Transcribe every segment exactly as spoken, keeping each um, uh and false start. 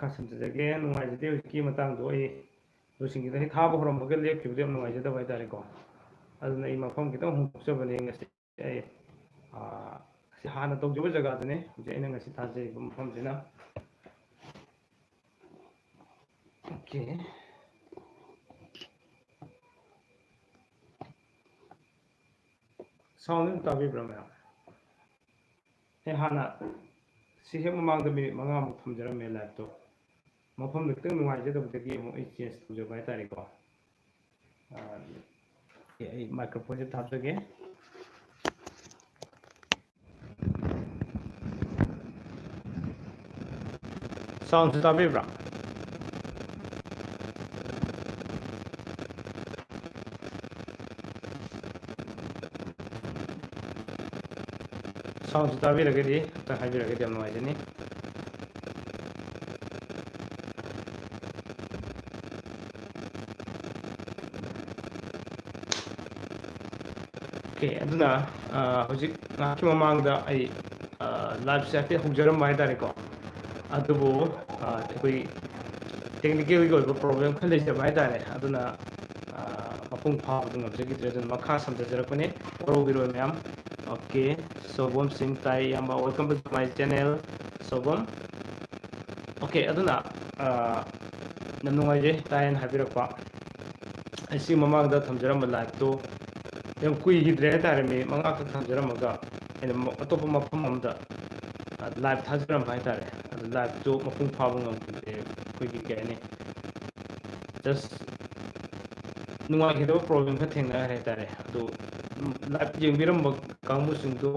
ꯃꯈꯥ ꯁꯝꯖꯖꯒꯦ꯫ ꯅꯨꯡꯉꯥꯏꯖꯗꯦ ꯍꯧꯖꯤꯛꯀꯤ ꯃꯇꯥꯡꯗꯣ, ꯑꯩ ꯂꯣꯏꯁꯤꯟꯈꯤꯗ ꯍꯦꯛ ꯊꯥꯕ ꯍꯧꯔꯝꯕꯒ ꯂꯦꯞꯈꯤꯕꯗꯣ ꯌꯥꯝ ꯅꯨꯡꯉꯥꯏꯖꯗꯕ ꯍꯥꯏꯇꯥꯔꯦꯀꯣ꯫ ꯑꯗꯨꯅ ꯑꯩ ꯃꯐꯝ ꯈꯤꯇꯪ ꯍꯣꯡꯗꯣꯛꯆꯕꯅꯦ ꯉꯁꯤ꯫ ꯑꯩ, ꯑꯥ, ꯑꯁꯤ ꯍꯥꯟꯅ ꯇꯧꯖꯕ ꯖꯒꯥꯗꯨꯅꯦ ꯍꯧꯖꯤꯛ ꯑꯩꯅ ꯉꯁꯤ ꯊꯥꯖꯔꯤꯕ ꯃꯐꯝꯁꯤꯅ꯫ ꯑꯣꯀꯦ꯫ ꯁꯥꯎꯟ ꯑꯗꯨꯝ ꯇꯥꯕꯤꯕ꯭ꯔꯥ ꯃꯌꯥꯝ? ꯑꯩ ꯍꯥꯟꯅ ꯁꯤ ꯍꯦꯛ ꯃꯃꯥꯡꯗ ꯃꯤꯅꯤꯠ ꯃꯉꯥꯃꯨꯛ ꯊꯝꯖꯔꯝꯃꯦ ꯂꯥꯏꯞꯇꯣ꯫ ꯃꯐꯝꯗꯣ ꯈꯤꯇꯪ ꯅꯨꯡꯉꯥꯏꯖꯗꯕꯗꯒꯤ ꯑꯃꯨꯛ ꯑꯩ ꯆꯦꯟꯖ ꯇꯧꯖꯕ ꯍꯥꯏꯇꯥꯔꯦꯀꯣ꯫ ꯑꯥ, ꯑꯩ ꯃꯥꯏꯀ꯭ꯔꯣꯐꯣꯟꯁꯦ ꯊꯥꯖꯒꯦ꯫ ꯁꯥꯎꯟꯁꯦ ꯇꯥꯕꯤꯕ꯭ꯔꯥ? ꯁꯥꯎꯟꯁꯦ ꯇꯥꯕꯤꯔꯒꯗꯤ ꯑꯝꯇ ꯍꯥꯏꯕꯤꯔꯒꯗꯤ ꯌꯥꯝ ꯅꯨꯡꯉꯥꯏꯖꯅꯤ꯫ ꯑꯣꯀꯦ, ꯑꯗꯨꯅ, ꯑ, ꯍꯧꯖꯤꯛ ꯉꯥꯏꯍꯥꯛꯀꯤ ꯃꯃꯥꯡꯗ ꯑꯩ, ꯑ, ꯂꯥꯏꯞꯁꯦ ꯍꯥꯏꯐꯦꯠ ꯍꯧꯖꯔꯝꯕ ꯍꯥꯏꯇꯥꯔꯦꯀꯣ꯫ ꯑꯗꯨꯕꯨ, ꯑ, ꯑꯩꯈꯣꯏ ꯇꯦꯛꯅꯤꯀꯦꯜꯒꯤ ꯑꯣꯏꯕ ꯄ꯭ꯔꯣꯕ꯭ꯂꯦꯝ ꯈꯔ ꯂꯩꯖꯕ ꯍꯥꯏꯇꯥꯔꯦ꯫ ꯑꯗꯨꯅ, ꯑ, ꯃꯄꯨꯡ ꯐꯥꯕꯗꯨ ꯉꯝꯖꯈꯤꯗ꯭ꯔꯦ꯫ ꯑꯗꯨꯅ ꯃꯈꯥ ꯁꯝꯊꯖꯔꯛꯄꯅꯦ꯫ ꯋꯥꯔꯧꯕꯤꯔꯣꯏ ꯃꯌꯥꯝ꯫ ꯑꯣꯀꯦ, ꯁꯣꯕꯝ ꯁꯤꯡ ꯇꯥꯏ ꯏꯌꯥꯝꯕ, welcome back to my channel, ꯁꯣꯕꯝ꯫ ꯑꯣꯀꯦ, ꯑꯗꯨꯅ, ꯑ, ꯌꯥꯝ ꯅꯨꯡꯉꯥꯏꯖꯩ ꯇꯥꯏꯌꯦꯅ ꯍꯥꯏꯕꯤꯔꯛꯄ꯫ ꯑꯩ ꯁꯤ ꯃꯃꯥꯡꯗ ꯊꯝꯖꯔꯝꯕ ꯂꯥꯏꯞꯇꯣ ꯌꯥꯝ ꯀꯨꯏꯈꯤꯗ꯭ꯔꯦ ꯍꯥꯏꯇꯥꯔꯦ, ꯃꯤꯅꯤꯠ ꯃꯉꯥ ꯈꯛ ꯊꯝꯖꯔꯝꯃꯒ ꯑꯩꯅ ꯃ-, ꯑꯇꯣꯞꯄ ꯃꯐꯝ ꯑꯃꯗ, ꯑ, ꯂꯥꯏꯞ ꯊꯥꯖꯔꯝꯕ ꯍꯥꯏꯇꯥꯔꯦ꯫ ꯑꯗꯨ ꯂꯥꯏꯞꯇꯣ ꯃꯄꯨꯡ ꯐꯥꯕ ꯉꯝꯈꯤꯗ꯭ꯔꯦ, ꯑꯩꯈꯣꯏꯒꯤ ꯀꯩ ꯍꯥꯏꯅꯤ, ꯖꯁ ꯅꯨꯡꯉꯥꯏꯈꯤꯗꯕ ꯄ꯭ꯔꯣꯕ꯭ꯂꯦꯝ ꯈꯔ ꯊꯦꯡꯅꯈ꯭ꯔꯦ ꯍꯥꯏꯇꯥꯔꯦ꯫ ꯑꯗꯨ, ꯎꯝ, ꯂꯥꯏꯞ ꯌꯦꯡꯕꯤꯔꯝꯕ ꯀꯥꯡꯕꯨꯁꯤꯡꯗꯣ,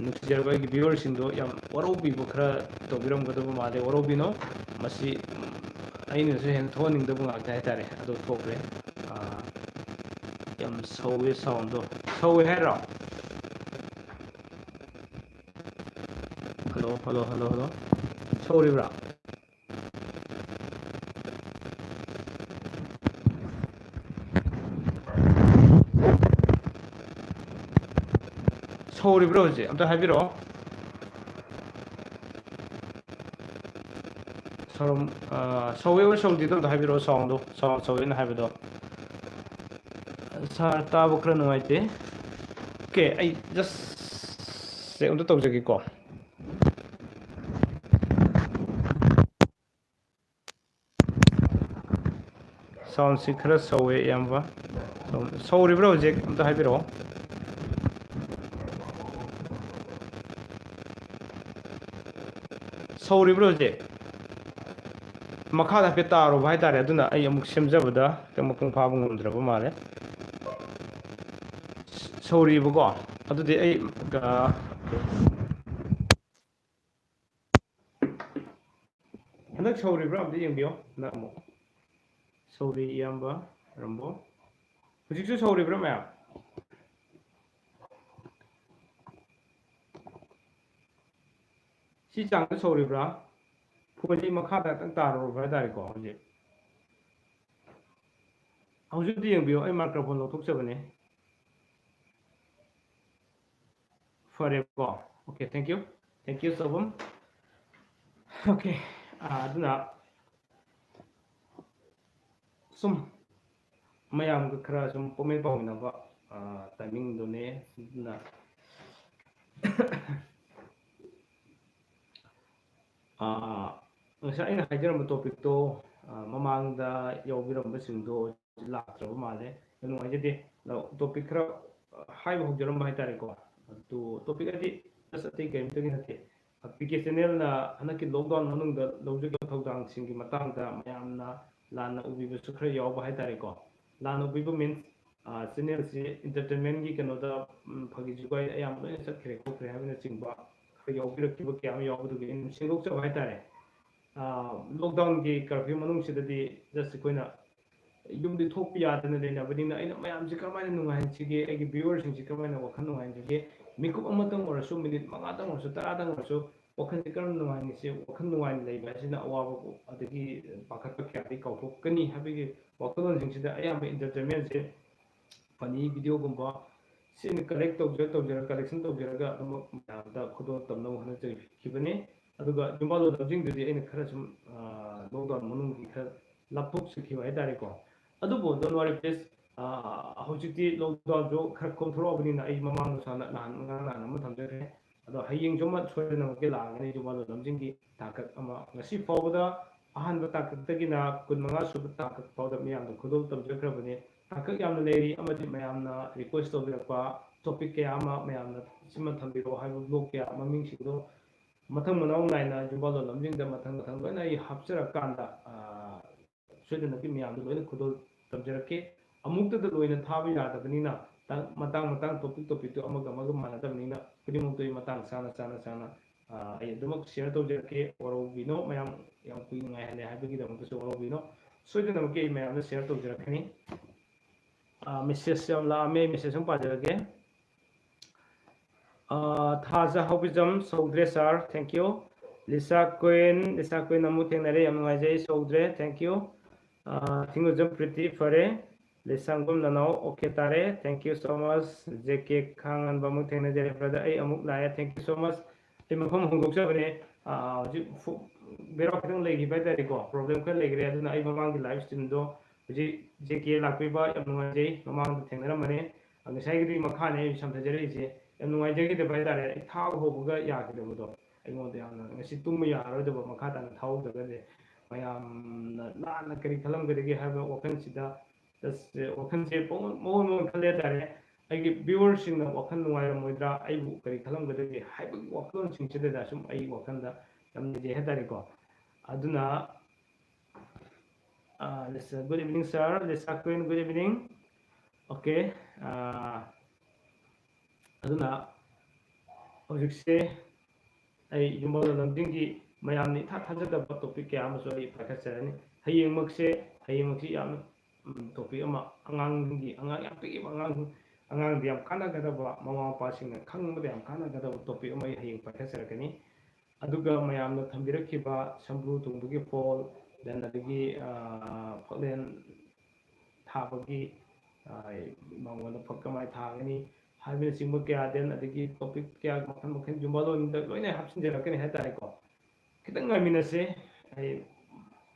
ꯅꯨꯡꯁꯤꯖꯔꯕ ꯑꯩꯒꯤ ꯚ꯭ꯌꯨꯋꯔꯁꯤꯡꯗꯣ ꯌꯥꯝ ꯋꯥꯔꯧꯕꯤꯕ ꯈꯔ ꯇꯧꯕꯤꯔꯝꯒꯗꯕ ꯃꯥꯜꯂꯦ꯫ ꯋꯥꯔꯧꯕꯤꯅꯣ, ꯃꯁꯤ, ꯎꯝ, ꯑꯩꯅꯁꯨ ꯍꯦꯟꯅ ꯊꯣꯛꯍꯟꯅꯤꯡꯗꯕ ꯉꯥꯛꯇ ꯍꯥꯏꯇꯥꯔꯦ꯫ ꯑꯗꯨ ꯊꯣꯛꯈ꯭ꯔꯦ꯫ ꯑꯥ, ꯌꯥꯝ ꯁꯧꯋꯦ ꯁꯥꯎꯟꯗꯣ꯫ ꯁꯧꯋꯦ ꯍꯥꯏꯔꯣ? Hello, hello, hello, hello. ꯁꯧꯔꯤꯕ꯭ꯔꯥ? ꯁꯧꯔꯤꯕ꯭ꯔꯥ ꯍꯧꯖꯤꯛ? ꯑꯝꯇ ꯍꯥꯏꯕꯤꯔꯛꯑꯣ꯫ ꯁꯧꯔꯝ-, ꯑ, ꯁꯧꯋꯦ ꯑꯣꯏ ꯁꯧꯗꯦꯗꯣ ꯑꯝꯇ ꯍꯥꯏꯕꯤꯔꯛꯑꯣ, sound ꯗꯣ꯫ Sound ꯁꯧꯋꯦꯅ ꯍꯥꯏꯕꯗꯣ꯫ Sir, ꯇꯥꯕ ꯈꯔ ꯅꯨꯡꯉꯥꯏꯇꯦ꯫ Okay, ꯑꯩ just check ꯑꯝꯇ ꯇꯧꯖꯒꯦꯀꯣ꯫ Sound ꯁꯤ ꯈꯔ ꯁꯧꯋꯦ, ꯏꯌꯥꯝꯕ꯫ ꯁꯧꯔꯤꯕ꯭ꯔꯥ ꯍꯧꯖꯤꯛ? ꯑꯝꯇ ꯍꯥꯏꯕꯤꯔꯛꯑꯣ꯫ ꯁꯧꯔꯤꯕ꯭ꯔꯥ ꯍꯧꯖꯤꯛ? ꯃꯈꯥꯗ ꯍꯥꯏꯐꯦꯠ ꯇꯥꯔꯨꯕ ꯍꯥꯏꯇꯥꯔꯦ, ꯑꯗꯨꯅ ꯑꯩ ꯑꯃꯨꯛ ꯁꯦꯝꯖꯕꯗ ꯈꯤꯇꯪ ꯃꯄꯨꯡ ꯐꯥꯕ ꯉꯝꯗ꯭ꯔꯕ ꯃꯥꯜꯂꯦ꯫ ꯁꯧꯔꯤꯕꯀꯣ? ꯑꯗꯨꯗꯤ ꯑꯩ, ꯑ, ꯍꯟꯗꯛ ꯁꯧꯔꯤꯕ꯭ꯔꯥ ꯑꯝꯇ ꯌꯦꯡꯕꯤꯌꯣ꯫ ꯍꯟꯗꯛ ꯑꯃꯨꯛ ꯁꯧꯔꯤ, ꯏꯌꯥꯝꯕ ꯔꯝꯕꯣ꯫ ꯍꯧꯖꯤꯛꯁꯨ ꯁꯧꯔꯤꯕ꯭ꯔꯥ, ꯃꯌꯥꯝ? ꯁꯤ ꯆꯥꯡꯗ ꯁꯧꯔꯤꯕ꯭ꯔꯥ? Phone ꯁꯤ ꯃꯈꯥꯗ ꯈꯤꯇꯪ ꯇꯥꯔꯨꯔꯕ ꯍꯥꯏꯇꯥꯔꯦꯀꯣ ꯍꯧꯖꯤꯛ꯫ ꯍꯧꯖꯤꯛꯇꯤ ꯌꯦꯡꯕꯤꯌꯣ, ꯑꯩ microphone ꯂꯧꯊꯣꯛꯆꯕꯅꯦ꯫ ꯐꯔꯦꯀꯣ? Okay, thank you. Thank you, ꯁꯣꯕꯝ꯫ Okay, ꯑꯥ, ꯑꯗꯨꯅ ꯁꯨꯝ ꯃꯌꯥꯝꯒ ꯈꯔ ꯁꯨꯝ ꯄꯣꯛꯃꯤꯟ ꯄꯥꯎꯃꯤꯟꯅꯕ, ꯑꯥ, timing ꯗꯨꯅꯦ꯫ ꯑꯗꯨꯅ, ꯑꯥ, ꯉꯁꯥꯏ ꯑꯩꯅ ꯍꯥꯏꯖꯔꯝꯕ topic ꯇꯣ, ꯑꯥ, ꯃꯃꯥꯡꯗ ꯌꯥꯎꯕꯤꯔꯝꯕꯁꯤꯡꯗꯣ ꯂꯥꯛꯇ꯭ꯔꯕ ꯃꯥꯜꯂꯦ꯫ ꯌꯥꯝ ꯅꯨꯡꯉꯥꯏꯖꯗꯦ꯫ ꯑꯗꯣ topic ꯈꯔ ꯍꯥꯏꯕ ꯍꯧꯖꯔꯝꯕ ꯍꯥꯏꯇꯥꯔꯦꯀꯣ꯫ ꯑꯗꯨ topic ꯍꯥꯏꯗꯤ just ꯑꯇꯩ ꯀꯔꯤꯝꯇꯒꯤ ꯅꯠꯇꯦ꯫ ꯄꯤ ꯀꯦ channel ꯅ ꯍꯟꯗꯛꯀꯤ lockdown ꯃꯅꯨꯡꯗ ꯂꯧꯖꯈꯤꯕ ꯊꯧꯗꯥꯡꯁꯤꯡꯒꯤ ꯃꯇꯥꯡꯗ ꯃꯌꯥꯝꯅ ꯂꯥꯟꯅ ꯎꯕꯤꯕꯁꯨ ꯈꯔ ꯌꯥꯎꯕ ꯍꯥꯏꯇꯥꯔꯦꯀꯣ꯫ ꯂꯥꯟꯅ ꯎꯕꯤꯕ means, ꯑꯥ, channel ꯁꯤ entertainment ꯀꯤ ꯀꯩꯅꯣꯗ, ꯎꯝ, ꯐꯥꯒꯤ ꯖꯨꯒꯥꯏ ꯑꯌꯥꯝꯕ ꯂꯣꯏꯅ ꯆꯠꯈ꯭ꯔꯦ ꯈꯣꯠꯈ꯭ꯔꯦ ꯍꯥꯏꯕꯅꯆꯤꯡꯕ ꯈꯔ ꯌꯥꯎꯕꯤꯔꯛꯈꯤꯕ ꯀꯌꯥ ꯑꯃ ꯌꯥꯎꯕꯗꯨꯒꯤ ꯑꯩꯅ ꯁꯦꯡꯗꯣꯛꯆꯕ ꯍꯥꯏꯇꯥꯔꯦ꯫ ꯑꯥ, lockdown ꯒꯤ curfew ꯃꯅꯨꯡꯁꯤꯗꯗꯤ just ꯑꯩꯈꯣꯏꯅ ꯌꯨꯝꯗꯤ ꯊꯣꯛꯄ ꯌꯥꯗꯅ ꯂꯩꯅꯕꯅꯤꯅ ꯑꯩꯅ ꯃꯌꯥꯝꯁꯤ ꯀꯔꯝꯍꯥꯏꯅ ꯅꯨꯡꯉꯥꯏꯍꯟꯁꯤꯒꯦ, ꯑꯩꯒꯤ viewer ꯁꯤꯡꯁꯤ ꯀꯔꯝꯍꯥꯏꯅ ꯋꯥꯈꯜ ꯅꯨꯡꯉꯥꯏꯍꯟꯁꯤꯒꯦ, ꯃꯤꯀꯨꯞ ꯑꯃꯇꯪ ꯑꯣꯏꯔꯁꯨ, minute ꯃꯉꯥꯇꯪ ꯑꯣꯏꯔꯁꯨ, ꯇꯔꯥꯇꯪ ꯑꯣꯏꯔꯁꯨ, ꯋꯥꯈꯜꯁꯤ ꯀꯔꯝꯅ ꯅꯨꯡꯉꯥꯏꯍꯟꯁꯤ, ꯋꯥꯈꯜ ꯅꯨꯡꯉꯥꯏꯅ ꯂꯩꯕ ꯍꯥꯏꯁꯤꯅ ꯑꯋꯥꯕ ꯑꯗꯒꯤ ꯄꯥꯈꯠꯄ ꯀꯌꯥꯗꯒꯤ ꯀꯥꯎꯊꯣꯛꯀꯅꯤ ꯍꯥꯏꯕꯒꯤ ꯋꯥꯈꯜꯂꯣꯟꯁꯤꯡꯁꯤꯗ ꯑꯌꯥꯝꯕ entertainment ꯁꯦ funny video ꯒꯨꯝꯕ ꯁꯤ ꯑꯩꯅ collect ꯇꯧꯖꯔ ꯇꯧꯖꯔ, collection ꯇꯧꯖꯔꯒ ꯑꯗꯨꯃꯛ ꯃꯌꯥꯝꯗ ꯈꯨꯗꯣꯜ ꯇꯝꯅꯕ ꯍꯣꯠꯅꯖꯈꯤꯕꯅꯤ꯫ ꯑꯗꯨꯒ ꯌꯨꯝꯕꯥꯜ ꯂꯣꯟꯂꯝꯁꯤꯡꯗꯨꯗꯤ ꯑꯩꯅ ꯈꯔ ꯁꯨꯝ ꯂꯣꯛꯗꯥꯎꯟ ꯃꯅꯨꯡꯒꯤ ꯈꯔ ꯂꯥꯞꯊꯣꯛꯆꯈꯤꯕ ꯍꯥꯏꯇꯥꯔꯦꯀꯣ꯫ ꯑꯗꯨꯕꯨ don't worry please, ꯍꯧꯖꯤꯛꯇꯤ ꯂꯣꯛꯗꯥꯎꯟꯁꯨ ꯈꯔ ꯀꯣꯝꯊꯣꯔꯛꯑꯕꯅꯤꯅ ꯑꯩ ꯃꯃꯥꯡꯗ ꯁꯥꯅ ꯅꯍꯥꯟ ꯉꯔꯥꯡ ꯅꯍꯥꯟ ꯑꯃ ꯊꯝꯖꯈ꯭ꯔꯦ꯫ ꯑꯗꯣ ꯍꯌꯦꯡꯁꯨ ꯑꯃ ꯁꯣꯏꯗꯅꯃꯛꯀꯤ ꯂꯥꯛꯑꯒꯅꯤ ꯌꯨꯝꯕꯥꯜ ꯂꯣꯟꯂꯝꯁꯤꯡꯒꯤ ꯇꯥꯡꯀꯛ ꯑꯃ꯫ ꯉꯁꯤ ꯐꯥꯎꯕꯗ ꯑꯍꯥꯟꯕ ꯇꯥꯡꯀꯛꯇꯒꯤꯅ ꯀꯨꯟꯃꯉꯥ ꯁꯨꯕ ꯇꯥꯡꯀꯛ ꯐꯥꯎꯗ ꯃꯤꯌꯥꯝꯗ ꯈꯨꯗꯣꯜ ꯇꯝꯖꯈ꯭ꯔꯕꯅꯤ꯫ ꯇꯥꯡꯀꯛ ꯌꯥꯝꯅ ꯂꯩꯔꯤ ꯑꯃꯗꯤ ꯃꯌꯥꯝꯅ ꯔꯤꯀ꯭ꯋꯦꯁ ꯇꯧꯕꯤꯔꯛꯄ ꯇꯣꯄꯤꯛ ꯀꯌꯥ ꯑꯃ ꯃꯌꯥꯝꯅ ꯁꯤꯃ ꯊꯝꯕꯤꯔꯛꯑꯣ ꯍꯥꯏꯕ ꯕ꯭ꯂꯣꯛ ꯀꯌꯥ ꯃꯃꯤꯡꯁꯤꯡꯗꯣ ꯃꯊꯪ ꯃꯅꯥꯎ ꯅꯥꯏꯅ ꯌꯨꯝꯕꯥꯜ ꯂꯣꯟꯂꯝꯁꯤꯡꯗ ꯃꯊꯪ ꯃꯊꯪ ꯂꯣꯏꯅ ꯑꯩ ꯍꯥꯞꯆꯔꯀꯥꯟꯗ ꯁꯣꯏꯗꯅꯀꯤ ꯃꯌꯥꯝꯗ ꯂꯣꯏꯅ ꯈꯨꯗꯣꯜ ꯇꯝꯖꯔꯛꯀꯦ꯫ ꯑꯃꯨꯛꯇꯗ ꯂꯣꯏꯅ ꯊꯥꯕ ꯌꯥꯗꯕꯅꯤꯅ ꯃꯇꯥꯡ ꯃꯇꯥꯡ ꯇꯣꯄꯤꯛ ꯇꯣꯄꯤꯛꯇꯨ ꯑꯃꯒ ꯑꯃꯒ ꯃꯥꯟꯅꯗꯕꯅꯤꯅ ꯈꯨꯗꯤꯡꯃꯛꯇꯨ ꯑꯩ ꯃꯇꯥꯡ ꯆꯥꯅ ꯆꯥꯅ ꯆꯥꯅ ꯑꯩ ꯑꯗꯨꯃꯛ ꯁꯤꯌꯔ ꯇꯧꯖꯔꯛꯀꯦ꯫ ꯋꯥꯔꯧꯕꯤꯅꯣ, ꯃꯌꯥꯝ ꯌꯥꯝ ꯀꯨꯏꯅ ꯉꯥꯏꯍꯜꯂꯦ ꯍꯥꯏꯕꯒꯤꯗꯃꯛꯇꯁꯨ ꯋꯥꯔꯧꯕꯤꯅꯣ꯫ ꯁꯣꯏꯗꯅꯃꯛꯀꯤ ꯑꯩ ꯃꯌꯥꯝꯗ ꯁꯤꯌꯔ ꯇꯧꯖꯔꯛꯀꯅꯤ꯫ ꯃꯦꯁꯦꯖ ꯌꯥꯝ ꯂꯥꯛꯑꯝꯃꯦ, ꯃꯦꯁꯦꯖ ꯑꯃ ꯄꯥꯖꯔꯒꯦ꯫ ꯊꯥꯖ ꯍꯧꯕꯤꯖꯝ ꯁꯧꯗ꯭ꯔꯦ sir, thank you꯫ Lisa queen, Lisa queen ꯑꯃꯨꯛ ꯊꯦꯡꯅꯔꯦ, ꯌꯥꯝ ꯅꯨꯡꯉꯥꯏꯖꯩ, ꯁꯧꯗ꯭ꯔꯦ, thank you꯫ ꯊꯤꯡꯒꯨꯖꯝ ꯄ꯭ꯔꯤꯇꯤ ꯐꯔꯦ꯫ ꯂꯤꯁꯥꯡꯕꯝ ꯅꯅꯥꯎ, okay ꯇꯥꯔꯦ, thank you so much꯫ J K ꯈꯥꯡꯉꯥꯟꯕ ꯑꯃꯨꯛ ꯊꯦꯡꯅꯖꯔꯦ brother, ꯑꯩ ꯑꯃꯨꯛ ꯂꯥꯛꯑꯦ, thank you so much꯫ ꯑꯩ ꯃꯐꯝ ꯍꯣꯡꯗꯣꯛꯆꯕꯅꯦ꯫ ꯍꯧꯖꯤꯛ ꯕꯦꯔꯥ ꯈꯤꯇꯪ ꯂꯩꯈꯤꯕ ꯍꯥꯏꯇꯥꯔꯦꯀꯣ, ꯄ꯭ꯔꯣꯕ꯭ꯂꯦꯝ ꯈꯔ ꯂꯩꯈ꯭ꯔꯦ꯫ ꯑꯗꯨꯅ ꯑꯩ ꯃꯃꯥꯡꯒꯤ ꯂꯥꯏꯚ ꯁ꯭ꯇ꯭ꯔꯤꯝꯗꯣ ꯍꯧꯖꯤꯛ ꯖꯦ ꯀꯦ ꯂꯥꯛꯄꯤꯕ ꯌꯥꯝ ꯅꯨꯡꯉꯥꯏꯖꯩ, ꯃꯃꯥꯡꯗ ꯊꯦꯡꯅꯔꯝꯕꯅꯦ꯫ ꯉꯁꯥꯏꯒꯤꯗꯨꯒꯤ ꯃꯈꯥꯅꯦ ꯑꯩ ꯁꯝꯊꯖꯔꯛꯏꯁꯦ꯫ ꯌꯥꯝ ꯅꯨꯡꯉꯥꯏꯖꯈꯤꯗꯕ ꯍꯥꯏꯇꯥꯔꯦ, ꯑꯩ ꯊꯥꯕ ꯍꯧꯕꯒ ꯌꯥꯈꯤꯗꯕꯗꯣ ꯑꯩꯉꯣꯟꯗ ꯌꯥꯝꯅ꯫ ꯉꯁꯤ ꯇꯨꯝꯕ ꯌꯥꯔꯔꯣꯏꯗꯕ, ꯃꯈꯥ ꯇꯥꯅ ꯊꯥꯍꯧꯗ꯭ꯔꯒꯗꯤ ꯃꯌꯥꯝꯅ ꯂꯥꯟꯅ ꯀꯔꯤ ꯈꯜꯂꯝꯒꯗꯒꯦ ꯍꯥꯏꯕ ꯋꯥꯈꯜꯁꯤꯗ ꯇꯁ-, ꯋꯥꯈꯜꯁꯦ ꯃꯑꯣꯡ ꯃꯑꯣꯡ ꯈꯜꯂꯦ ꯍꯥꯏꯇꯥꯔꯦ꯫ ꯑꯩꯒꯤ ꯚ꯭ꯌꯨꯋꯔꯁꯤꯡꯅ ꯋꯥꯈꯜ ꯅꯨꯡꯉꯥꯏꯔꯝꯃꯣꯏꯗ꯭ꯔꯥ, ꯑꯩꯕꯨ ꯀꯔꯤ ꯈꯜꯂꯝꯒꯗꯒꯦ ꯍꯥꯏꯕꯒꯤ ꯋꯥꯈꯜꯂꯣꯟꯁꯤꯡꯁꯤꯗ ꯁꯨꯝ ꯑꯩ ꯋꯥꯈꯜꯗ ꯌꯥꯝ ꯂꯩꯖꯩ ꯍꯥꯏꯇꯥꯔꯦꯀꯣ꯫ ꯑꯗꯨꯅ Lisa, good evening sir꯫ Lisa queen, good evening꯫ Okay, ꯑꯗꯨꯅ ꯍꯧꯖꯤꯛꯁꯦ ꯑꯩ ꯌꯨꯝꯕꯥꯜ ꯂꯣꯟꯂꯝꯁꯤꯡꯒꯤ ꯃꯌꯥꯝꯅ ꯏꯊꯥ ꯊꯥꯖꯗꯕ ꯇꯣꯄꯤꯛ ꯀꯌꯥ ꯑꯃꯁꯨ ꯑꯩ ꯄꯥꯏꯈꯠꯆꯔꯅꯤ꯫ ꯍꯌꯦꯡꯃꯛꯁꯦ, ꯍꯌꯦꯡꯃꯛꯁꯤ ꯌꯥꯝꯅ ꯇꯣꯄꯤꯛ ꯑꯃ, ꯑꯉꯥꯡꯒꯤ, ꯑꯉꯥꯡ ꯌꯥꯝ ꯄꯤꯛꯏꯕ ꯑꯉꯥꯡ, ꯑꯉꯥꯡꯗ ꯌꯥꯝ ꯀꯥꯟꯅꯒꯗꯕ, ꯃꯃꯥ ꯃꯄꯥꯁꯤꯡꯅ ꯈꯪꯕꯗ ꯌꯥꯝ ꯀꯥꯟꯅꯒꯗꯕ ꯇꯣꯄꯤꯛ ꯑꯃ ꯑꯩ ꯍꯌꯦꯡ ꯄꯥꯏꯈꯠꯆꯔꯛꯀꯅꯤ꯫ ꯑꯗꯨꯒ ꯃꯌꯥꯝꯅ ꯊꯝꯕꯤꯔꯛꯈꯤꯕ ꯁꯝꯕ꯭ꯔꯨ ꯇꯣꯡꯕꯒꯤ ꯐꯣꯜ, then ꯑꯗꯒꯤ ꯐꯛꯂꯦꯟ ꯊꯥꯕꯒꯤ ꯃꯉꯣꯟꯗ ꯐꯛ ꯀꯃꯥꯏꯅ ꯊꯥꯒꯅꯤ ꯍꯥꯏꯕꯅꯆꯤꯡꯕ ꯀꯌꯥ, then ꯑꯗꯒꯤ ꯇꯣꯄꯤꯛ ꯀꯌꯥ ꯃꯈꯜ ꯃꯈꯜ ꯌꯨꯝꯕꯥꯜ ꯂꯣꯟꯗ ꯂꯣꯏꯅ ꯍꯥꯞꯆꯤꯟꯖꯔꯛꯀꯅꯤ ꯍꯥꯏꯇꯥꯔꯦꯀꯣ꯫ ꯈꯤꯇꯪ ꯉꯥꯏꯃꯤꯟꯅꯁꯦ꯫ ꯑꯩ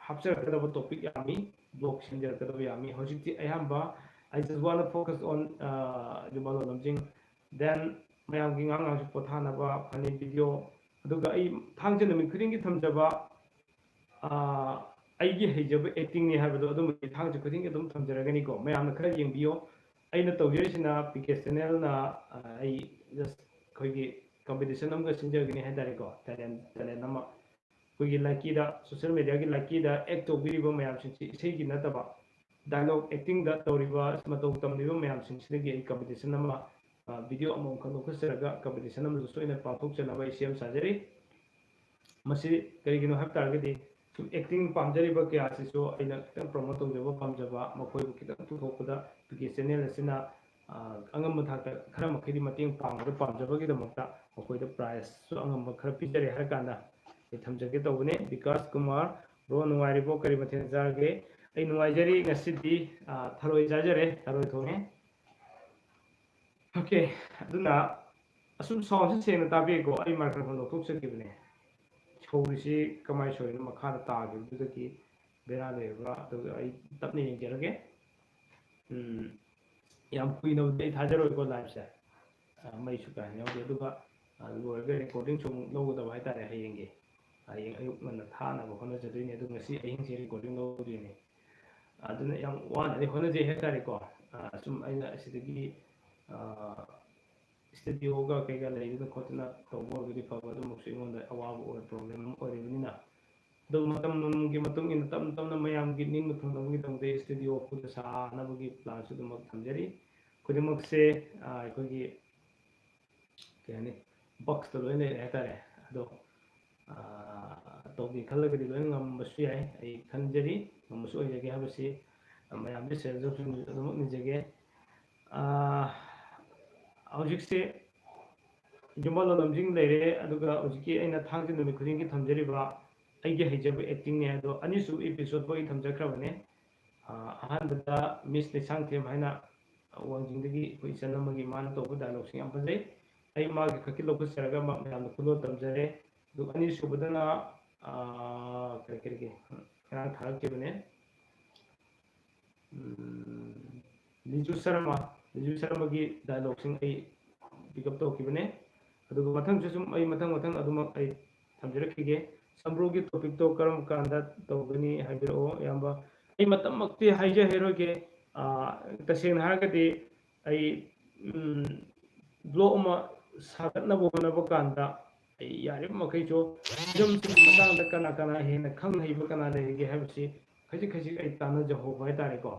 ꯍꯥꯞꯆꯔꯛꯀꯗꯕ topic ꯌꯥꯝꯃꯤ, blog ꯁꯦꯝꯖꯔꯛꯀꯗꯕ ꯌꯥꯝꯃꯤ꯫ ꯍꯧꯖꯤꯛꯇꯤ ꯑꯌꯥꯝꯕ I just wanna focus on ꯌꯨꯝꯕꯥ ꯂꯣꯂꯝꯖꯤꯡ, then ꯃꯌꯥꯝꯒꯤ ꯉꯥꯡ ꯉꯥꯡꯁꯨ ꯄꯣꯊꯥꯅꯕ funny video, ꯑꯗꯨꯒ ꯑꯩ ꯊꯥꯡꯖ ꯅꯨꯃꯤꯠ ꯈꯨꯗꯤꯡꯒꯤ ꯊꯝꯖꯕ ꯑꯩꯒꯤ ꯍꯩꯖꯕ actingꯅꯤ ꯍꯥꯏꯕꯗꯣ ꯑꯗꯨꯝꯕꯗꯤ ꯊꯥꯡꯖ ꯈꯨꯗꯤꯡꯒꯤ ꯑꯗꯨꯝ ꯊꯝꯖꯔꯒꯅꯤꯀꯣ꯫ ꯃꯌꯥꯝꯅ ꯈꯔ ꯌꯦꯡꯕꯤꯌꯣ꯫ ꯑꯩꯅ ꯇꯧꯖꯔꯤꯁꯤꯅ ꯄꯤ ꯀꯦ ꯆꯦꯅꯦꯜꯅ ꯑꯩ just ꯑꯩꯈꯣꯏꯒꯤ competition ꯑꯃꯒ ꯁꯤꯟꯖꯒꯅꯤ ꯍꯥꯏ ꯇꯥꯔꯦꯀꯣ, talent talent ꯑꯃ꯫ ꯑꯩꯈꯣꯏꯒꯤ ꯂꯥꯏꯀꯤꯗ, social mediaꯒꯤ ꯂꯥꯏꯀꯤꯗ act ꯇꯧꯕꯤꯔꯤꯕ ꯃꯌꯥꯝꯁꯤꯡꯁꯤ ꯏꯁꯩꯒꯤ ꯅꯠꯇꯕ dialogue actingꯗ ꯇꯧꯔꯤꯕ ꯃꯇꯧ ꯇꯝꯂꯤꯕ ꯃꯌꯥꯝꯁꯤꯡꯁꯤꯗꯒꯤ ꯑꯩ competition ꯑꯃ, video ꯑꯃꯃꯝꯈꯛ ꯂꯧꯈꯠꯆꯔꯒ competition ꯑꯃꯁꯨ ꯁꯣꯏꯅ ꯄꯥꯡꯊꯣꯛꯆꯅꯕ ꯑꯩ ꯁꯦꯝ ꯁꯥꯖꯔꯤ꯫ ꯃꯁꯤ ꯀꯔꯤꯒꯤꯅꯣ ꯍꯥꯏꯕ ꯇꯥꯔꯒꯗꯤ ꯁꯨꯝ acting ꯄꯥꯝꯖꯔꯤꯕ ꯀꯌꯥꯁꯤꯁꯨ ꯑꯩꯅ ꯈꯤꯇꯪ promote ꯇꯧꯖꯕ ꯄꯥꯝꯖꯕ, ꯃꯈꯣꯏꯕꯨ ꯈꯤꯇꯪ ꯄꯨꯊꯣꯛꯄꯗ ꯄꯤ ꯀꯦ ꯆꯦꯅꯦꯜ ꯑꯁꯤꯅ ꯑꯉꯝꯕ ꯊꯥꯛꯇ ꯈꯔ ꯃꯈꯩꯗꯤ ꯃꯇꯦꯡ ꯄꯥꯡꯕꯗ ꯄꯥꯝꯖꯕꯒꯤꯗꯃꯛꯇ ꯃꯈꯣꯏꯗ prizeꯁꯨ ꯑꯉꯝꯕ ꯈꯔ ꯄꯤꯖꯔꯦ ꯍꯥꯏꯔ ꯀꯥꯟꯗ ꯑꯩ ꯊꯝꯖꯒꯦ ꯇꯧꯕꯅꯦ꯫ ꯕꯤꯀꯥꯁ ꯀꯨꯃꯥꯔ, bro ꯅꯨꯡꯉꯥꯏꯔꯤꯕꯣ? ꯀꯔꯤ ꯃꯊꯦꯜ ꯆꯥꯔꯒꯦ? ꯑꯩ ꯅꯨꯡꯉꯥꯏꯖꯔꯤ꯫ ꯉꯁꯤꯗꯤ ꯊꯔꯣꯏ ꯆꯥꯖꯔꯦ, ꯊꯔꯣꯏ ꯊꯣꯡꯉꯦ꯫ Okay, ꯑꯗꯨꯅ ꯑꯁꯨꯝ soundꯁꯦ ꯁꯦꯡꯅ ꯇꯥꯕꯤꯀꯣ꯫ ꯑꯩ microphone ꯂꯧꯊꯣꯛꯆꯈꯤꯕꯅꯦ꯫ ꯁꯧꯔꯤꯁꯤ ꯀꯃꯥꯏꯅ ꯁꯧꯔꯤꯅꯣ? ꯃꯈꯥꯗ ꯇꯥꯈꯤꯕꯗꯨꯗꯒꯤ ꯕꯦꯔꯥ ꯂꯩꯔꯕ꯭ꯔꯥ? ꯑꯗꯨꯒ ꯑꯩ ꯇꯞꯅ ꯌꯦꯡꯖꯔꯒꯦ꯫ ꯎꯝ, ꯌꯥꯝ ꯀꯨꯏꯅꯕꯨꯗꯤ ꯑꯩ ꯊꯥꯖꯔꯣꯏꯀꯣ liveꯁꯦ꯫ ꯃꯩꯁꯨ ꯀꯥ ꯍꯦꯟꯅ ꯌꯥꯎꯗꯦ꯫ ꯑꯗꯨꯒ ꯂꯣꯏꯔꯒ recordingꯁꯨ ꯑꯃꯨꯛ ꯂꯧꯒꯗꯕ ꯍꯥꯏꯇꯥꯔꯦ ꯍꯌꯦꯡꯒꯤ꯫ ꯍꯌꯦꯡ ꯑꯌꯨꯛ ꯉꯟꯅ ꯊꯥꯅꯕ ꯍꯣꯠꯅꯖꯗꯣꯏꯅꯦ꯫ ꯑꯗꯨ ꯉꯁꯤ ꯑꯍꯤꯡꯁꯦ recording ꯂꯧꯗꯣꯏꯅꯦ꯫ ꯑꯗꯨꯅ ꯌꯥꯝ ꯋꯥꯅꯗꯤ ꯍꯣꯠꯅꯖꯩ ꯍꯥꯏꯇꯥꯔꯦꯀꯣ꯫ ꯁꯨꯝ ꯑꯩꯅ ꯑꯁꯤꯗꯒꯤ studioꯒ ꯀꯩꯒ ꯂꯩꯗꯅ ꯈꯣꯠꯇꯅ ꯇꯧꯕ ꯑꯣꯏꯔꯒꯗꯤ ꯐꯕ, ꯑꯗꯨꯃꯛꯁꯨ ꯑꯩꯉꯣꯟꯗ ꯑꯋꯥꯕ ꯑꯣꯏ, problem ꯑꯃ ꯑꯣꯏꯔꯤꯕꯅꯤꯅ꯫ ꯑꯗꯨ ꯃꯇꯝꯒꯤ ꯃꯇꯨꯡ ꯏꯟꯅ ꯇꯞꯅ ꯇꯞꯅ ꯃꯌꯥꯝꯒꯤ ꯅꯤꯡꯕ ꯊꯨꯡꯅꯕꯒꯤꯗꯃꯛꯇ studio ꯑꯩꯈꯣꯏꯗ ꯁꯥꯅꯕꯒꯤ planꯁꯨ ꯑꯗꯨꯃꯛ ꯊꯝꯖꯔꯤ꯫ ꯈꯨꯗꯤꯡꯃꯛꯁꯦ ꯑꯩꯈꯣꯏꯒꯤ ꯀꯩ ꯍꯥꯏꯅꯤ, boxꯇ ꯂꯣꯏ ꯂꯩꯔꯦ ꯍꯥꯏꯇꯥꯔꯦ꯫ ꯑꯗꯣ ꯇꯧꯒꯦ ꯈꯜꯂꯒꯗꯤ ꯂꯣꯏꯅ ꯉꯝꯕꯁꯨ ꯌꯥꯏ꯫ ꯑꯩ ꯈꯟꯖꯔꯤ, ꯉꯝꯕꯁꯨ ꯑꯣꯏꯖꯒꯦ ꯍꯥꯏꯕꯁꯤ ꯃꯌꯥꯝꯗ share ꯇꯧꯁꯤꯟꯕꯁꯨ ꯑꯗꯨꯃꯛ ꯅꯤꯖꯒꯦ꯫ ꯍꯧꯖꯤꯛꯁꯦ ꯌꯨꯝꯕꯥ ꯂꯣꯂꯝꯖꯤꯡ ꯂꯩꯔꯦ, ꯑꯗꯨꯒ ꯍꯧꯖꯤꯛꯀꯤ ꯑꯩꯅ ꯊꯥꯡꯖ ꯅꯨꯃꯤꯠ ꯈꯨꯗꯤꯡꯒꯤ ꯊꯝꯖꯔꯤꯕ ꯑꯩꯒꯤ ꯍꯩꯖꯕ actingꯅꯦ꯫ ꯑꯗꯣ ꯑꯅꯤꯁꯨꯕ episode ꯐꯥꯎ ꯑꯩ ꯊꯝꯖꯈ꯭ꯔꯕꯅꯦ꯫ ꯑꯍꯥꯟꯕꯗ Miss ꯂꯩꯁꯥꯡꯊꯦꯝ ꯍꯥꯏꯅ ꯋꯥꯡꯖꯤꯡꯗꯒꯤ ꯑꯩꯈꯣꯏ ꯏꯆꯟ ꯑꯃꯒꯤ ꯃꯥꯅ ꯇꯧꯕ dialogueꯁꯤꯡ ꯌꯥꯝ ꯐꯖꯩ꯫ ꯑꯩ ꯃꯥꯒꯤ ꯈꯛꯀꯤ ꯂꯧꯈꯠꯆꯔꯒ ꯃꯌꯥꯝꯗ ꯈꯨꯗꯣꯜ ꯇꯝꯖꯔꯦ꯫ ꯑꯗꯨꯒ ꯑꯅꯤꯁꯨꯕꯗꯅ ꯑꯥ, ꯀꯔꯤ ꯀꯔꯤꯒꯤ ꯉꯔꯥꯡ ꯊꯥꯔꯛꯈꯤꯕꯅꯦ꯫ ꯎꯝ, ꯂꯤꯖꯨ ꯁꯔꯃ, ꯂꯤꯖꯨ ꯁꯔꯃꯒꯤ dialogueꯁꯤꯡ ꯑꯩ pick up ꯇꯧꯈꯤꯕꯅꯦ꯫ ꯑꯗꯨꯒ ꯃꯊꯪꯁꯨ ꯁꯨꯝ ꯑꯩ ꯃꯊꯪ ꯃꯊꯪ ꯑꯗꯨꯃꯛ ꯑꯩ ꯊꯝꯖꯔꯛꯈꯤꯒꯦ꯫ ꯁꯝꯕ꯭ꯔꯨꯒꯤ topicꯇꯣ ꯀꯔꯝ ꯀꯥꯟꯗ ꯇꯧꯒꯅꯤ ꯍꯥꯏꯕꯤꯔꯛꯑꯣ, ꯏꯌꯥꯝꯕ꯫ ꯑꯩ ꯃꯇꯝꯃꯛꯇꯤ ꯍꯥꯏꯖꯍꯩꯔꯣꯏꯒꯦ꯫ ꯑꯥ, ꯇꯁꯦꯡꯅ ꯍꯥꯏꯔꯒꯗꯤ ꯑꯩ, ꯎꯝ, vlog ꯑꯃ ꯁꯥꯒꯠꯅꯕ ꯍꯣꯠꯅꯕ ꯀꯥꯟꯗ ꯑꯩ ꯌꯥꯔꯤꯕ ꯃꯈꯩꯁꯨ ꯐꯤꯂꯝꯁꯤꯒꯤ ꯃꯇꯥꯡꯗ ꯀꯅꯥ ꯀꯅꯥ ꯍꯦꯟꯅ ꯈꯪ ꯍꯩꯕ ꯀꯅꯥ ꯂꯩꯔꯤꯒꯦ ꯍꯥꯏꯕꯁꯤ ꯈꯖꯤꯛ ꯈꯖꯤꯛ ꯑꯩ ꯇꯥꯟꯅꯖꯍꯧꯕ ꯍꯥꯏꯇꯥꯔꯦꯀꯣ꯫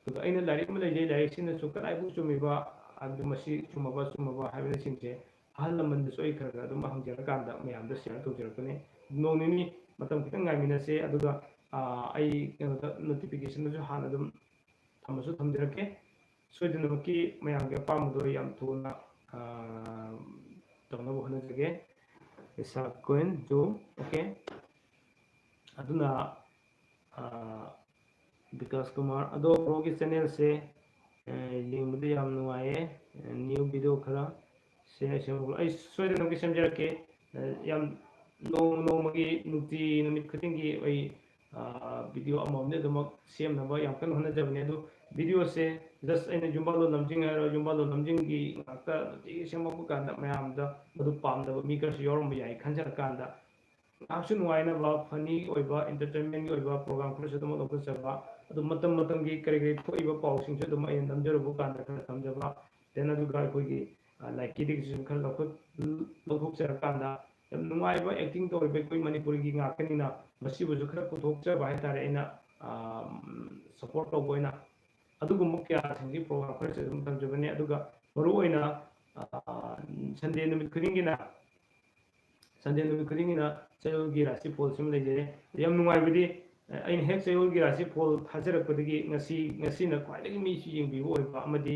ꯑꯗꯨꯒ ꯑꯩꯅ ꯂꯥꯏꯔꯤꯛ ꯑꯃ ꯂꯩꯖꯩ, ꯂꯥꯏꯔꯤꯛꯁꯤꯅꯁꯨ ꯀꯗꯥꯏꯕꯨ ꯆꯨꯝꯃꯤꯕ, ꯍꯥꯏꯕꯗꯤ ꯃꯁꯤ ꯆꯨꯝꯃꯕ ꯆꯨꯝꯃꯕ ꯍꯥꯏꯕꯅꯆꯤꯡꯕꯁꯦ ꯑꯍꯜ ꯂꯃꯟꯗꯁꯨ ꯑꯩ ꯈꯔ ꯈꯔ ꯑꯗꯨꯝ ꯍꯪꯖꯔꯀꯥꯟꯗ ꯃꯌꯥꯝꯗ share ꯇꯧꯖꯔꯛꯄꯅꯤ꯫ ꯅꯣꯡ ꯅꯤꯅꯤ ꯃꯇꯝ ꯈꯤꯇꯪ ꯉꯥꯏꯃꯤꯟꯅꯁꯦ, ꯑꯗꯨꯒ, ꯑꯥ, ꯑꯩ ꯀꯩꯅꯣꯗ notificationꯗꯁꯨ ꯍꯥꯟꯅ ꯑꯗꯨꯝ ꯊꯝꯃꯁꯨ ꯊꯝꯖꯔꯛꯀꯦ꯫ ꯁꯣꯏꯗꯅꯃꯛꯀꯤ ꯃꯌꯥꯝꯒꯤ ꯑꯄꯥꯝꯕꯗꯣ ꯑꯩ ꯌꯥꯝ ꯊꯨꯅ, ꯑꯥ, ꯇꯧꯅꯕ ꯍꯣꯠꯅꯖꯒꯦ꯫ ꯏꯁꯥ ꯀꯣꯏꯟ ꯖꯣ, okay꯫ ꯑꯗꯨꯅ, ꯑꯥ, ꯕꯤꯀꯥꯁ ꯀꯨꯃꯥꯔ, ꯑꯗꯣ broꯒꯤ channelꯁꯦ, ꯑꯦ, ꯌꯦꯡꯕꯗ ꯌꯥꯝ ꯅꯨꯡꯉꯥꯏꯌꯦ꯫ ꯑꯦ, new video ꯈꯔ ꯁꯦ-, ꯁꯦꯝꯍꯧꯕ꯭ꯔꯣ? ꯑꯩ ꯁꯣꯏꯗꯅꯃꯛꯀꯤ ꯁꯦꯝꯖꯔꯛꯀꯦ꯫ ꯑꯦ, ꯌꯥꯝ ꯅꯣꯡꯃ ꯅꯣꯡꯃꯒꯤ ꯅꯨꯡꯇꯤ ꯅꯨꯃꯤꯠ ꯈꯨꯗꯤꯡꯒꯤ ꯑꯩ, ꯑꯥ, video ꯑꯃꯃꯝꯗꯤ ꯑꯗꯨꯃꯛ ꯁꯦꯝꯅꯕ ꯌꯥꯝ ꯀꯟꯅ ꯍꯣꯠꯅꯖꯕꯅꯦ꯫ ꯑꯗꯨ videoꯁꯦ just ꯑꯩꯅ ꯌꯨꯝꯕꯥꯜꯂꯣꯟ ꯂꯝꯖꯤꯡ ꯍꯥꯏꯔꯣ, ꯌꯨꯝꯕꯥꯜꯂꯣꯟ ꯂꯝꯖꯤꯡꯒꯤ ꯉꯥꯛꯇ ꯅꯨꯡꯇꯤꯒꯤ ꯁꯦꯝꯃꯛꯄ ꯀꯥꯟꯗ ꯃꯌꯥꯝꯗ ꯃꯗꯨ ꯄꯥꯝꯗꯕ ꯃꯤ ꯈꯔꯁꯨ ꯌꯥꯎꯔꯝꯕ ꯌꯥꯏ ꯈꯟꯖꯔꯀꯥꯟꯗ, ꯉꯥꯏꯍꯥꯛꯁꯨ ꯅꯨꯡꯉꯥꯏꯅꯕ, funny ꯑꯣꯏꯕ, entertainmentꯀꯤ ꯑꯣꯏꯕ program ꯈꯔꯁꯨ ꯑꯗꯨꯝ ꯂꯧꯈꯠꯆꯕ, ꯑꯗꯨ ꯃꯇꯝ ꯃꯇꯝꯒꯤ ꯀꯔꯤ ꯀꯔꯤ ꯊꯣꯛꯏꯕ ꯄꯥꯎꯁꯤꯡꯁꯨ ꯑꯗꯨꯝ ꯑꯩꯅ ꯅꯝꯖꯔꯨꯕ ꯀꯥꯟꯗ ꯈꯔ ꯊꯝꯖꯕ, then ꯑꯗꯨꯒ ꯑꯩꯈꯣꯏꯒꯤ, ꯑ, ꯂꯥꯏꯀꯤꯗꯒꯤꯁꯨ ꯈꯔ ꯂꯧꯈꯠ-, ꯂꯧꯊꯣꯛꯆꯔꯀꯥꯟꯗ ꯌꯥꯝ ꯅꯨꯡꯉꯥꯏꯕ acting ꯇꯧꯔꯤꯕ ꯑꯩꯈꯣꯏ ꯃꯅꯤꯄꯨꯔꯒꯤ ꯉꯥꯛꯇꯅꯤꯅ ꯃꯁꯤꯕꯨꯁꯨ ꯈꯔ ꯄꯨꯊꯣꯛꯆꯕ ꯍꯥꯏꯇꯥꯔꯦ ꯑꯩꯅ, ꯑ, support ꯇꯧꯕ ꯑꯣꯏꯅ꯫ ꯑꯗꯨꯒꯨꯝꯕ ꯀꯌꯥꯁꯤꯡꯁꯤ program ꯈꯔꯁꯨ ꯑꯗꯨꯝ ꯊꯝꯖꯕꯅꯤ꯫ ꯑꯗꯨꯒ ꯃꯔꯨꯑꯣꯏꯅ, ꯑ, Sunday ꯅꯨꯃꯤꯠ ꯈꯨꯗꯤꯡꯒꯤꯅ Sunday ꯅꯨꯃꯤꯠ ꯈꯨꯗꯤꯡꯒꯤꯅ ꯆꯌꯣꯜꯒꯤ ꯔꯥꯁꯤ ꯐꯣꯜꯁꯤꯃ ꯂꯩꯖꯔꯦ꯫ ꯌꯥꯝ ꯅꯨꯡꯉꯥꯏꯕꯗꯤ, ꯑ, ꯑꯩꯅ ꯍꯦꯛ ꯆꯌꯣꯜꯒꯤ ꯔꯥꯁꯤ ꯐꯣꯜ ꯊꯥꯖꯔꯛꯄꯗꯒꯤ ꯉꯁꯤ, ꯉꯁꯤꯅ ꯈ꯭ꯋꯥꯏꯗꯒꯤ ꯃꯤꯁꯨ ꯌꯦꯡꯕꯤꯕ ꯑꯣꯏꯕ ꯑꯃꯗꯤ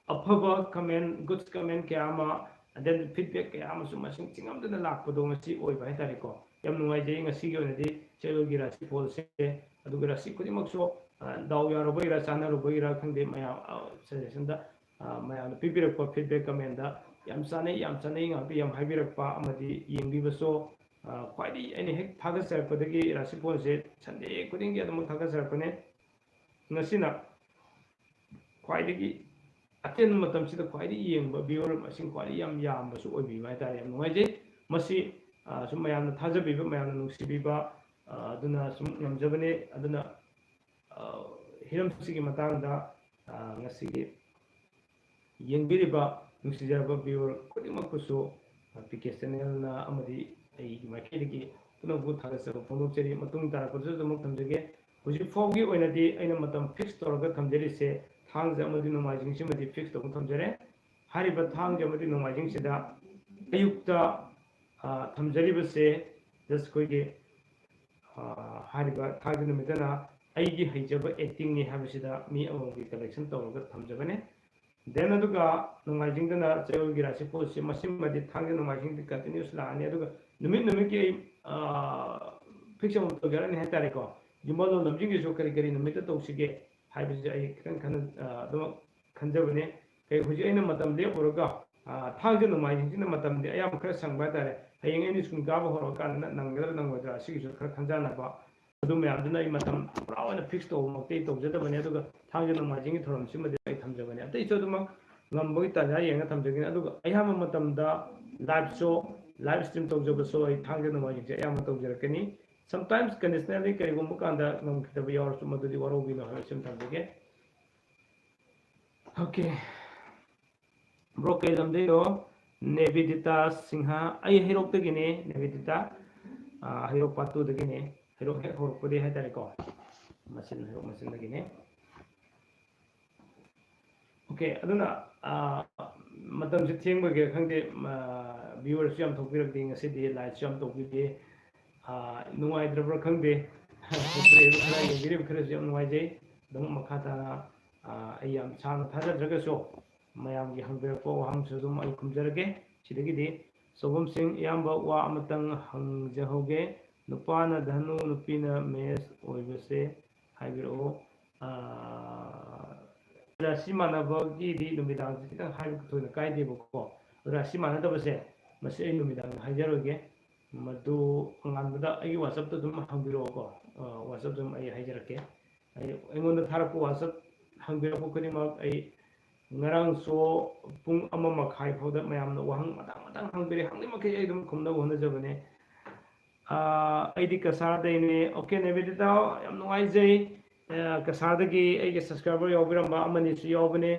ꯑꯐꯕ comment, good comment ꯀꯌꯥ ꯑꯃ, and then feedback ꯀꯌꯥ ꯑꯃꯁꯨ ꯃꯁꯤꯡ ꯊꯤꯉꯝꯗꯅ ꯂꯥꯛꯄꯗꯣ ꯉꯁꯤ ꯑꯣꯏꯕ ꯍꯥꯏꯇꯥꯔꯦꯀꯣ꯫ ꯌꯥꯝ ꯅꯨꯡꯉꯥꯏꯖꯩ ꯉꯁꯤꯒꯤ ꯑꯣꯏꯅꯗꯤ ꯆꯌꯣꯜꯒꯤ ꯔꯥꯁꯤ ꯐꯣꯜꯁꯦ꯫ ꯑꯗꯨꯒ ꯔꯥꯁꯤ ꯈꯨꯗꯤꯡꯃꯛꯁꯨ, ꯑ, ꯗꯥꯎ ꯌꯥꯔꯨꯕꯒꯤꯔꯥ ꯆꯥꯟꯅꯔꯨꯕꯒꯤꯔꯥ ꯈꯪꯗꯦ, ꯃꯌꯥꯝ, ꯑ, suggestionꯗ, ꯑ, ꯃꯌꯥꯝꯅ ꯄꯤꯕꯤꯔꯛꯄ feedback commentꯗ ꯌꯥꯝ ꯆꯥꯟꯅꯩ, ꯌꯥꯝ ꯆꯥꯟꯅꯩ ꯉꯥꯛꯇ ꯌꯥꯝ ꯍꯥꯏꯕꯤꯔꯛꯄ ꯑꯃꯗꯤ ꯌꯦꯡꯕꯤꯕꯁꯨ ꯈ꯭ꯋꯥꯏꯗꯒꯤ ꯑꯩꯅ ꯍꯦꯛ ꯊꯥꯒꯠꯆꯔꯛꯄꯗꯒꯤ ꯔꯥꯁꯤꯐꯣꯜꯁꯦ ꯁꯟꯗꯦ ꯈꯨꯗꯤꯡꯒꯤ ꯑꯗꯨꯃꯛ ꯊꯥꯒꯠꯆꯔꯛꯄꯅꯦ꯫ ꯉꯁꯤꯅ ꯈ꯭ꯋꯥꯏꯗꯒꯤ ꯑꯇꯦꯟꯕ ꯃꯇꯝꯁꯤꯗ ꯈ꯭ꯋꯥꯏꯗꯒꯤ ꯌꯦꯡꯕ viewer ꯃꯁꯤꯡ ꯈ꯭ꯋꯥꯏꯗꯒꯤ ꯌꯥꯝ ꯌꯥꯝꯕꯁꯨ ꯑꯣꯏꯕꯤꯕ ꯍꯥꯏꯇꯥꯔꯦ꯫ ꯌꯥꯝ ꯅꯨꯡꯉꯥꯏꯖꯩ꯫ ꯃꯁꯤ ꯁꯨꯝ ꯃꯌꯥꯝꯅ ꯊꯥꯖꯕꯤꯕ, ꯃꯌꯥꯝꯅ ꯅꯨꯡꯁꯤꯕꯤꯕ, ꯑꯗꯨꯅ ꯁꯨꯝ ꯉꯝꯖꯕꯅꯦ꯫ ꯑꯗꯨꯅ ꯍꯤꯔꯝꯁꯤꯒꯤ ꯃꯇꯥꯡꯗ ꯉꯁꯤꯒꯤ ꯌꯦꯡꯕꯤꯔꯤꯕ ꯅꯨꯡꯁꯤꯖꯔꯕ viewer ꯈꯨꯗꯤꯡꯃꯛꯄꯨꯁꯨ ꯄꯤ ꯀꯦ ꯆꯦꯅꯦꯜꯅ ꯑꯃꯗꯤ ꯑꯩꯒꯤ ꯃꯥꯏꯀꯩꯗꯒꯤ ꯄꯨꯝꯅꯃꯛꯄꯨ ꯊꯥꯒꯠꯆꯕ ꯐꯣꯡꯗꯣꯛꯆꯔꯤ꯫ ꯃꯇꯨꯡ ꯇꯥꯔꯛꯄꯗꯁꯨ ꯑꯗꯨꯃꯛ ꯊꯝꯖꯒꯦ꯫ ꯍꯧꯖꯤꯛ ꯐꯥꯎꯒꯤ ꯑꯣꯏꯅꯗꯤ ꯑꯩꯅ ꯃꯇꯝ fix ꯇꯧꯔꯒ ꯊꯝꯖꯔꯤꯁꯦ ꯊꯥꯡꯖ ꯑꯃꯗꯤ ꯅꯣꯡꯃꯥꯏꯖꯤꯡꯁꯤꯃꯗꯤ fix ꯇꯧꯔꯒ ꯊꯝꯖꯔꯦ꯫ ꯍꯥꯏꯔꯤꯕ ꯊꯥꯡꯖ ꯑꯃꯗꯤ ꯅꯣꯡꯃꯥꯏꯖꯤꯡꯁꯤꯗ ꯑꯌꯨꯛꯇ ꯊꯝꯖꯔꯤꯕꯁꯦ just ꯑꯩꯈꯣꯏꯒꯤ ꯍꯥꯏꯔꯤꯕ ꯊꯥꯡꯖ ꯅꯨꯃꯤꯠꯇꯅ ꯑꯩꯒꯤ ꯍꯩꯖꯕ actingꯅꯤ ꯍꯥꯏꯕꯁꯤꯗ ꯃꯤ ꯑꯃꯃꯝꯒꯤ collection ꯇꯧꯔꯒ ꯊꯝꯖꯕꯅꯦ꯫ Then ꯑꯗꯨꯒ ꯅꯣꯡꯃꯥꯏꯖꯤꯡꯗꯅ ꯆꯌꯣꯜꯒꯤ ꯔꯥꯁꯤꯐꯣꯜꯁꯤ ꯃꯁꯤꯃꯗꯤ ꯊꯥꯡꯖ ꯅꯣꯡꯃꯥꯏꯖꯤꯡꯗꯤ continuous ꯂꯥꯛꯑꯅꯤ꯫ ꯑꯗꯨꯒ ꯅꯨꯃꯤꯠ ꯅꯨꯃꯤꯠꯀꯤ ꯑꯩ fix ꯑꯃ ꯇꯧꯖꯔꯛꯑꯅꯤ ꯍꯥꯏꯇꯥꯔꯦꯀꯣ꯫ ꯌꯨꯝꯕꯥꯜꯂꯣꯟ ꯂꯝꯖꯤꯡꯒꯤꯁꯨ ꯀꯔꯤ ꯀꯔꯤ ꯅꯨꯃꯤꯠꯇ ꯇꯧꯁꯤꯒꯦ ꯍꯥꯏꯕꯁꯦ ꯑꯩ ꯈꯤꯇꯪ ꯈꯟꯅ ꯑꯗꯨꯃꯛ ꯈꯟꯖꯕꯅꯦ꯫ ꯀꯩ ꯍꯧꯖꯤꯛ ꯑꯩꯅ ꯃꯇꯝ ꯂꯦꯞꯄꯨꯔꯒ ꯊꯥꯡꯖ ꯅꯣꯡꯃꯥꯏꯖꯤꯡꯁꯤꯅ ꯃꯇꯝꯗꯤ ꯑꯌꯥꯝꯕ ꯈꯔ ꯁꯪꯕ ꯍꯥꯏꯇꯥꯔꯦ꯫ ꯍꯌꯦꯡ ꯑꯩꯅ ꯁ꯭ꯀꯨꯜ ꯀꯥꯕ ꯍꯧꯔꯛꯑꯀꯥꯟꯗ ꯅꯪꯒꯗ꯭ꯔꯥ ꯅꯪꯉꯣꯏꯗ꯭ꯔꯥ ꯁꯤꯒꯤꯁꯨ ꯈꯔ ꯈꯟꯖꯥꯟꯅꯕ꯫ ꯑꯗꯨ ꯃꯌꯥꯝꯗꯨꯅ ꯑꯩ ꯃꯇꯝ ꯄꯨꯔꯥ ꯑꯣꯏꯅ fix ꯇꯧꯕꯃꯛꯇꯤ ꯑꯩ ꯇꯧꯖꯗꯕꯅꯤ꯫ ꯑꯗꯨꯒ ꯊꯥꯡꯖ ꯅꯣꯡꯃꯥꯏꯖꯤꯡꯒꯤ ꯊꯧꯔꯝꯁꯤꯃꯗꯤ ꯑꯩ ꯊꯝꯖꯕꯅꯤ꯫ ꯑꯇꯩꯁꯨ ꯑꯗꯨꯃꯛ ꯉꯝꯕꯒꯤ ꯇꯥꯟꯖꯥ ꯌꯦꯡꯉ ꯊꯝꯖꯒꯅꯤ꯫ ꯑꯗꯨꯒ ꯑꯌꯥꯝꯕ ꯃꯇꯝꯗ live show, live stream ꯇꯧꯖꯕꯁꯨ ꯑꯩ ꯊꯥꯡꯖ ꯅꯣꯡꯃꯥꯏꯖꯤꯡꯁꯦ ꯑꯌꯥꯝꯕ ꯇꯧꯖꯔꯛꯀꯅꯤ꯫ Sometimes conditionally ꯀꯔꯤꯒꯨꯝꯕ ꯀꯥꯟꯗ ꯉꯝꯈꯤꯗꯕ ꯌꯥꯎꯔꯁꯨ ꯃꯗꯨꯗꯤ ꯋꯥꯔꯧꯕꯤꯅꯨ ꯍꯥꯏꯕꯁꯤ ꯑꯃ ꯊꯝꯖꯒꯦ꯫ Okay꯫ Bro, ꯀꯩ ꯂꯝꯗꯩꯅꯣ? ꯅꯦꯕꯤꯗꯤꯇꯥ ꯁꯤꯡꯍ꯫ ꯑꯩ ꯍꯩꯔꯣꯛꯇꯒꯤꯅꯦ, ꯅꯦꯕꯤꯗꯤꯇꯥ꯫ ꯍꯩꯔꯣꯛ part twoꯗꯒꯤꯅꯦ꯫ ꯍꯩꯔꯣꯛ ꯍꯦꯛ ꯍꯧꯔꯛꯄꯗꯒꯤ ꯍꯥꯏꯇꯥꯔꯦꯀꯣ꯫ ꯃꯆꯤꯟ, ꯍꯩꯔꯣꯛ ꯃꯆꯤꯟꯗꯒꯤꯅꯦ꯫ Okay, ꯑꯗꯨꯅ ꯃꯇꯝꯁꯦ ꯊꯦꯡꯕꯒꯤꯔ ꯈꯪꯗꯦ, viewerꯁꯨ ꯌꯥꯝ ꯊꯣꯛꯄꯤꯔꯛꯇꯦ ꯉꯁꯤꯗꯤ, likeꯁꯨ ꯌꯥꯝ ꯇꯧꯕꯤꯗꯦ꯫ ꯅꯨꯡꯉꯥꯏꯇ꯭ꯔꯕ꯭ꯔꯥ ꯈꯪꯗꯦ꯫ ꯈꯔ ꯌꯦꯡꯕꯤꯔꯤꯕ ꯈꯔꯁꯨ ꯌꯥꯝ ꯅꯨꯡꯉꯥꯏꯖꯩ꯫ ꯑꯗꯨꯝ ꯃꯈꯥ ꯇꯥꯅ ꯑꯩ ꯌꯥꯝ ꯁꯥꯡꯅ ꯊꯥꯖꯗ꯭ꯔꯒꯁꯨ ꯃꯌꯥꯝꯒꯤ ꯍꯪꯕꯤꯔꯛꯄ ꯋꯥꯍꯪꯁꯨ ꯑꯗꯨꯝ ꯑꯩ ꯈꯨꯝꯖꯔꯒꯦ꯫ ꯁꯤꯗꯒꯤꯗꯤ ꯁꯣꯕꯝꯁꯤꯡ, ꯏꯌꯥꯝꯕ ꯋꯥ ꯑꯃꯇꯪ ꯍꯪꯖꯍꯧꯒꯦ꯫ ꯅꯨꯄꯥꯅ ꯙꯅꯨ, ꯅꯨꯄꯤꯅ ꯃꯦꯁ ꯑꯣꯏꯕꯁꯦ ꯍꯥꯏꯕꯤꯔꯛꯑꯣ꯫ ꯔꯥꯁꯤ ꯃꯥꯟꯅꯕꯒꯤꯗꯤ ꯅꯨꯃꯤꯗꯥꯡꯁꯦ ꯈꯤꯇꯪ ꯍꯥꯏꯕ ꯊꯣꯏꯅ ꯀꯥꯏꯗꯦꯕꯀꯣ꯫ ꯔꯥꯁꯤ ꯃꯥꯟꯅꯗꯕꯁꯦ ꯃꯁꯤ ꯑꯩ ꯅꯨꯃꯤꯗꯥꯡꯗ ꯍꯥꯏꯖꯔꯣꯏꯒꯦ꯫ ꯃꯗꯨ ꯉꯥꯟꯕꯗ ꯑꯩꯒꯤ WhatsApp-ꯇ ꯑꯗꯨꯝ ꯍꯪꯕꯤꯔꯛꯑꯣꯀꯣ꯫ ꯑ, WhatsApp ꯑꯗꯨꯝ ꯑꯩ ꯍꯥꯏꯖꯔꯛꯀꯦ꯫ ꯑꯩ, ꯑꯩꯉꯣꯟꯗ ꯊꯥꯔꯛꯄ WhatsApp ꯍꯪꯕꯤꯔꯛꯄ ꯈꯨꯗꯤꯡꯃꯛ ꯑꯩ ꯉꯔꯥꯡ show ꯄꯨꯡ ꯑꯃ ꯃꯈꯥꯏ ꯐꯥꯎꯗ ꯃꯌꯥꯝꯅ ꯋꯥꯍꯪ ꯃꯊꯪ ꯃꯊꯪ ꯍꯪꯕꯤꯔꯦ, ꯍꯪꯅꯤꯡ ꯃꯈꯩ ꯑꯩ ꯑꯗꯨꯝ ꯈꯨꯝꯅꯕ ꯍꯣꯠꯅꯖꯕꯅꯦ꯫ ꯑ, ꯑꯩꯗꯤ ꯀꯁꯥꯔꯗꯩꯅꯦ꯫ Okay, ꯅꯦꯕꯤꯗꯤꯇꯥ, ꯌꯥꯝ ꯅꯨꯡꯉꯥꯏꯖꯩ꯫ ꯑ, ꯀꯁꯥꯔꯗꯒꯤ ꯑꯩꯒꯤ subscriber ꯌꯥꯎꯕꯤꯔꯝꯕ ꯑꯃꯅꯤꯁꯨ ꯌꯥꯎꯕꯅꯦ꯫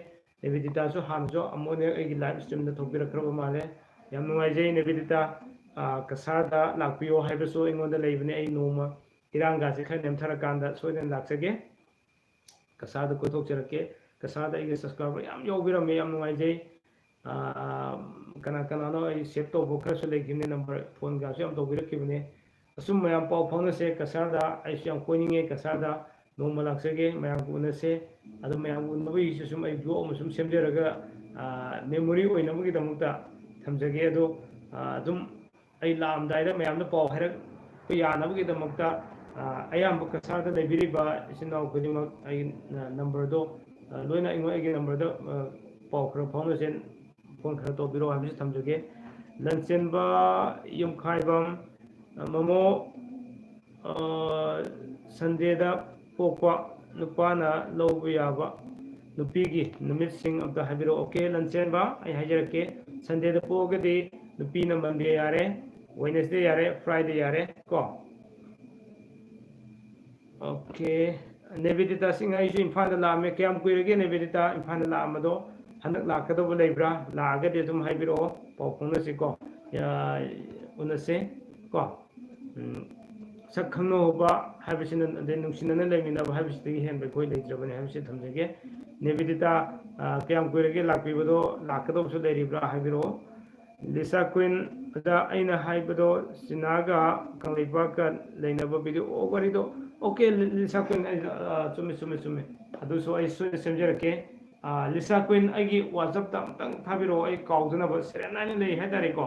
ꯅꯦꯕꯤꯗꯤꯇꯥꯁꯨ ꯍꯥꯟꯅꯁꯨ ꯑꯃꯨꯛ ꯑꯩꯒꯤ live stream-ꯗ ꯊꯣꯛꯄꯤꯔꯛꯈ꯭ꯔꯕ ꯃꯥꯜꯂꯦ꯫ ꯌꯥꯝ ꯅꯨꯡꯉꯥꯏꯖꯩ ꯅꯦꯕꯤꯗꯤꯇꯥ꯫ ꯑ, ꯀꯁꯥꯔꯗ ꯂꯥꯛꯄꯤꯌꯣ ꯍꯥꯏꯕꯁꯨ ꯑꯩꯉꯣꯟꯗ ꯂꯩꯕꯅꯦ꯫ ꯑꯩ ꯅꯣꯡꯃ ꯏꯔꯥꯡꯒꯥꯁꯦ ꯈꯔ ꯅꯦꯝꯊꯔꯀꯥꯟꯗ ꯁꯣꯏꯗꯅ ꯂꯥꯛꯆꯒꯦ꯫ ꯀꯁꯥꯔꯗ ꯀꯣꯏꯊꯣꯛꯆꯔꯛꯀꯦ꯫ ꯀꯁꯥꯔꯗ ꯑꯩꯒꯤ subscriber ꯌꯥꯝ ꯌꯥꯎꯕꯤꯔꯝꯃꯦ, ꯌꯥꯝ ꯅꯨꯡꯉꯥꯏꯖꯩ꯫ ꯑ, ꯀꯅꯥ ꯀꯅꯥꯅꯣ ꯑꯩ save ꯇꯧꯕ ꯈꯔꯁꯨ ꯂꯩꯈꯤꯕꯅꯦ, number, phone-ꯒꯁꯨ ꯌꯥꯝ ꯇꯧꯕꯤꯔꯛꯈꯤꯕꯅꯦ꯫ ꯑꯁꯨꯝ ꯃꯌꯥꯝ ꯄꯥꯎ ꯐꯥꯎꯅꯁꯦ꯫ ꯀꯁꯥꯔꯗ ꯑꯩꯁꯨ ꯌꯥꯝ ꯀꯣꯏꯅꯤꯡꯉꯦ, ꯀꯁꯥꯔꯗ ꯅꯣꯡꯃ ꯂꯥꯛꯆꯒꯦ, ꯃꯌꯥꯝꯒ ꯎꯅꯁꯦ꯫ ꯑꯗꯨ ꯃꯌꯥꯝꯒ ꯎꯅꯕꯒꯤꯁꯨ ꯁꯨꯝ ꯑꯩ vlog ꯑꯃ ꯁꯨꯝ ꯁꯦꯝꯖꯔꯒ, ꯑ, memory ꯑꯣꯏꯅꯕꯒꯤꯗꯃꯛꯇ ꯊꯝꯖꯒꯦ꯫ ꯑꯗꯣ, ꯑ, ꯑꯗꯨꯝ ꯑꯩ ꯂꯥꯛꯑꯝꯗꯥꯏꯗ ꯃꯌꯥꯝꯗ ꯄꯥꯎ ꯍꯥꯏꯔꯛꯄ ꯌꯥꯅꯕꯒꯤꯗꯃꯛꯇ, ꯑ, ꯑꯌꯥꯝꯕ ꯀꯁꯥꯔꯗ ꯂꯩꯕꯤꯔꯤꯕ ꯏꯆꯤꯟ ꯏꯅꯥꯎ ꯈꯨꯗꯤꯡꯃꯛ ꯑꯩꯒꯤ, ꯑ, number-ꯗꯣ, ꯑ, ꯂꯣꯏꯅ ꯑꯩꯉꯣꯟ-, ꯑꯩꯒꯤ number-ꯗ, ꯑ, ꯄꯥꯎ ꯈꯔ ꯐꯥꯎꯅꯁꯦ, phone ꯈꯔ ꯇꯧꯕꯤꯔꯛꯑꯣ ꯍꯥꯏꯕꯁꯤ ꯊꯝꯖꯒꯦ꯫ ꯂꯟꯆꯦꯟꯕ ꯌꯨꯝꯈꯥꯏꯕꯝ, ꯑ, ꯃꯃꯣ, ꯑ, Sunday-ꯗ ꯄꯣꯛꯄ ꯅꯨꯄꯥꯅ ꯂꯧꯕ ꯌꯥꯕ ꯅꯨꯄꯤꯒꯤ ꯅꯨꯃꯤꯠꯁꯤꯡ ꯑꯝꯇ ꯍꯥꯏꯕꯤꯔꯛꯑꯣ꯫ Okay, ꯂꯟꯆꯦꯟꯕ, ꯑꯩ ꯍꯥꯏꯖꯔꯛꯀꯦ꯫ Sunday-ꯗ ꯄꯣꯛꯑꯒꯗꯤ ꯅꯨꯄꯤꯅ Monday ꯌꯥꯔꯦ, Wednesday ꯌꯥꯔꯦ, Friday ꯌꯥꯔꯦ ꯀꯣ꯫ Okay, ꯅꯦꯕꯤꯗꯤꯇꯥ ꯁꯤꯡ, ꯑꯩꯁꯨ ꯏꯝꯐꯥꯜꯗ ꯂꯥꯛꯑꯝꯃꯦ꯫ ꯀꯌꯥꯝ ꯀꯨꯏꯔꯒꯦ ꯅꯦꯕꯤꯗꯤꯇꯥ ꯏꯝꯐꯥꯜꯗ ꯂꯥꯛꯑꯝꯕꯗꯣ? ꯍꯟꯗꯛ ꯂꯥꯛꯀꯗꯧꯕ ꯂꯩꯕ꯭ꯔꯥ? ꯂꯥꯛꯑꯒꯗꯤ ꯑꯗꯨꯝ ꯍꯥꯏꯕꯤꯔꯛꯑꯣ, ꯄꯥꯎ ꯐꯥꯎꯅꯁꯤ ꯀꯣ꯫ ꯑ, ꯎꯅꯁꯦ ꯀꯣ꯫ ꯎꯝ, ꯁꯛ ꯈꯪꯅꯍꯧꯕ ꯍꯥꯏꯕꯁꯤꯅ, ꯑꯗꯩ ꯅꯨꯡꯁꯤꯅꯅ ꯂꯩꯃꯤꯟꯅꯕ ꯍꯥꯏꯕꯁꯤꯗꯒꯤ ꯍꯦꯟꯕ ꯑꯩꯈꯣꯏ ꯂꯩꯇ꯭ꯔꯕꯅꯤ ꯍꯥꯏꯕꯁꯤ ꯊꯝꯖꯒꯦ꯫ ꯅꯦꯕꯤꯗꯤꯇꯥ, ꯑ, ꯀꯌꯥꯝ ꯀꯨꯏꯔꯒꯦ ꯂꯥꯛꯄꯤꯕꯗꯣ? ꯂꯥꯛꯀꯗꯧꯕꯁꯨ ꯂꯩꯔꯤꯕ꯭ꯔꯥ ꯍꯥꯏꯕꯤꯔꯛꯑꯣ꯫ ꯂꯤꯁꯥ ꯀ꯭ꯋꯤꯟ, ꯑꯣꯖꯥ, ꯑꯩꯅ ꯍꯥꯏꯕꯗꯣ ꯁꯤꯅꯥꯒ ꯀꯪꯂꯩꯄꯥꯛꯀ ꯂꯩꯅꯕ video, ꯑꯣ, ꯋꯥꯔꯤꯗꯣ, okay, ꯂꯤ-, ꯂꯤꯁꯥ ꯀ꯭ꯋꯤꯟ, ꯑꯩ, ꯑ, ꯆꯨꯝꯃꯦ, ꯆꯨꯝꯃꯦ, ꯆꯨꯝꯃꯦ, ꯑꯗꯨꯁꯨ ꯑꯩ ꯁꯣꯏꯗꯅ ꯁꯦꯝꯖꯔꯛꯀꯦ꯫ ꯑ, ꯂꯤꯁꯥ ꯀ꯭ꯋꯤꯟ, ꯑꯩꯒꯤ WhatsApp-ꯇ ꯑꯝꯇꯪ ꯊꯥꯕꯤꯔꯛꯑꯣ, ꯑꯩ ꯀꯥꯎꯗꯅꯕ꯫ Serial line ꯂꯩ ꯍꯥꯏꯇꯥꯔꯦꯀꯣ,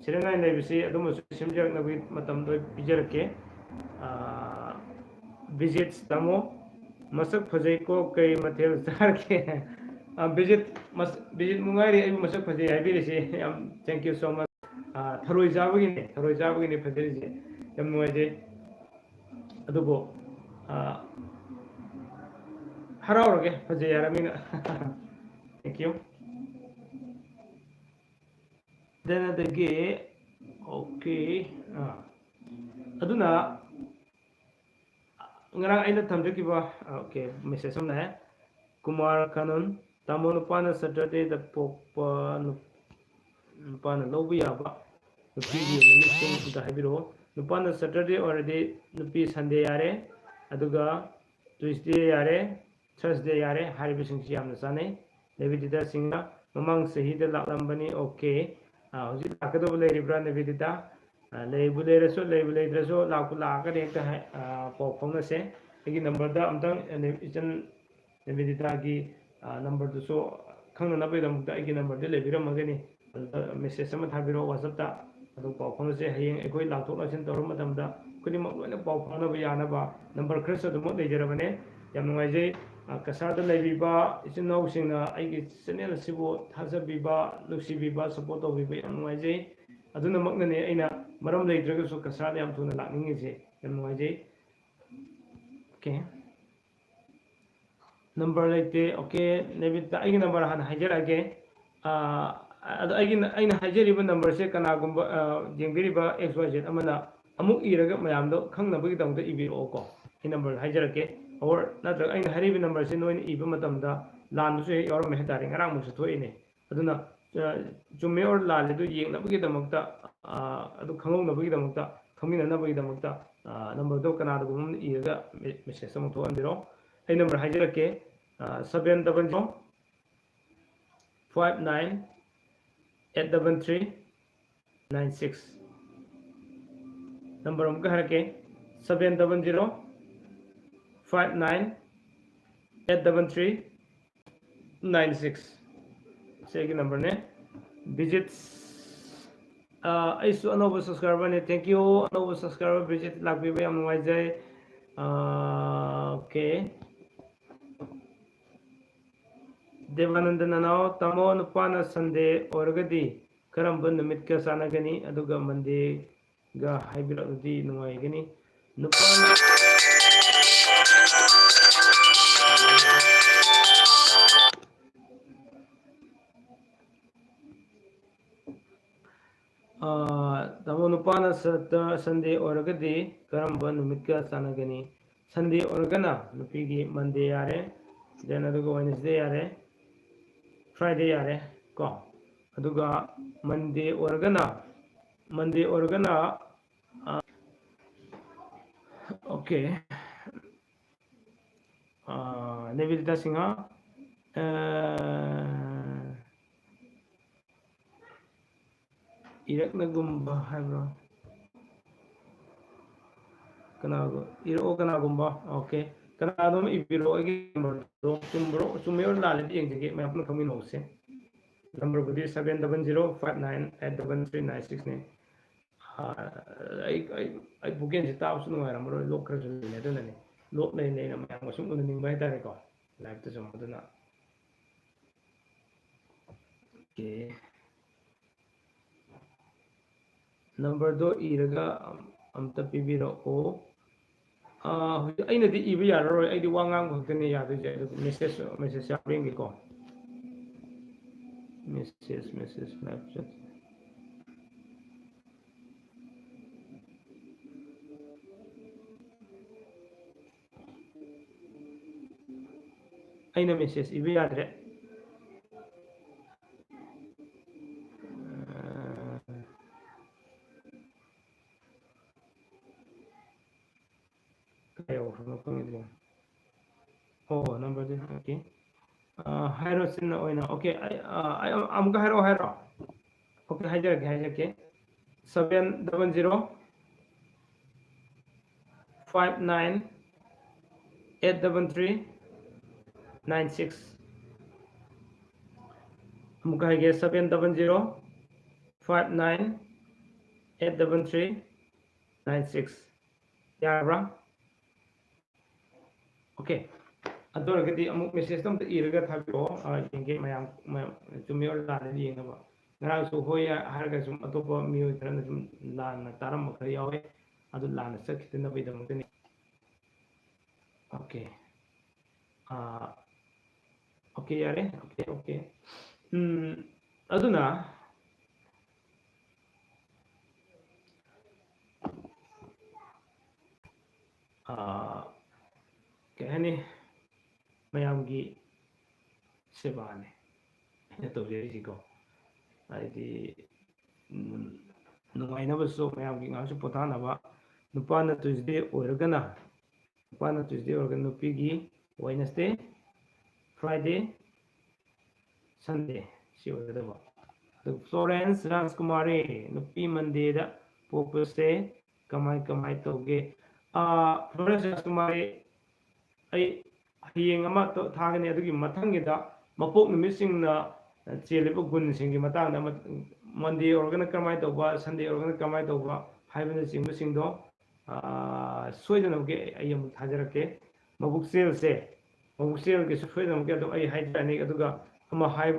serial line ꯂꯩꯕꯁꯤ ꯑꯗꯨꯃꯁꯨ ꯁꯦꯝꯖꯔꯛꯅꯕꯒꯤ ꯃꯇꯝꯗꯣ ꯑꯩ ꯄꯤꯖꯔꯛꯀꯦ꯫ ꯑ, ꯕꯤꯖꯤꯠ ꯇꯥꯃꯣ, ꯃꯁꯛ ꯐꯖꯩꯀꯣ, ꯀꯩ ꯃꯊꯦꯜ ꯆꯥꯔꯒꯦ? ꯑ, ꯕꯤꯖꯤꯠ, ꯃꯁ-, ꯕꯤꯖꯤꯠ ꯃꯨꯉꯥꯏꯔꯤ ꯑꯩꯕꯨ ꯃꯁꯛ ꯐꯖꯩ ꯍꯥꯏꯕꯤꯔꯤꯁꯤ, ꯌꯥꯝ thank you so much꯫ ꯊꯔꯣꯏ ꯆꯥꯕꯒꯤꯅꯦ, ꯊꯔꯣꯏ ꯆꯥꯕꯒꯤꯅꯦ ꯐꯖꯔꯤꯁꯦ꯫ ꯌꯥꯝ ꯅꯨꯡꯉꯥꯏꯖꯩ꯫ ꯑꯗꯨꯕꯨ ꯍꯔꯥꯎꯔꯒꯦ, ꯐꯖꯩ ꯍꯥꯏꯔꯕꯅꯤꯅ꯫ Thank you꯫ Then ꯑꯗꯒꯤ, okay, ꯑꯥ, ꯑꯗꯨꯅ ꯉꯔꯥꯡ ꯑꯩꯅ ꯊꯝꯖꯈꯤꯕ, okay, message ꯑꯃ ꯂꯥꯛꯑꯦ꯫ ꯀꯨꯃꯥꯔ ꯀꯥꯅꯨꯟ, ꯇꯥꯃꯣ, ꯅꯨꯄꯥꯅ Saturdayꯗ ꯄꯣꯛꯄ ꯅꯨ-, ꯅꯨꯄꯥꯅ ꯂꯧꯕ ꯌꯥꯕ ꯅꯨꯄꯤꯒꯤ ꯅꯨꯃꯤꯠꯁꯤꯡ ꯑꯝꯇ ꯍꯥꯏꯕꯤꯔꯛꯑꯣ꯫ ꯅꯨꯄꯥꯅ Saturday ꯑꯣꯏꯔꯗꯤ ꯅꯨꯄꯤ Sunday ꯌꯥꯔꯦ, ꯑꯗꯨꯒ Tuesday ꯌꯥꯔꯦ, Thursday ꯌꯥꯔꯦ ꯍꯥꯏꯔꯤꯕꯁꯤꯡꯁꯤ ꯌꯥꯝꯅ ꯆꯥꯅꯩ꯫ ꯅꯦꯕꯤꯗꯤꯇꯥ ꯁꯤꯡꯅ ꯃꯃꯥꯡ ꯆꯍꯤꯗ ꯂꯥꯛꯂꯝꯕꯅꯤ꯫ Okay, ꯍꯧꯖꯤꯛ ꯂꯥꯛꯀꯗꯕ ꯂꯩꯔꯤꯕ꯭ꯔꯥ ꯅꯦꯕꯤꯗꯤꯇꯥ? ꯂꯩꯕꯨ ꯂꯩꯔꯁꯨ, ꯂꯩꯕꯨ ꯂꯩꯇ꯭ꯔꯁꯨ, ꯂꯥꯛꯄꯨ ꯂꯥꯛꯑꯒꯗꯤ ꯍꯦꯛꯇ ꯄꯥꯎ ꯐꯥꯎꯅꯁꯦ꯫ ꯑꯩꯒꯤ numberꯗ ꯑꯝꯇꯪ ꯏꯆꯟ ꯅꯦꯕꯤꯗꯤꯇꯥꯒꯤ numberꯗꯨꯁꯨ ꯈꯪꯅꯅꯕꯒꯤꯗꯃꯛꯇ ꯑꯩꯒꯤ numberꯗꯤ ꯂꯩꯕꯤꯔꯝꯃꯒꯅꯤ꯫ ꯑꯗꯨꯗ message ꯑꯃ ꯊꯥꯕꯤꯔꯛꯑꯣ WhatsAppꯇ꯫ ꯑꯗꯨ ꯄꯥꯎ ꯐꯥꯎꯅꯁꯦ꯫ ꯍꯌꯦꯡ ꯑꯩꯈꯣꯏ ꯂꯥꯛꯊꯣꯛ ꯂꯥꯛꯁꯤꯟ ꯇꯧꯔꯕ ꯃꯇꯝꯗ ꯈꯨꯗꯤꯡꯃꯛ ꯂꯣꯏꯅ ꯄꯥꯎ ꯐꯥꯎꯅꯕ ꯌꯥꯅꯕ number ꯈꯔꯁꯨ ꯑꯗꯨꯃꯛ ꯂꯩꯖꯔꯕꯅꯦ꯫ ꯌꯥꯝ ꯅꯨꯡꯉꯥꯏꯖꯩ꯫ ꯀꯁꯥꯔꯗ ꯂꯩꯕꯤꯕ ꯏꯆꯤꯟ ꯏꯅꯥꯎꯁꯤꯡꯅ ꯑꯩꯒꯤ channel ꯑꯁꯤꯕꯨ ꯊꯥꯖꯕꯤꯕ, ꯅꯨꯡꯁꯤꯕꯤꯕ, support ꯇꯧꯕꯤꯕ ꯌꯥꯝ ꯅꯨꯡꯉꯥꯏꯖꯩ꯫ ꯑꯗꯨꯅꯃꯛꯅꯅꯦ ꯑꯩꯅ ꯃꯔꯝ ꯂꯩꯇ꯭ꯔꯒꯁꯨ ꯀꯁꯥꯔꯗ ꯌꯥꯝ ꯊꯨꯅ ꯂꯥꯛꯅꯤꯡꯉꯤꯁꯦ꯫ ꯌꯥꯝ ꯅꯨꯡꯉꯥꯏꯖꯩ꯫ Okay꯫ Number ꯂꯩꯇꯦ꯫ Okay, ꯅꯦꯕꯤꯗꯤꯇꯥ, ꯑꯩꯒꯤ number ꯍꯥꯟꯅ ꯍꯥꯏꯖꯔꯛꯑꯒꯦ꯫ ꯑꯗꯣ ꯑꯩꯒꯤ, ꯑꯩꯅ ꯍꯥꯏꯖꯔꯤꯕ numberꯁꯦ ꯀꯅꯥꯒꯨꯝꯕ ꯌꯦꯡꯕꯤꯔꯤꯕ X Y Z ꯑꯃꯅ ꯑꯃꯨꯛ ꯏꯔꯒ ꯃꯌꯥꯝꯗꯣ ꯈꯪꯅꯕꯒꯤꯗꯃꯛꯇ ꯏꯕꯤꯔꯛꯑꯣꯀꯣ꯫ ꯑꯩ number ꯍꯥꯏꯖꯔꯛꯀꯦ꯫ Or ꯅꯠꯇ꯭ꯔꯒ ꯑꯩꯅ ꯍꯥꯏꯔꯤꯕ numberꯁꯦ ꯅꯣꯏꯅ ꯏꯕ ꯃꯇꯝꯗ ꯂꯥꯟꯕꯁꯨ ꯍꯦꯛ ꯌꯥꯎꯔꯝꯃꯦ ꯍꯥꯏꯇꯥꯔꯦ꯫ ꯉꯔꯥꯡꯃꯨꯛꯁꯨ ꯊꯣꯛꯏꯅꯦ꯫ ꯑꯗꯨꯅ ꯆꯨꯝꯃꯦ or ꯂꯥꯜꯂꯦ ꯑꯗꯨ ꯌꯦꯡꯅꯕꯒꯤꯗꯃꯛꯇ, ꯑꯗꯨ ꯈꯪꯍꯧꯅꯕꯒꯤꯗꯃꯛꯇ, ꯈꯪꯃꯤꯟꯅꯅꯕꯒꯤꯗꯃꯛꯇ numberꯗꯣ ꯀꯅꯥꯗꯒꯨꯝꯕ ꯑꯃꯅ ꯏꯔꯒ message ꯑꯃ ꯊꯣꯛꯍꯟꯕꯤꯔꯛꯑꯣ꯫ ꯑꯩ number ꯍꯥꯏꯖꯔꯛꯀꯦ, seven double zero five nine eight double three nine six꯫ Number ꯑꯃꯨꯛꯀ ꯍꯥꯏꯔꯛꯀꯦ, seven double zero five nine eight double three nine six꯫ ꯁꯤ ꯑꯩꯒꯤ numberꯅꯦ꯫ ꯕꯤꯖꯤꯠ, ꯑꯩꯁꯨ ꯑꯅꯧꯕ subscriberꯅꯦ꯫ Thank you, ꯑꯅꯧꯕ subscriber ꯕꯤꯖꯤꯠ ꯂꯥꯛꯄꯤꯕ ꯌꯥꯝ ꯅꯨꯡꯉꯥꯏꯖꯩ꯫ Okay꯫ ꯗꯦꯕꯥꯅꯟꯗ ꯅꯅꯥꯎ, ꯇꯥꯃꯣ, ꯅꯨꯄꯥꯅ Sunday ꯑꯣꯏꯔꯒꯗꯤ ꯀꯔꯝꯕ ꯅꯨꯃꯤꯠꯀ ꯆꯥꯟꯅꯒꯅꯤ? ꯑꯗꯨꯒ Mondayꯒ ꯍꯥꯏꯕꯤꯔꯛꯂꯗꯤ ꯅꯨꯡꯉꯥꯏꯒꯅꯤ꯫ ꯅꯨꯄꯥ ꯑꯥ, ꯇꯥꯃꯣ, ꯅꯨꯄꯥꯅ ꯁꯠꯇ-, Sunday ꯑꯣꯏꯔꯒꯗꯤ ꯀꯔꯝꯕ ꯅꯨꯃꯤꯠꯀ ꯆꯥꯟꯅꯒꯅꯤ? Sunday ꯑꯣꯏꯔꯒꯅ ꯅꯨꯄꯤꯒꯤ Monday ꯌꯥꯔꯦ, then ꯑꯗꯨꯒ Wednesday ꯌꯥꯔꯦ, Friday ꯌꯥꯔꯦ ꯀꯣ꯫ ꯑꯗꯨꯒ Monday ꯑꯣꯏꯔꯒꯅ, Monday ꯑꯣꯏꯔꯒꯅ, ꯑꯥ, okay꯫ ꯑꯥ, ꯅꯦꯕꯤꯗꯤꯇꯥ ꯁꯤꯡꯍ, ꯑꯥ, ꯏꯔꯛꯅꯒꯨꯝꯕ ꯍꯥꯏꯕ꯭ꯔꯣ? ꯀꯅꯥꯒ-, ꯏꯔꯛꯑꯣ ꯀꯅꯥꯒꯨꯝꯕ꯫ Okay꯫ ꯀꯅꯥꯅꯣꯝ ꯏꯕꯤꯔꯛꯑꯣ ꯑꯩꯒꯤ numberꯗꯣ꯫ ꯆꯨꯝꯕ꯭ꯔꯣ? ꯆꯨꯝꯃꯦ ꯑꯣꯔ ꯂꯥꯜꯂꯦꯗꯤ ꯌꯦꯡꯖꯒꯦ꯫ ꯃꯌꯥꯝ ꯄꯨꯟꯅ ꯈꯪꯃꯤꯟꯅꯍꯧꯁꯦ꯫ Numberꯕꯨꯗꯤ seven double zero five nine eight double three nine sixꯅꯦ꯫ ꯑꯥ, ꯑꯩ, ꯑꯩ, ꯑꯩ ꯚꯣꯀꯦꯜꯁꯦ ꯇꯥꯕꯁꯨ ꯅꯨꯡꯉꯥꯏꯔꯝꯃꯔꯣꯏ, ꯂꯣꯛ ꯈꯔꯁꯨ ꯂꯩꯅꯦ, ꯑꯗꯨꯅꯅꯦ꯫ ꯂꯣꯛ ꯂꯩ ꯂꯩꯅ ꯃꯌꯥꯝꯒ ꯁꯨꯝ ꯎꯅꯅꯤꯡꯕ ꯍꯥꯏꯇꯥꯔꯦꯀꯣ, liveꯇ ꯁꯨꯝ, ꯑꯗꯨꯅ꯫ Okay꯫ Numberꯗꯣ ꯏꯔꯒ ꯑꯝ-, ꯑꯝꯇ ꯄꯤꯕꯤꯔꯛꯑꯣ꯫ ꯑꯥ, ꯍꯧꯖꯤꯛ ꯑꯩꯅꯗꯤ ꯏꯕ ꯌꯥꯔꯔꯣꯏ, ꯑꯩꯗꯤ ꯋꯥ ꯉꯥꯡꯕ ꯈꯛꯇꯅꯦ ꯌꯥꯗꯣꯏꯁꯦ꯫ ꯑꯗꯨ message, message ꯌꯥꯕ꯭ꯔꯥ ꯌꯦꯡꯒꯦꯀꯣ꯫ Message, message, live chat꯫ ꯑꯩꯅ message ꯏꯕ ꯌꯥꯗ꯭ꯔꯦ꯫ ꯀꯥꯏ ꯌꯧꯈ꯭ꯔꯕꯅꯣ ꯈꯪꯗ꯭ꯔꯦ꯫ ꯑꯣ, numberꯗꯤ, okay꯫ ꯑꯥ, ꯍꯥꯏꯔꯣ, ꯆꯤꯟꯅ ꯑꯣꯏꯅ꯫ Okay, ꯑꯩ, ꯑꯥ, ꯑꯩ ꯑꯃꯨꯛꯀ ꯍꯥꯏꯔꯛꯑꯣ ꯍꯥꯏꯔꯣ? Okay, ꯍꯥꯏꯖꯔꯛꯀꯦ, ꯍꯥꯏꯖꯔꯛꯀꯦ꯫ Seven double zero five nine eight double three nine six꯫ ꯑꯃꯨꯛꯀ ꯍꯥꯏꯒꯦ, seven double zero five nine eight double three nine six꯫ ꯌꯥꯔꯕ꯭ꯔꯥ? Okay꯫ ꯑꯗꯨ ꯑꯣꯏꯔꯒꯗꯤ ꯑꯃꯨꯛ messageꯇꯣ ꯑꯝꯇ ꯏꯔꯒ ꯊꯥꯕꯤꯔꯛꯑꯣ꯫ ꯑꯥ, ꯌꯦꯡꯒꯦ ꯃꯌꯥꯝ, ꯃꯌꯥꯝ ꯆꯨꯝꯃꯤ ꯑꯣꯔ ꯂꯥꯜꯂꯤ ꯌꯦꯡꯅꯕ꯫ ꯉꯔꯥꯡꯁꯨ ꯍꯣꯏ ꯍꯥꯏꯔꯒ ꯁꯨꯝ ꯑꯇꯣꯞꯄ ꯃꯤꯑꯣꯏ ꯈꯔꯅ ꯁꯨꯝ ꯂꯥꯟꯅ ꯇꯥꯔꯝꯕ ꯈꯔ ꯌꯥꯎꯋꯦ꯫ ꯑꯗꯨ ꯂꯥꯟꯅ ꯆꯠꯈꯤꯗꯅꯕꯒꯤꯗꯃꯛꯇꯅꯤ꯫ ꯑꯣꯀꯦ꯫ ꯑꯣꯀꯦ, ꯌꯥꯔꯦ꯫ Okay, okay. ꯎꯝ, ꯑꯗꯨꯅ ꯀꯩ ꯍꯥꯏꯅꯤ, ꯃꯌꯥꯝꯒꯤ ꯁꯦꯕꯥꯅꯦ ꯑꯩꯅ ꯇꯧꯖꯔꯤꯁꯤꯀꯣ꯫ ꯍꯥꯏꯗꯤ, ꯅꯨꯡꯉꯥꯏꯅꯕꯁꯨ, ꯃꯌꯥꯝꯒꯤ ꯉꯥꯏꯍꯥꯛꯁꯨ ꯄꯣꯊꯥꯅꯕ꯫ ꯅꯨꯄꯥꯅ Tuesday ꯑꯣꯏꯔꯒꯅ, ꯅꯨꯄꯥꯅ Tuesday ꯑꯣꯏꯔꯒꯅ ꯅꯨꯄꯤꯒꯤ Wednesday, Friday, Sunday ꯁꯤ ꯑꯣꯏꯒꯗꯕ꯫ ꯑꯗꯨꯒ ꯐ꯭ꯂꯣꯔꯦꯟꯁ ꯔꯥꯖꯀꯨꯃꯥꯔꯤ, ꯅꯨꯄꯤ Mondayꯗ ꯄꯣꯛꯄꯁꯦ ꯀꯃꯥꯏ ꯀꯃꯥꯏ ꯇꯧꯒꯦ? ꯐ꯭ꯂꯣꯔꯦꯟꯁ ꯔꯥꯖꯀꯨꯃꯥꯔꯤ, ꯑꯩ ꯍꯌꯦꯡ ꯑꯃ ꯊꯥꯒꯅꯤ꯫ ꯑꯗꯨꯒꯤ ꯃꯊꯪꯒꯤꯗ ꯃꯄꯣꯛ ꯅꯨꯃꯤꯠꯁꯤꯡꯅ ꯆꯦꯜꯂꯤꯕ ꯒꯨꯟꯁꯤꯡꯒꯤ ꯃꯇꯥꯡꯗ, Monday ꯑꯣꯏꯔꯒꯅ ꯀꯃꯥꯏꯅ ꯇꯧꯕ, Sunday ꯑꯣꯏꯔꯒꯅ ꯀꯃꯥꯏꯅ ꯇꯧꯕ ꯍꯥꯏꯕꯅꯆꯤꯡꯕꯁꯤꯡꯗꯣ ꯁꯣꯏꯗꯅꯃꯛꯀꯤ ꯑꯩ ꯑꯃꯨꯛ ꯊꯥꯖꯔꯛꯀꯦ꯫ ꯃꯕꯨꯛꯆꯦꯜꯁꯦ, ꯃꯕꯨꯛꯆꯦꯜꯒꯤꯁꯨ ꯁꯣꯏꯗꯅꯃꯛꯀꯤ ꯑꯗꯨꯝ ꯑꯩ ꯍꯥꯏꯖꯔꯅꯤ꯫ ꯑꯗꯨꯒ ꯑꯃ ꯍꯥꯏ,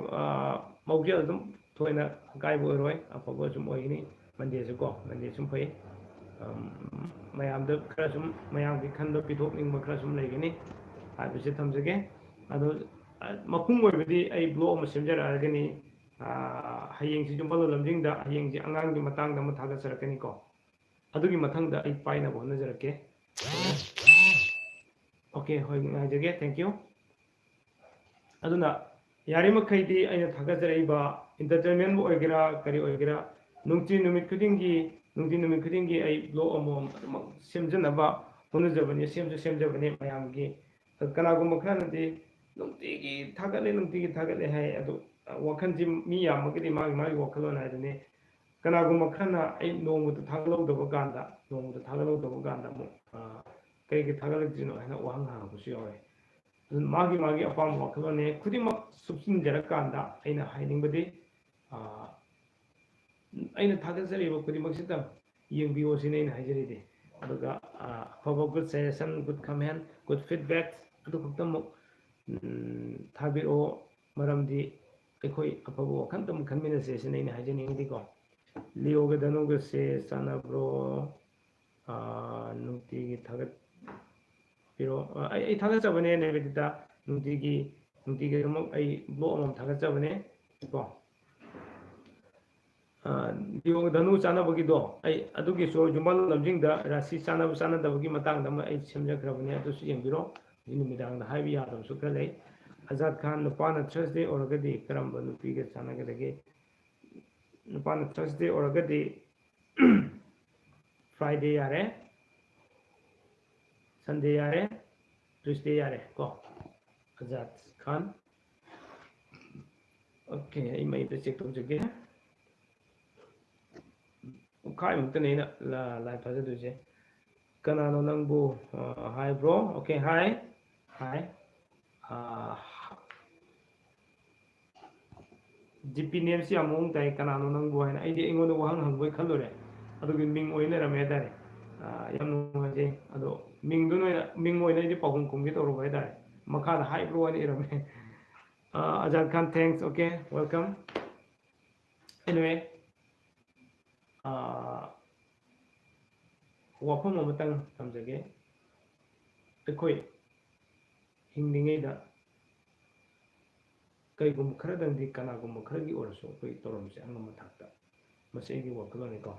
ꯃꯕꯨꯛꯆꯦꯜ ꯑꯗꯨꯝ ꯊꯣꯏꯅ ꯑꯀꯥꯏꯕ ꯑꯣꯏꯔꯣꯏ, ꯑꯐꯕ ꯁꯨꯝ ꯑꯣꯏꯒꯅꯤ꯫ Mondayꯁꯨ ꯀꯣ, Monday ꯁꯨꯝ ꯐꯩ꯫ ꯃꯌꯥꯝꯗ ꯈꯔ ꯁꯨꯝ, ꯃꯌꯥꯝꯒꯤ ꯈꯟꯕ ꯄꯤꯊꯣꯛꯅꯤꯡꯕ ꯈꯔ ꯁꯨꯝ ꯂꯩꯒꯅꯤ ꯍꯥꯏꯕꯁꯦ ꯊꯝꯖꯒꯦ꯫ ꯑꯗꯣ ꯃꯄꯨꯡ ꯑꯣꯏꯕꯗꯤ ꯑꯩ blog ꯑꯃ ꯁꯦꯝꯖꯔꯛꯑꯒꯅꯤ꯫ ꯍꯌꯦꯡꯁꯤ ꯌꯨꯝꯐꯝ ꯂꯝꯖꯤꯡꯗ, ꯍꯌꯦꯡꯁꯤ ꯑꯉꯥꯡꯒꯤ ꯃꯇꯥꯡꯗ ꯑꯃ ꯊꯥꯒꯠꯆꯔꯛꯀꯅꯤꯀꯣ꯫ ꯑꯗꯨꯒꯤ ꯃꯊꯪꯗ ꯑꯩ ꯄꯥꯏꯅꯕ ꯍꯣꯠꯅꯖꯔꯛꯀꯦ꯫ ꯑꯣꯀꯦ, ꯍꯣꯏ, ꯉꯥꯏꯖꯒꯦ꯫ Thank you꯫ ꯑꯗꯨꯅ ꯌꯥꯔꯤꯃꯈꯩꯗꯤ ꯑꯩꯅ ꯊꯥꯒꯠꯆꯔꯛꯏꯕ entertainmentꯕꯨ ꯑꯣꯏꯒꯦꯔꯥ, ꯀꯔꯤ ꯑꯣꯏꯒꯦꯔꯥ, ꯅꯨꯡꯇꯤ ꯅꯨꯃꯤꯠ ꯈꯨꯗꯤꯡꯒꯤ, ꯅꯨꯡꯇꯤ ꯅꯨꯃꯤꯠ ꯈꯨꯗꯤꯡꯒꯤ ꯑꯩ blog ꯑꯃꯃꯝ ꯑꯗꯨꯃꯛ ꯁꯦꯝꯖꯅꯕ ꯍꯣꯠꯅꯖꯕꯅꯤ, ꯁꯦꯝꯁꯨ ꯁꯦꯝꯖꯕꯅꯤ ꯃꯌꯥꯝꯒꯤ꯫ ꯑꯗꯨ ꯀꯅꯥꯒꯨꯝꯕ ꯈꯔꯅꯗꯤ ꯅꯨꯡꯇꯤꯒꯤ ꯊꯥꯒꯠꯂꯦ, ꯅꯨꯡꯇꯤꯒꯤ ꯊꯥꯒꯠꯂꯦ ꯍꯥꯏ꯫ ꯑꯗꯨ, ꯑ, ꯋꯥꯈꯜꯁꯤ ꯃꯤ ꯌꯥꯝꯃꯒꯗꯤ ꯃꯥꯒꯤ, ꯃꯥꯒꯤ ꯋꯥꯈꯜꯂꯣꯟ ꯍꯥꯏꯗꯨꯅꯤ꯫ ꯀꯅꯥꯒꯨꯝꯕ ꯈꯔꯅ ꯑꯩ ꯅꯣꯡꯃꯇ ꯊꯥꯒꯠꯍꯧꯗꯕ ꯀꯥꯟꯗ, ꯅꯣꯡꯃꯇ ꯊꯥꯒꯠꯍꯧꯗꯕ ꯀꯥꯟꯗ ꯑꯃꯨꯛ, ꯑ, "ꯀꯩꯒꯤ ꯊꯥꯒꯠꯂꯛꯇ꯭ꯔꯤꯅꯣ?" ꯍꯥꯏꯅ ꯋꯥꯍꯪ ꯍꯪꯉꯛꯄꯁꯨ ꯌꯥꯎꯋꯦ꯫ ꯑꯗꯨꯅ ꯃꯥꯒꯤ ꯃꯥꯒꯤ ꯑꯄꯥꯝꯕ ꯋꯥꯈꯜꯂꯣꯟꯅꯦ꯫ ꯈꯨꯗꯤꯡꯃꯛ ꯁꯨꯞꯆꯤꯟꯖꯔꯀꯥꯟꯗ ꯑꯩꯅ ꯍꯥꯏꯅꯤꯡꯕꯗꯤ, ꯑ, ꯑꯩꯅ ꯊꯥꯒꯠꯆꯔꯤꯕ ꯈꯨꯗꯤꯡꯃꯛꯁꯤꯗ ꯌꯦꯡꯕꯤꯌꯣ ꯁꯤꯅꯤ ꯑꯩꯅ ꯍꯥꯏꯖꯔꯤꯗꯤ꯫ ꯑꯗꯨꯒ, ꯑ, ꯑꯐꯕ good suggestion, good comment, good feedback ꯑꯗꯨ ꯈꯛꯇꯃꯛ, ꯎꯝ, ꯊꯥꯕꯤꯔꯛꯑꯣ꯫ ꯃꯔꯝꯗꯤ ꯑꯩꯈꯣꯏ ꯑꯐꯕ ꯋꯥꯈꯜ ꯑꯃ ꯈꯟꯃꯤꯟꯅꯁꯦ ꯁꯤꯅ ꯑꯩꯅ ꯍꯥꯏꯖꯅꯤꯡꯉꯤꯗꯤꯀꯣ꯫ ꯂꯤꯑꯣꯒ ꯙꯅꯨꯒꯁꯦ ꯆꯥꯟꯅꯕ꯭ꯔꯣ? ꯑꯥ, ꯅꯨꯡꯇꯤꯒꯤ ꯊꯥꯒꯠꯄꯤꯔꯣ꯫ ꯑꯥ, ꯑꯩ, ꯑꯩ ꯊꯥꯒꯠꯆꯕꯅꯦ ꯅꯦꯕꯦꯗꯤꯇꯥ, ꯅꯨꯡꯇꯤꯒꯤ, ꯅꯨꯡꯇꯤꯒꯤ ꯑꯗꯨꯃꯛ ꯑꯩ ꯕ꯭ꯂꯣꯛ ꯑꯃꯃꯝ ꯊꯥꯒꯠꯆꯕꯅꯦ ꯀꯣ꯫ ꯑꯥ, ꯂꯤꯑꯣꯒ ꯙꯅꯨ ꯆꯥꯟꯅꯕꯒꯤꯗꯣ, ꯑꯩ ꯑꯗꯨꯒꯤꯁꯨ ꯌꯨꯝꯕꯥꯜ ꯂꯝꯖꯤꯡꯗ ꯔꯥꯁꯤ ꯆꯥꯟꯅꯕ ꯆꯥꯟꯅꯗꯕꯒꯤ ꯃꯇꯥꯡꯗ ꯑꯃ ꯑꯩ ꯁꯦꯝꯖꯈ꯭ꯔꯕꯅꯦ, ꯑꯗꯨꯁꯨ ꯌꯦꯡꯕꯤꯔꯣ꯫ ꯍꯧꯖꯤꯛ ꯅꯨꯃꯤꯗꯥꯡꯗ ꯍꯥꯏꯕ ꯌꯥꯗꯕꯁꯨ ꯈꯔ ꯂꯩ꯫ ꯑꯖꯥꯗ ꯈꯥꯟ, ꯅꯨꯄꯥꯅ Thursday ꯑꯣꯏꯔꯒꯗꯤ ꯀꯔꯝꯕ ꯅꯨꯄꯤꯒ ꯆꯥꯟꯅꯒꯗꯒꯦ? ꯅꯨꯄꯥꯅ Thursday ꯑꯣꯏꯔꯒꯗꯤ Friday ꯌꯥꯔꯦ, Sunday ꯌꯥꯔꯦ, Tuesday ꯌꯥꯔꯦ ꯀꯣ꯫ ꯑꯖꯥꯗ ꯈꯥꯟ꯫ Okay, ꯑꯩ ꯃꯩꯗ check ꯇꯧꯖꯒꯦ꯫ ꯄꯨꯡꯈꯥꯏꯃꯨꯛꯇꯅꯦ ꯑꯩꯅ ꯂꯥ-, live ꯊꯥꯖꯗꯣꯏꯁꯦ꯫ ꯀꯅꯥꯅꯣ ꯅꯪꯕꯨ? ꯑ, hi bro. Okay, hi. Hi. ꯑ, D P nameꯁꯤ ꯌꯥꯝ ꯃꯑꯣꯡ ꯇꯥꯏ, "ꯀꯅꯥꯅꯣ ꯅꯪꯕꯨ?" ꯍꯥꯏꯅ꯫ ꯑꯩꯗꯤ ꯑꯩꯉꯣꯟꯗ ꯋꯥꯍꯪ ꯍꯪꯕꯣꯏ ꯈꯜꯂꯨꯔꯦ, ꯑꯗꯨꯒꯤ ꯃꯤꯡ ꯑꯣꯏꯅ ꯂꯩꯔꯝꯃꯦ ꯍꯥꯏꯇꯥꯔꯦ꯫ ꯑ, ꯌꯥꯝ ꯅꯨꯡꯉꯥꯏꯖꯩ꯫ ꯑꯗꯣ ꯃꯤꯡꯗꯨꯅ ꯑꯣꯏꯅ, ꯃꯤꯡ ꯑꯣꯏꯅ ꯑꯩꯗꯤ ꯄꯥꯎꯈꯨꯝ ꯈꯨꯝꯒꯦ ꯇꯧꯔꯨꯕ ꯍꯥꯏꯇꯥꯔꯦ꯫ ꯃꯈꯥꯗ hi bro ꯍꯥꯏꯅ ꯏꯔꯝꯃꯦ꯫ ꯑ, ꯑꯖꯥꯗ ꯈꯥꯟ, thanks. Okay, welcome. Anyway, ꯑ, ꯋꯥꯐꯝ ꯑꯃꯇꯪ ꯊꯝꯖꯒꯦ꯫ ꯑꯩꯈꯣꯏ ꯍꯤꯡꯂꯤꯉꯩꯗ ꯀꯩꯒꯨꯝꯕ ꯈꯔꯗꯪꯗꯤ, ꯀꯅꯥꯒꯨꯝꯕ ꯈꯔꯒꯤ ꯑꯣꯏꯔꯁꯨ ꯑꯩꯈꯣꯏ ꯇꯧꯔꯝꯁꯦ ꯑꯉꯝꯕ ꯊꯥꯛꯇ꯫ ꯃꯁꯤ ꯑꯩꯒꯤ ꯋꯥꯈꯜꯂꯣꯟꯅꯤꯀꯣ꯫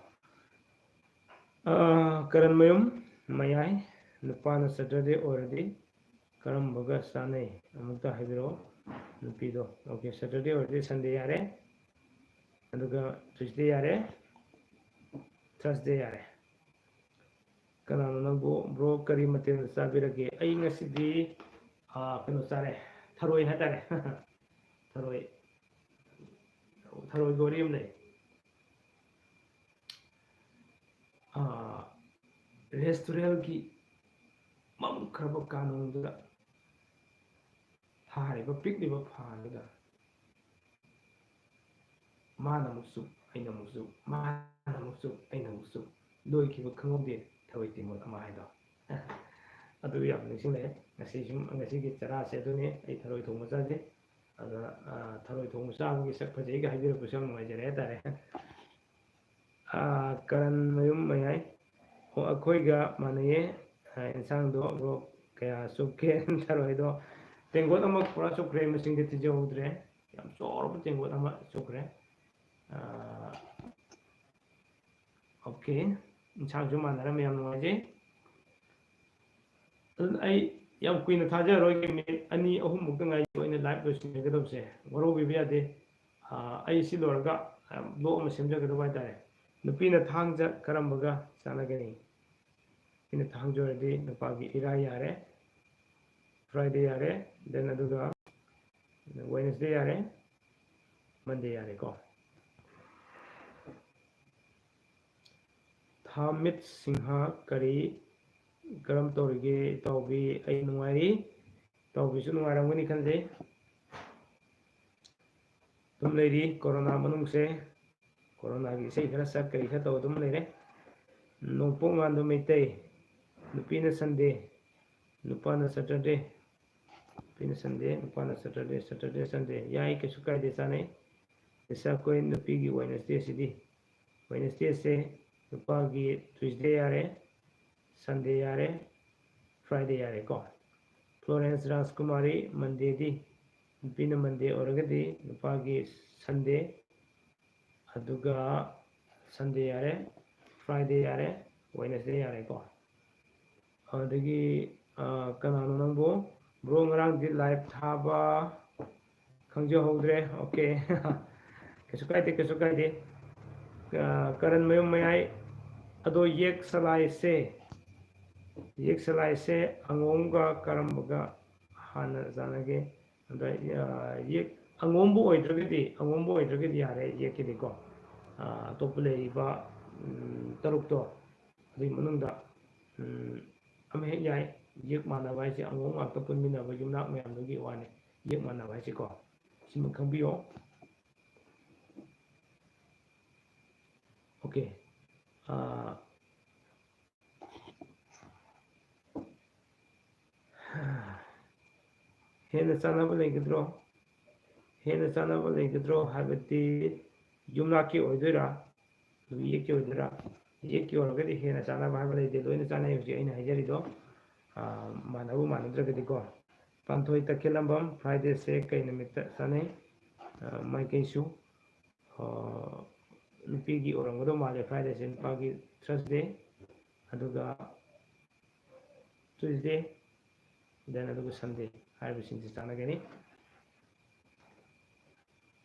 ꯑ, ꯀꯔꯟꯃꯌꯨꯝ ꯃꯌꯥꯏ, ꯅꯨꯄꯥꯅ Saturday ꯑꯣꯏꯔꯗꯤ ꯀꯔꯝꯕꯒ ꯆꯥꯟꯅꯩ? ꯑꯃꯨꯛꯇ ꯍꯥꯏꯕꯤꯔꯛꯑꯣ꯫ ꯅꯨꯄꯤꯗꯣ꯫ Okay, Saturday ꯑꯣꯏꯔꯗꯤ Sunday ꯌꯥꯔꯦ, ꯑꯗꯨꯒ Tuesday ꯌꯥꯔꯦ, Thursday ꯌꯥꯔꯦ꯫ ꯀꯅꯥꯅꯣ ꯅꯪꯕꯨ? Bro, ꯀꯔꯤ ꯃꯊꯦꯜ ꯆꯥꯕꯤꯔꯒꯦ? ꯑꯩ ꯉꯁꯤꯗꯤ, ꯑ, ꯀꯩꯅꯣ ꯆꯥꯔꯦ, ꯊꯔꯣꯏ ꯍꯥꯏꯇꯥꯔꯦ꯫ ꯊꯔꯣꯏ, ꯊꯔꯣꯏꯒꯤ ꯋꯥꯔꯤ ꯑꯃ ꯂꯩ꯫ ꯑ, restaurantꯒꯤ ꯃꯝꯈ꯭ꯔꯕ ꯀꯥꯅꯣꯡꯗꯨꯗ ꯊꯥꯔꯤꯕ ꯄꯤꯛꯂꯤꯕ ꯐꯥꯟꯗꯨꯗ ꯃꯥꯅ ꯑꯃꯨꯛ ꯆꯨꯞ, ꯑꯩꯅ ꯑꯃꯨꯛ ꯆꯨꯞ, ꯃꯥꯅ ꯑꯃꯨꯛ ꯆꯨꯞ, ꯑꯩꯅ ꯑꯃꯨꯛ ꯆꯨꯞ, ꯂꯣꯏꯈꯤꯕ ꯈꯪꯍꯧꯗꯦ ꯊꯔꯣꯏ ꯇꯦꯡꯀꯣꯠ ꯑꯃ ꯍꯥꯏꯗꯣ꯫ ꯑꯗꯨ ꯌꯥꯝ ꯅꯤꯡꯁꯤꯡꯂꯛꯑꯦ꯫ ꯉꯁꯤ ꯁꯨꯝ, ꯉꯁꯤꯒꯤ ꯆꯔꯥꯁꯦ ꯑꯗꯨꯅꯤ, ꯑꯩ ꯊꯔꯣꯏ ꯊꯣꯡꯕ ꯆꯥꯖꯩ꯫ ꯑꯗ ꯊꯔꯣꯏ ꯊꯣꯡꯕ ꯆꯥꯕꯒꯤ ꯁꯛ ꯐꯖꯩꯒ ꯍꯥꯏꯕꯤꯔꯛꯄꯁꯨ ꯌꯥꯝ ꯅꯨꯡꯉꯥꯏꯖꯔꯦ ꯍꯥꯏꯇꯥꯔꯦ꯫ ꯀꯔꯟ ꯃꯌꯨꯝ ꯃꯌꯥꯏ, ꯑꯣ, ꯑꯩꯈꯣꯏꯒ ꯃꯥꯟꯅꯩꯌꯦ꯫ ꯌꯦꯟꯁꯥꯡꯗꯣ ꯀꯌꯥ ꯆꯨꯞꯀꯦ? ꯊꯔꯣꯏꯗꯣ ꯇꯦꯡꯀꯣꯠ ꯑꯃ ꯄꯨꯔꯥ ꯆꯨꯞꯈ꯭ꯔꯦ, ꯃꯁꯤꯡꯗꯤ ꯊꯤꯖꯍꯧꯗ꯭ꯔꯦ꯫ ꯌꯥꯝ ꯆꯥꯎꯔꯕ ꯇꯦꯡꯀꯣꯠ ꯑꯃ ꯆꯨꯞꯈ꯭ꯔꯦ꯫ ꯑꯣꯀꯦ, ꯏꯟꯁꯥꯡꯁꯨ ꯃꯥꯟꯅꯔꯝꯃꯦ, ꯌꯥꯝ ꯅꯨꯡꯉꯥꯏꯖꯩ꯫ ꯑꯗꯨꯅ ꯑꯩ ꯌꯥꯝ ꯀꯨꯏꯅ ꯊꯥꯖꯔꯔꯣꯏꯒꯦ, ꯃꯤꯅꯤꯠ ꯑꯅꯤ ꯑꯍꯨꯝꯃꯨꯛꯇ ꯉꯥꯏꯖꯧ, ꯑꯩꯅ ꯂꯥꯏꯞ ꯂꯣꯏꯁꯤꯟꯖꯒꯗꯕꯁꯦ꯫ ꯋꯥꯔꯧꯕꯤꯕ ꯌꯥꯗꯦ꯫ ꯑꯩ ꯁꯤ ꯂꯣꯏꯔꯒ ꯕ꯭ꯂꯣꯛ ꯑꯃ ꯁꯦꯝꯖꯒꯗꯕ ꯍꯥꯏꯇꯥꯔꯦ꯫ ꯅꯨꯄꯤꯅ ꯊꯥꯡꯖ ꯀꯔꯝꯕꯒ ꯆꯥꯟꯅꯒꯅꯤ? ꯅꯨꯄꯤꯅ ꯊꯥꯡꯖ ꯑꯣꯏꯔꯗꯤ ꯅꯨꯄꯥꯒꯤ ꯏꯔꯥꯏ ꯌꯥꯔꯦ, ꯐ꯭ꯔꯥꯏꯗꯦ ꯌꯥꯔꯦ, ꯗꯦꯟ ꯑꯗꯨꯒ ꯋꯦꯅꯁꯗꯦ ꯌꯥꯔꯦ, ꯃꯟꯗꯦ ꯌꯥꯔꯦꯀꯣ꯫ ꯊꯥꯃꯤꯠ ꯁꯤꯡꯍ, ꯀꯔꯤ, ꯀꯔꯝ ꯇꯧꯔꯤꯒꯦ ꯏꯇꯥꯎꯕꯤ? ꯑꯩ ꯅꯨꯡꯉꯥꯏꯔꯤ, ꯏꯇꯥꯎꯕꯤꯁꯨ ꯅꯨꯡꯉꯥꯏꯔꯝꯒꯅꯤ ꯈꯟꯖꯩ꯫ ꯑꯗꯨꯝ ꯂꯩꯔꯤ ꯀꯣꯔꯣꯅꯥ ꯃꯅꯨꯡꯁꯦ, ꯀꯣꯔꯣꯅꯥꯒꯤ ꯏꯁꯩ ꯈꯔ ꯁꯛ, ꯀꯔꯤ ꯈꯔ ꯇꯧ ꯑꯗꯨꯝ ꯂꯩꯔꯦ꯫ ꯅꯣꯡꯄꯣꯛ ꯉꯥꯟꯕ ꯃꯩꯇꯩ, ꯅꯨꯄꯤꯅ ꯁꯟꯗꯦ, ꯅꯨꯄꯥꯅ ꯁꯇꯔꯗꯦ, ꯅꯨꯄꯤꯅ ꯁꯟꯗꯦ, ꯅꯨꯄꯥꯅ ꯁꯇꯔꯗꯦ, ꯁꯇꯔꯗꯦ ꯁꯟꯗꯦ ꯌꯥꯏ, ꯀꯩꯁꯨ ꯀꯥꯏꯗꯦ, ꯆꯥꯅꯩ꯫ ꯏꯁꯥ ꯑꯩꯈꯣꯏ ꯅꯨꯄꯤꯒꯤ ꯋꯦꯅꯁꯗꯦꯁꯤꯗꯤ, ꯋꯦꯅꯁꯗꯦꯁꯦ ꯅꯨꯄꯥꯒꯤ ꯇ꯭ꯌꯨꯁꯗꯦ ꯌꯥꯔꯦ, ꯁꯟꯗꯦ ꯌꯥꯔꯦ, ꯐ꯭ꯔꯥꯏꯗꯦ ꯌꯥꯔꯦꯀꯣ꯫ ꯐ꯭ꯂꯣꯔꯦꯟꯁ ꯔꯥꯖꯀꯨꯃꯥꯔꯤ, ꯃꯟꯗꯦꯗꯤ ꯅꯨꯄꯤꯅ ꯃꯟꯗꯦ ꯑꯣꯏꯔꯒꯗꯤ ꯅꯨꯄꯥꯒꯤ ꯁꯟꯗꯦ, ꯑꯗꯨꯒ ꯁꯟꯗꯦ ꯌꯥꯔꯦ, ꯐ꯭ꯔꯥꯏꯗꯦ ꯌꯥꯔꯦ, ꯋꯦꯅꯁꯗꯦ ꯌꯥꯔꯦꯀꯣ꯫ ꯑꯗꯒꯤ ꯀꯅꯥꯅꯣ ꯅꯪꯕꯨ? ꯕ꯭ꯔꯣ, ꯉꯔꯥꯡꯗꯤ ꯂꯥꯏꯚ ꯊꯥꯕ ꯈꯪꯖꯍꯧꯗ꯭ꯔꯦ꯫ ꯑꯣꯀꯦ꯫ ꯀꯩꯁꯨ ꯀꯥꯏꯗꯦ, ꯀꯩꯁꯨ ꯀꯥꯏꯗꯦ꯫ ꯀꯔꯟ ꯃꯌꯨꯝ ꯃꯌꯥꯏ, ꯑꯗꯣ ꯌꯦꯛ ꯁꯂꯥꯏꯁꯦ, ꯌꯦꯛ ꯁꯂꯥꯏꯁꯦ ꯑꯉꯣꯝꯒ ꯀꯔꯝꯕꯒ ꯍꯥꯟꯅ ꯆꯥꯟꯅꯒꯦ? ꯑꯗ ꯌꯦꯛ ꯑꯉꯣꯝꯕ ꯑꯣꯏꯗ꯭ꯔꯒꯗꯤ, ꯑꯉꯣꯝꯕ ꯑꯣꯏꯗ꯭ꯔꯒꯗꯤ ꯌꯥꯔꯦ ꯌꯦꯛꯀꯤꯗꯤꯀꯣ꯫ ꯑꯇꯣꯞꯄ ꯂꯩꯔꯤꯕ ꯇꯔꯨꯛꯇꯣ, ꯑꯗꯨꯒꯤ ꯃꯅꯨꯡꯗ ꯑꯃ ꯍꯦꯛ ꯌꯥꯏ꯫ ꯌꯦꯛ ꯃꯥꯟꯅꯕ ꯍꯥꯏꯁꯦ ꯑꯉꯣꯝ ꯉꯥꯛꯇ ꯄꯨꯟꯃꯤꯟꯅꯕ ꯌꯨꯝꯅꯥꯛ ꯃꯌꯥꯝꯗꯨꯒꯤ ꯋꯥꯅꯤ꯫ ꯌꯦꯛ ꯃꯥꯟꯅꯕ ꯍꯥꯏꯁꯦꯀꯣ, ꯁꯤꯃ ꯈꯪꯕꯤꯌꯣ꯫ ꯑꯣꯀꯦ꯫ ꯍꯦꯟꯅ ꯆꯥꯟꯅꯕ ꯂꯩꯒꯗ꯭ꯔꯣ? ꯍꯦꯟꯅ ꯆꯥꯟꯅꯕ ꯂꯩꯒꯗ꯭ꯔꯣ ꯍꯥꯏꯕꯗꯤ ꯌꯨꯝꯅꯥꯛꯀꯤ ꯑꯣꯏꯗꯣꯏꯔꯥ, ꯌꯦꯛꯀꯤ ꯑꯣꯏꯗꯣꯏꯔꯥ? ꯌꯦꯛꯀꯤ ꯑꯣꯏꯔꯒꯗꯤ ꯍꯦꯟꯅ ꯆꯥꯟꯅꯕ ꯍꯥꯏꯕ ꯂꯩꯇꯦ, ꯂꯣꯏꯅ ꯆꯥꯟꯅꯩ꯫ ꯍꯧꯖꯤꯛ ꯑꯩꯅ ꯍꯥꯏꯖꯔꯤꯗꯣ ꯃꯥꯟꯅꯕ ꯃꯥꯟꯅꯗ꯭ꯔꯒꯗꯤꯀꯣ꯫ ꯄꯥꯟꯊꯣꯏ ꯇꯈꯦꯜꯂꯝꯕꯝ, Fridayꯁꯦ ꯀꯩ ꯅꯨꯃꯤꯠꯇ ꯆꯥꯟꯅꯩ? ꯃꯥꯏꯀꯩꯁꯨ ꯅꯨꯄꯤꯒꯤ ꯑꯣꯏꯔꯝꯒꯗꯧ ꯃꯥꯜꯂꯦ꯫ Fridayꯁꯦ ꯅꯨꯄꯥꯒꯤ Thursday, ꯑꯗꯨꯒ Tuesday, then ꯑꯗꯨꯒ Sunday ꯍꯥꯏꯔꯤꯕꯁꯤꯡꯁꯤ ꯆꯥꯟꯅꯒꯅꯤ꯫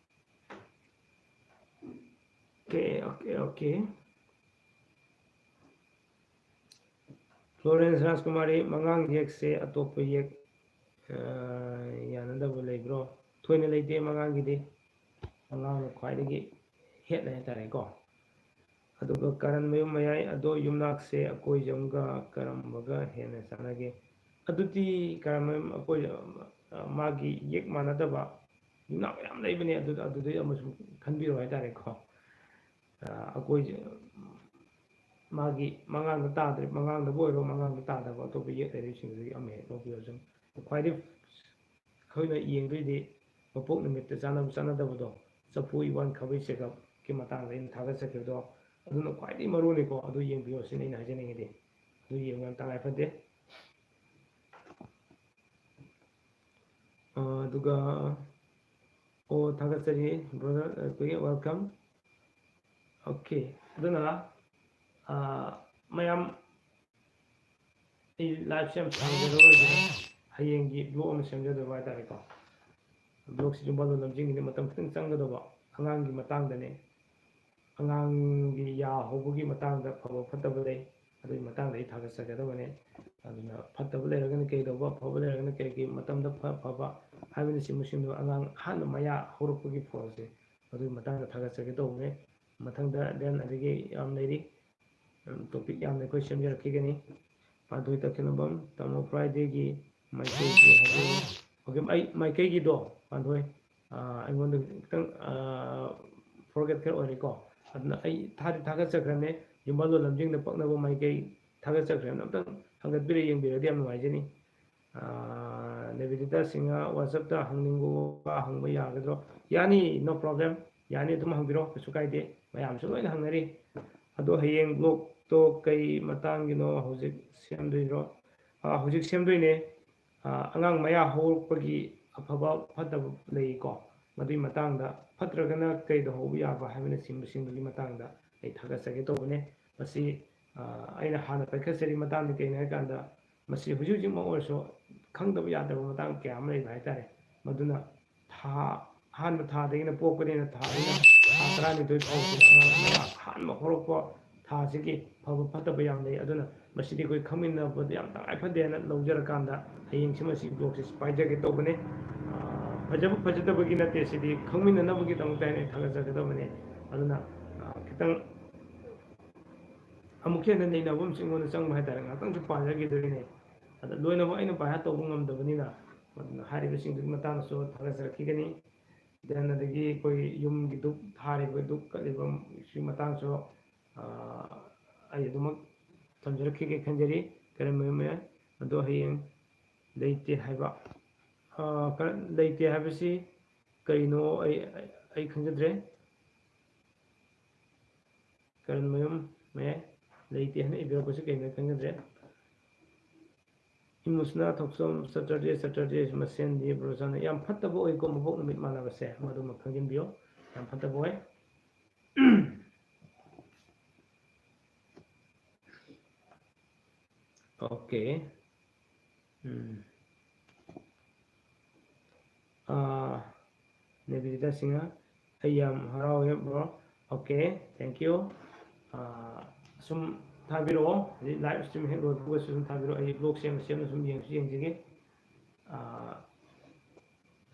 Okay, okay, okay. Florence ꯔꯥꯖꯀꯨꯃꯥꯔꯤ, ꯃꯉꯥꯡ ꯌꯦꯛꯁꯦ ꯑꯇꯣꯞꯄ ꯌꯦꯛ ꯌꯥꯅꯗꯕ ꯂꯩꯕ꯭ꯔꯣ? ꯊꯣꯏꯅ ꯂꯩꯇꯦ ꯃꯉꯥꯡꯒꯤꯗꯤ꯫ ꯃꯉꯥꯡꯅ ꯈ꯭ꯋꯥꯏꯗꯒꯤ ꯍꯦꯠꯂꯦ ꯍꯥꯏꯇꯥꯔꯦꯀꯣ꯫ ꯑꯗꯨꯒ ꯀꯔꯟꯃꯌꯨꯝ ꯃꯌꯥꯏ, ꯑꯗꯣ ꯌꯨꯝꯅꯥꯛꯁꯦ ꯑꯀꯣꯏꯖꯝꯒ ꯀꯔꯝꯕꯒ ꯍꯦꯟꯅ ꯆꯥꯟꯅꯒꯦ? ꯑꯗꯨꯗꯤ ꯀꯔꯟꯃꯌꯨꯝ ꯑꯀꯣꯏ-, ꯃꯥꯒꯤ ꯌꯦꯛ ꯃꯥꯟꯅꯗꯕ ꯌꯨꯝꯅꯥꯛ ꯃꯌꯥꯝ ꯂꯩꯕꯅꯦ꯫ ꯑꯗꯨ, ꯑꯗꯨꯗꯩ ꯑꯃꯁꯨ ꯈꯟꯕꯤꯔꯣ ꯍꯥꯏꯇꯥꯔꯦꯀꯣ꯫ ꯑꯀꯣꯏ-, ꯃꯥꯒꯤ ꯃꯉꯥꯡꯗ ꯇꯥꯗ꯭ꯔꯦ, ꯃꯉꯥꯡꯗꯕꯨ ꯑꯣꯏꯔꯣ, ꯃꯉꯥꯡꯗ ꯇꯥꯗꯕ ꯑꯇꯣꯞꯄ ꯌꯦꯛ ꯂꯩꯔꯤꯕꯁꯤꯡꯗꯨꯗꯒꯤ ꯑꯃ ꯍꯦꯛ ꯂꯧꯕꯤꯔꯣ꯫ ꯁꯨꯝ ꯈ꯭ꯋꯥꯏꯗꯒꯤ ꯑꯩꯈꯣꯏꯅ ꯌꯦꯡꯗꯣꯏꯗꯤ ꯃꯄꯣꯛ ꯅꯨꯃꯤꯠꯇ ꯆꯥꯟꯅꯕ ꯆꯥꯟꯅꯗꯕꯗꯣ, ꯆꯐꯨ ꯏꯋꯥꯟ ꯈꯥꯕꯩ ꯆꯦꯒꯞꯀꯤ ꯃꯇꯥꯡꯗ ꯑꯩꯅ ꯊꯥꯒꯠꯆꯈꯤꯕꯗꯣ, ꯑꯗꯨꯅ ꯈ꯭ꯋꯥꯏꯗꯒꯤ ꯃꯔꯨꯅꯤꯀꯣ꯫ ꯑꯗꯨ ꯌꯦꯡꯕꯤꯌꯣ ꯁꯤꯅꯤ ꯑꯩꯅ ꯍꯥꯏꯖꯅꯤꯡꯉꯤꯗꯤ꯫ ꯑꯗꯨ ꯌꯦꯡꯕ ꯌꯥꯝ ꯇꯉꯥꯏ ꯐꯗꯦ꯫ ꯑ, ꯑꯗꯨꯒ, ꯑꯣ, ꯊꯥꯒꯠꯆꯔꯤ brother, ꯑꯩꯈꯣꯏꯒꯤ welcome꯫ Okay, ꯑꯗꯨꯅ, ꯑ, ꯃꯌꯥꯝ ꯑꯩ liveꯁꯦ ꯌꯥꯝ ꯁꯥꯡꯖꯔꯔꯣꯏꯒꯦ꯫ ꯍꯌꯦꯡꯒꯤ vlog ꯑꯃ ꯁꯦꯝꯖꯗꯧꯕ ꯍꯥꯏꯇꯥꯔꯦꯀꯣ꯫ Vlogꯁꯤ ꯌꯨꯝꯕꯥꯜ ꯂꯣꯟ ꯂꯝꯖꯤꯡꯒꯤꯗꯤ ꯃꯇꯝ ꯈꯤꯇꯪ ꯆꯪꯒꯗꯧꯕ, ꯑꯉꯥꯡꯒꯤ ꯃꯇꯥꯡꯗꯅꯦ꯫ ꯑꯉꯥꯡꯒꯤ ꯌꯥ ꯍꯧꯕꯒꯤ ꯃꯇꯥꯡꯗ ꯐꯕ ꯐꯠꯇꯕ ꯂꯩ, ꯑꯗꯨꯒꯤ ꯃꯇꯥꯡꯗ ꯑꯩ ꯊꯥꯒꯠꯆꯒꯗꯕꯅꯦ꯫ ꯑꯗꯨꯅ ꯐꯠꯇꯕ ꯂꯩꯔꯒꯅ ꯀꯩ ꯇꯧꯕ, ꯑꯐꯕ ꯂꯩꯔꯒꯅ ꯀꯩꯒꯤ ꯃꯇꯝꯗ ꯐ-, ꯐꯕ ꯍꯥꯏꯕꯅꯆꯤꯡꯕꯁꯤꯡꯗꯣ ꯑꯉꯥꯡ ꯑꯍꯥꯟꯕ ꯃꯌꯥ ꯍꯧꯔꯛꯄꯒꯤ ꯐꯣꯟꯁꯦ, ꯑꯗꯨꯒꯤ ꯃꯇꯥꯡꯗ ꯊꯥꯒꯠꯆꯒꯦ ꯇꯧꯕꯅꯦ꯫ ꯃꯊꯪꯗ then ꯑꯗꯒꯤ ꯌꯥꯝ ꯂꯩꯔꯤ, topic ꯌꯥꯝꯅ ꯑꯩꯈꯣꯏ ꯁꯦꯝꯖꯔꯛꯈꯤꯒꯅꯤ꯫ ꯄꯥꯟꯊꯣꯏ ꯇꯈꯦꯜꯂꯝꯕꯝ, ꯇꯥꯃꯣ Fridayꯒꯤ ꯃꯥꯏꯀꯩꯒꯤ ꯍꯥꯏꯕꯤꯌꯨ꯫ Okay, ꯑꯩ ꯃꯥꯏꯀꯩꯒꯤꯗꯣ, ꯄꯥꯟꯊꯣꯏ, ꯑꯥ, ꯑꯩꯉꯣꯟꯗ ꯈꯤꯇꯪ, ꯑꯥ, forget ꯈꯔ ꯑꯣꯏꯔꯦꯀꯣ꯫ ꯑꯗꯨꯅ ꯑꯩ ꯊꯥꯗꯤ ꯊꯥꯒꯠꯆꯈ꯭ꯔꯕꯅꯦ, ꯌꯨꯝꯕꯥꯜꯂꯣꯟ ꯂꯝꯖꯤꯡꯗ ꯄꯛꯅꯕ ꯃꯥꯏꯀꯩ ꯊꯥꯒꯠꯆꯈ꯭ꯔꯕꯅꯦ꯫ ꯑꯝꯇꯪ ꯍꯪꯒꯠꯄꯤꯔ ꯌꯦꯡꯕꯤꯔꯗꯤ ꯌꯥꯝ ꯅꯨꯡꯉꯥꯏꯖꯅꯤ꯫ ꯑꯥ, ꯅꯦꯕꯤꯗꯤꯇꯥ ꯁꯤꯡꯍ, WhatsApp-ꯇ ꯍꯪꯅꯤꯡꯕ ꯋꯥ ꯍꯪꯕ ꯌꯥꯒꯗ꯭ꯔꯣ? ꯌꯥꯅꯤ, no problem. ꯌꯥꯅꯤ, ꯑꯗꯨꯝ ꯍꯪꯕꯤꯔꯣ, ꯀꯩꯁꯨ ꯀꯥꯏꯗꯦ꯫ ꯃꯌꯥꯝꯁꯨ ꯂꯣꯏꯅ ꯍꯪꯅꯔꯤ꯫ ꯑꯗꯣ ꯍꯌꯦꯡ blog-ꯇꯣ ꯀꯩ ꯃꯇꯥꯡꯒꯤꯅꯣ ꯍꯧꯖꯤꯛ ꯁꯦꯝꯗꯣꯏꯔꯣ? ꯑꯥ, ꯍꯧꯖꯤꯛ ꯁꯦꯝꯗꯣꯏꯅꯦ꯫ ꯑꯥ, ꯑꯉꯥꯡ ꯃꯌꯥ ꯍꯧꯔꯛꯄꯒꯤ ꯑꯐꯕ ꯐꯠꯇꯕ ꯂꯩꯀꯣ, ꯃꯗꯨꯒꯤ ꯃꯇꯥꯡꯗ, ꯐꯠꯇ꯭ꯔꯒꯅ ꯀꯩꯗ ꯍꯧꯕ ꯌꯥꯕ ꯍꯥꯏꯕꯅꯆꯤꯡꯕꯁꯤꯡꯗꯨꯒꯤ ꯃꯇꯥꯡꯗ ꯑꯩ ꯊꯥꯒꯠꯆꯒꯦ ꯇꯧꯕꯅꯦ꯫ ꯃꯁꯤ, ꯑꯥ, ꯑꯩꯅ ꯍꯥꯟꯅ ꯄꯥꯏꯈꯠꯆꯔꯤ ꯃꯇꯥꯡꯗꯤ ꯀꯩꯅꯣ ꯍꯥꯏꯀꯥꯟꯗ, ꯃꯁꯤ ꯍꯧꯖꯤꯛ ꯍꯧꯖꯤꯛꯃꯛ ꯑꯣꯏꯔꯁꯨ ꯈꯪꯗꯕ ꯌꯥꯗꯕ ꯃꯇꯥꯡ ꯀꯌꯥ ꯑꯃ ꯂꯩꯕ ꯍꯥꯏꯇꯥꯔꯦ꯫ ꯃꯗꯨꯅ ꯊꯥ, ꯑꯍꯥꯟꯕ ꯊꯥꯗꯒꯤꯅ ꯄꯣꯛꯄꯅꯤꯅ ꯊꯥꯗꯒꯤꯅ ꯊꯥ ꯇꯔꯥꯅꯤꯊꯣꯏ ꯐꯥꯎꯕꯁꯤꯗ ꯑꯉꯥꯡ ꯑꯃ ꯑꯍꯥꯟꯕ ꯍꯧꯔꯛꯄ ꯊꯥꯁꯤꯒꯤ ꯐꯕ ꯐꯠꯇꯕ ꯌꯥꯝ ꯂꯩ꯫ ꯑꯗꯨꯅ ꯃꯁꯤꯗꯤ ꯑꯩꯈꯣꯏ ꯈꯪꯃꯤꯟꯅꯕꯗ ꯌꯥꯝ ꯇꯉꯥꯏ ꯐꯗꯦꯅ ꯂꯧꯖꯔꯀꯥꯟꯗ ꯍꯌꯦꯡꯁꯤ ꯃꯁꯤ blog-ꯁꯤ ꯄꯥꯏꯖꯒꯦ ꯇꯧꯕꯅꯦ꯫ ꯑꯥ, ꯐꯖꯕ ꯐꯖꯗꯕꯒꯤ ꯅꯠꯇꯦ, ꯁꯤꯗꯤ ꯈꯪꯃꯤꯟꯅꯅꯕꯒꯤꯗꯃꯛꯇ ꯍꯥꯏꯅ ꯑꯩ ꯊꯥꯒꯠꯆꯒꯗꯕꯅꯦ꯫ ꯑꯗꯨꯅ, ꯑꯥ, ꯈꯤꯇꯪ ꯑꯃꯨꯛꯀ ꯍꯦꯟꯅ ꯅꯩꯅꯕ ꯑꯃꯁꯨ ꯑꯩꯉꯣꯟꯗ ꯆꯪꯕ ꯍꯥꯏꯇꯥꯔꯦ꯫ ꯉꯥꯏꯍꯥꯛꯇꯪꯁꯨ ꯄꯥꯖꯈꯤꯗꯣꯏꯅꯦ꯫ ꯑꯗ ꯂꯣꯏꯅꯃꯛ ꯑꯩꯅ ꯄꯥꯏꯍꯥ ꯇꯧꯕ ꯉꯝꯗꯕꯅꯤꯅ, ꯑꯗꯨꯅ ꯍꯥꯏꯔꯤꯕꯁꯤꯡꯗꯨꯒꯤ ꯃꯇꯥꯡꯗꯁꯨ ꯊꯥꯒꯠꯆꯔꯛꯈꯤꯒꯅꯤ꯫ Then ꯑꯗꯒꯤ ꯑꯩꯈꯣꯏ ꯌꯨꯝꯒꯤ ꯙꯨꯞ ꯊꯥꯔꯤꯕ, ꯙꯨꯞ ꯀꯠꯂꯤꯕ ꯁꯤ ꯃꯇꯥꯡꯁꯨ, ꯑꯥ, ꯑꯩ ꯑꯗꯨꯃꯛ ꯊꯝꯖꯔꯛꯈꯤꯒꯦ ꯈꯟꯖꯔꯤ꯫ ꯀꯔꯝꯕ ꯌꯨꯝ? ꯑꯗꯣ ꯍꯌꯦꯡ ꯂꯩꯇꯦ ꯍꯥꯏꯕ, ꯑꯥ, ꯀ-, ꯂꯩꯇꯦ ꯍꯥꯏꯕꯁꯤ ꯀꯔꯤꯅꯣ? ꯑꯩ, ꯑꯩ ꯈꯪꯖꯗ꯭ꯔꯦ꯫ ꯀꯔꯟꯃꯌꯨꯝ ꯃꯌꯥꯏ ꯂꯩꯇꯦ ꯍꯥꯏꯅ ꯏꯕꯤꯔꯛꯄꯁꯤ ꯀꯩꯅꯣ ꯈꯪꯖꯗ꯭ꯔꯦ꯫ ꯏꯃꯣꯁꯅꯦꯜ ꯊꯣꯛꯆꯣꯝ Saturday, Saturday ꯃꯁꯦꯟꯗꯤ ꯕ꯭ꯔꯣꯖꯥꯅ ꯌꯥꯝ ꯐꯠꯇꯕ ꯑꯣꯏꯀꯣ, ꯃꯄꯣꯛ ꯅꯨꯃꯤꯠ ꯃꯥꯟꯅꯕꯁꯦ, ꯃꯗꯨꯃ ꯈꯪꯖꯤꯟꯕꯤꯌꯨ, ꯌꯥꯝ ꯐꯠꯇꯕ ꯑꯣꯏ꯫ Okay. ꯎꯝ꯫ ꯑꯥ, ꯅꯦꯕꯤꯗꯤꯇꯥ ꯁꯤꯡꯍ, ꯑꯩ ꯌꯥꯝ ꯍꯔꯥꯎꯋꯦ bro꯫ Okay, thank you꯫ ꯑꯥ, ꯁꯨꯝ ꯊꯥꯕꯤꯔꯛꯑꯣ, ꯍꯧꯖꯤꯛ live stream ꯍꯦꯛ ꯂꯣꯏꯕꯒꯁꯨ ꯁꯨꯝ ꯊꯥꯕꯤꯔꯛꯑꯣ, ꯑꯩ blog ꯁꯦꯝꯅ ꯁꯦꯝꯅ ꯁꯨꯝ ꯌꯦꯡꯁꯨ ꯌꯦꯡꯖꯒꯦ꯫ ꯑꯥ,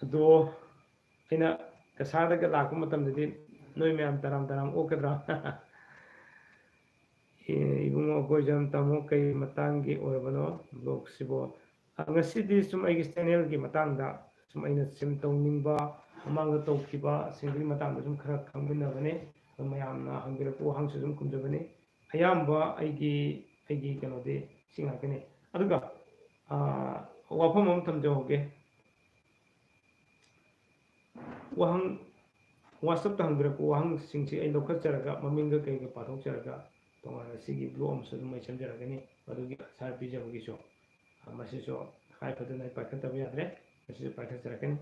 ꯑꯗꯣ ꯑꯩꯅ ꯀꯁꯥꯔꯗꯒ ꯂꯥꯛꯄ ꯃꯇꯝꯗꯗꯤ ꯅꯣꯏ ꯃꯌꯥꯝ ꯇꯔꯥꯝ ꯇꯔꯥꯝ ꯑꯣꯛꯀꯗ꯭ꯔꯥ? ꯑꯦ, ꯏꯕꯨꯡꯉꯣ ꯑꯩꯈꯣꯏꯁꯨ ꯌꯥꯝ ꯇꯥꯃꯣ, ꯀꯩ ꯃꯇꯥꯡꯒꯤ ꯑꯣꯏꯔꯕꯅꯣ blog-ꯁꯤꯕꯣ? ꯑ, ꯉꯁꯤꯗꯤ ꯁꯨꯝ ꯑꯩꯒꯤ channel-ꯒꯤ ꯃꯇꯥꯡꯗ ꯁꯨꯝ ꯑꯩꯅ ꯁꯨꯝ ꯇꯧꯅꯤꯡꯕ, ꯃꯃꯥꯡꯗ ꯇꯧꯈꯤꯕ ꯁꯤꯡꯗꯨꯒꯤ ꯃꯇꯥꯡꯗ ꯁꯨꯝ ꯈꯔ ꯈꯪꯃꯤꯟꯅꯕꯅꯦ꯫ ꯑꯗꯨ ꯃꯌꯥꯝꯅ ꯍꯪꯕꯤꯔꯛꯄ ꯋꯥꯍꯪꯁꯨ ꯑꯗꯨꯝ ꯈꯨꯝꯖꯕꯅꯤ꯫ ꯑꯌꯥꯝꯕ ꯑꯩꯒꯤ, ꯑꯩꯒꯤ ꯀꯩꯅꯣꯗꯤ ꯁꯤ ꯉꯥꯛꯇꯅꯤ꯫ ꯑꯗꯨꯒ, ꯑ, ꯋꯥꯐꯝ ꯑꯃ ꯊꯝꯖꯍꯧꯒꯦ꯫ ꯋꯥꯍꯪ, WhatsApp-ꯇ ꯍꯪꯕꯤꯔꯛꯄ ꯋꯥꯍꯪꯁꯤꯡꯁꯤ ꯑꯩ ꯂꯧꯈꯠꯆꯔꯒ, ꯃꯃꯤꯡꯒ ꯀꯩꯒ ꯄꯥꯊꯣꯛꯆꯔꯒ, ꯇꯣꯉꯥꯟꯅ ꯁꯤꯒꯤ blog ꯑꯃꯁꯨ ꯑꯗꯨꯝ ꯑꯩ ꯁꯦꯝꯖꯔꯛꯀꯅꯤ꯫ ꯃꯗꯨꯒꯤ answer ꯄꯤꯖꯕꯒꯤꯁꯨ, ꯑ, ꯃꯁꯤꯁꯨ ꯍꯥꯏ ꯐꯗꯅ ꯑꯩ ꯄꯥꯏꯈꯠꯇꯕ ꯌꯥꯗ꯭ꯔꯦ꯫ ꯃꯁꯤꯁꯨ ꯄꯥꯏꯈꯠꯆꯔꯛꯀꯅꯤ꯫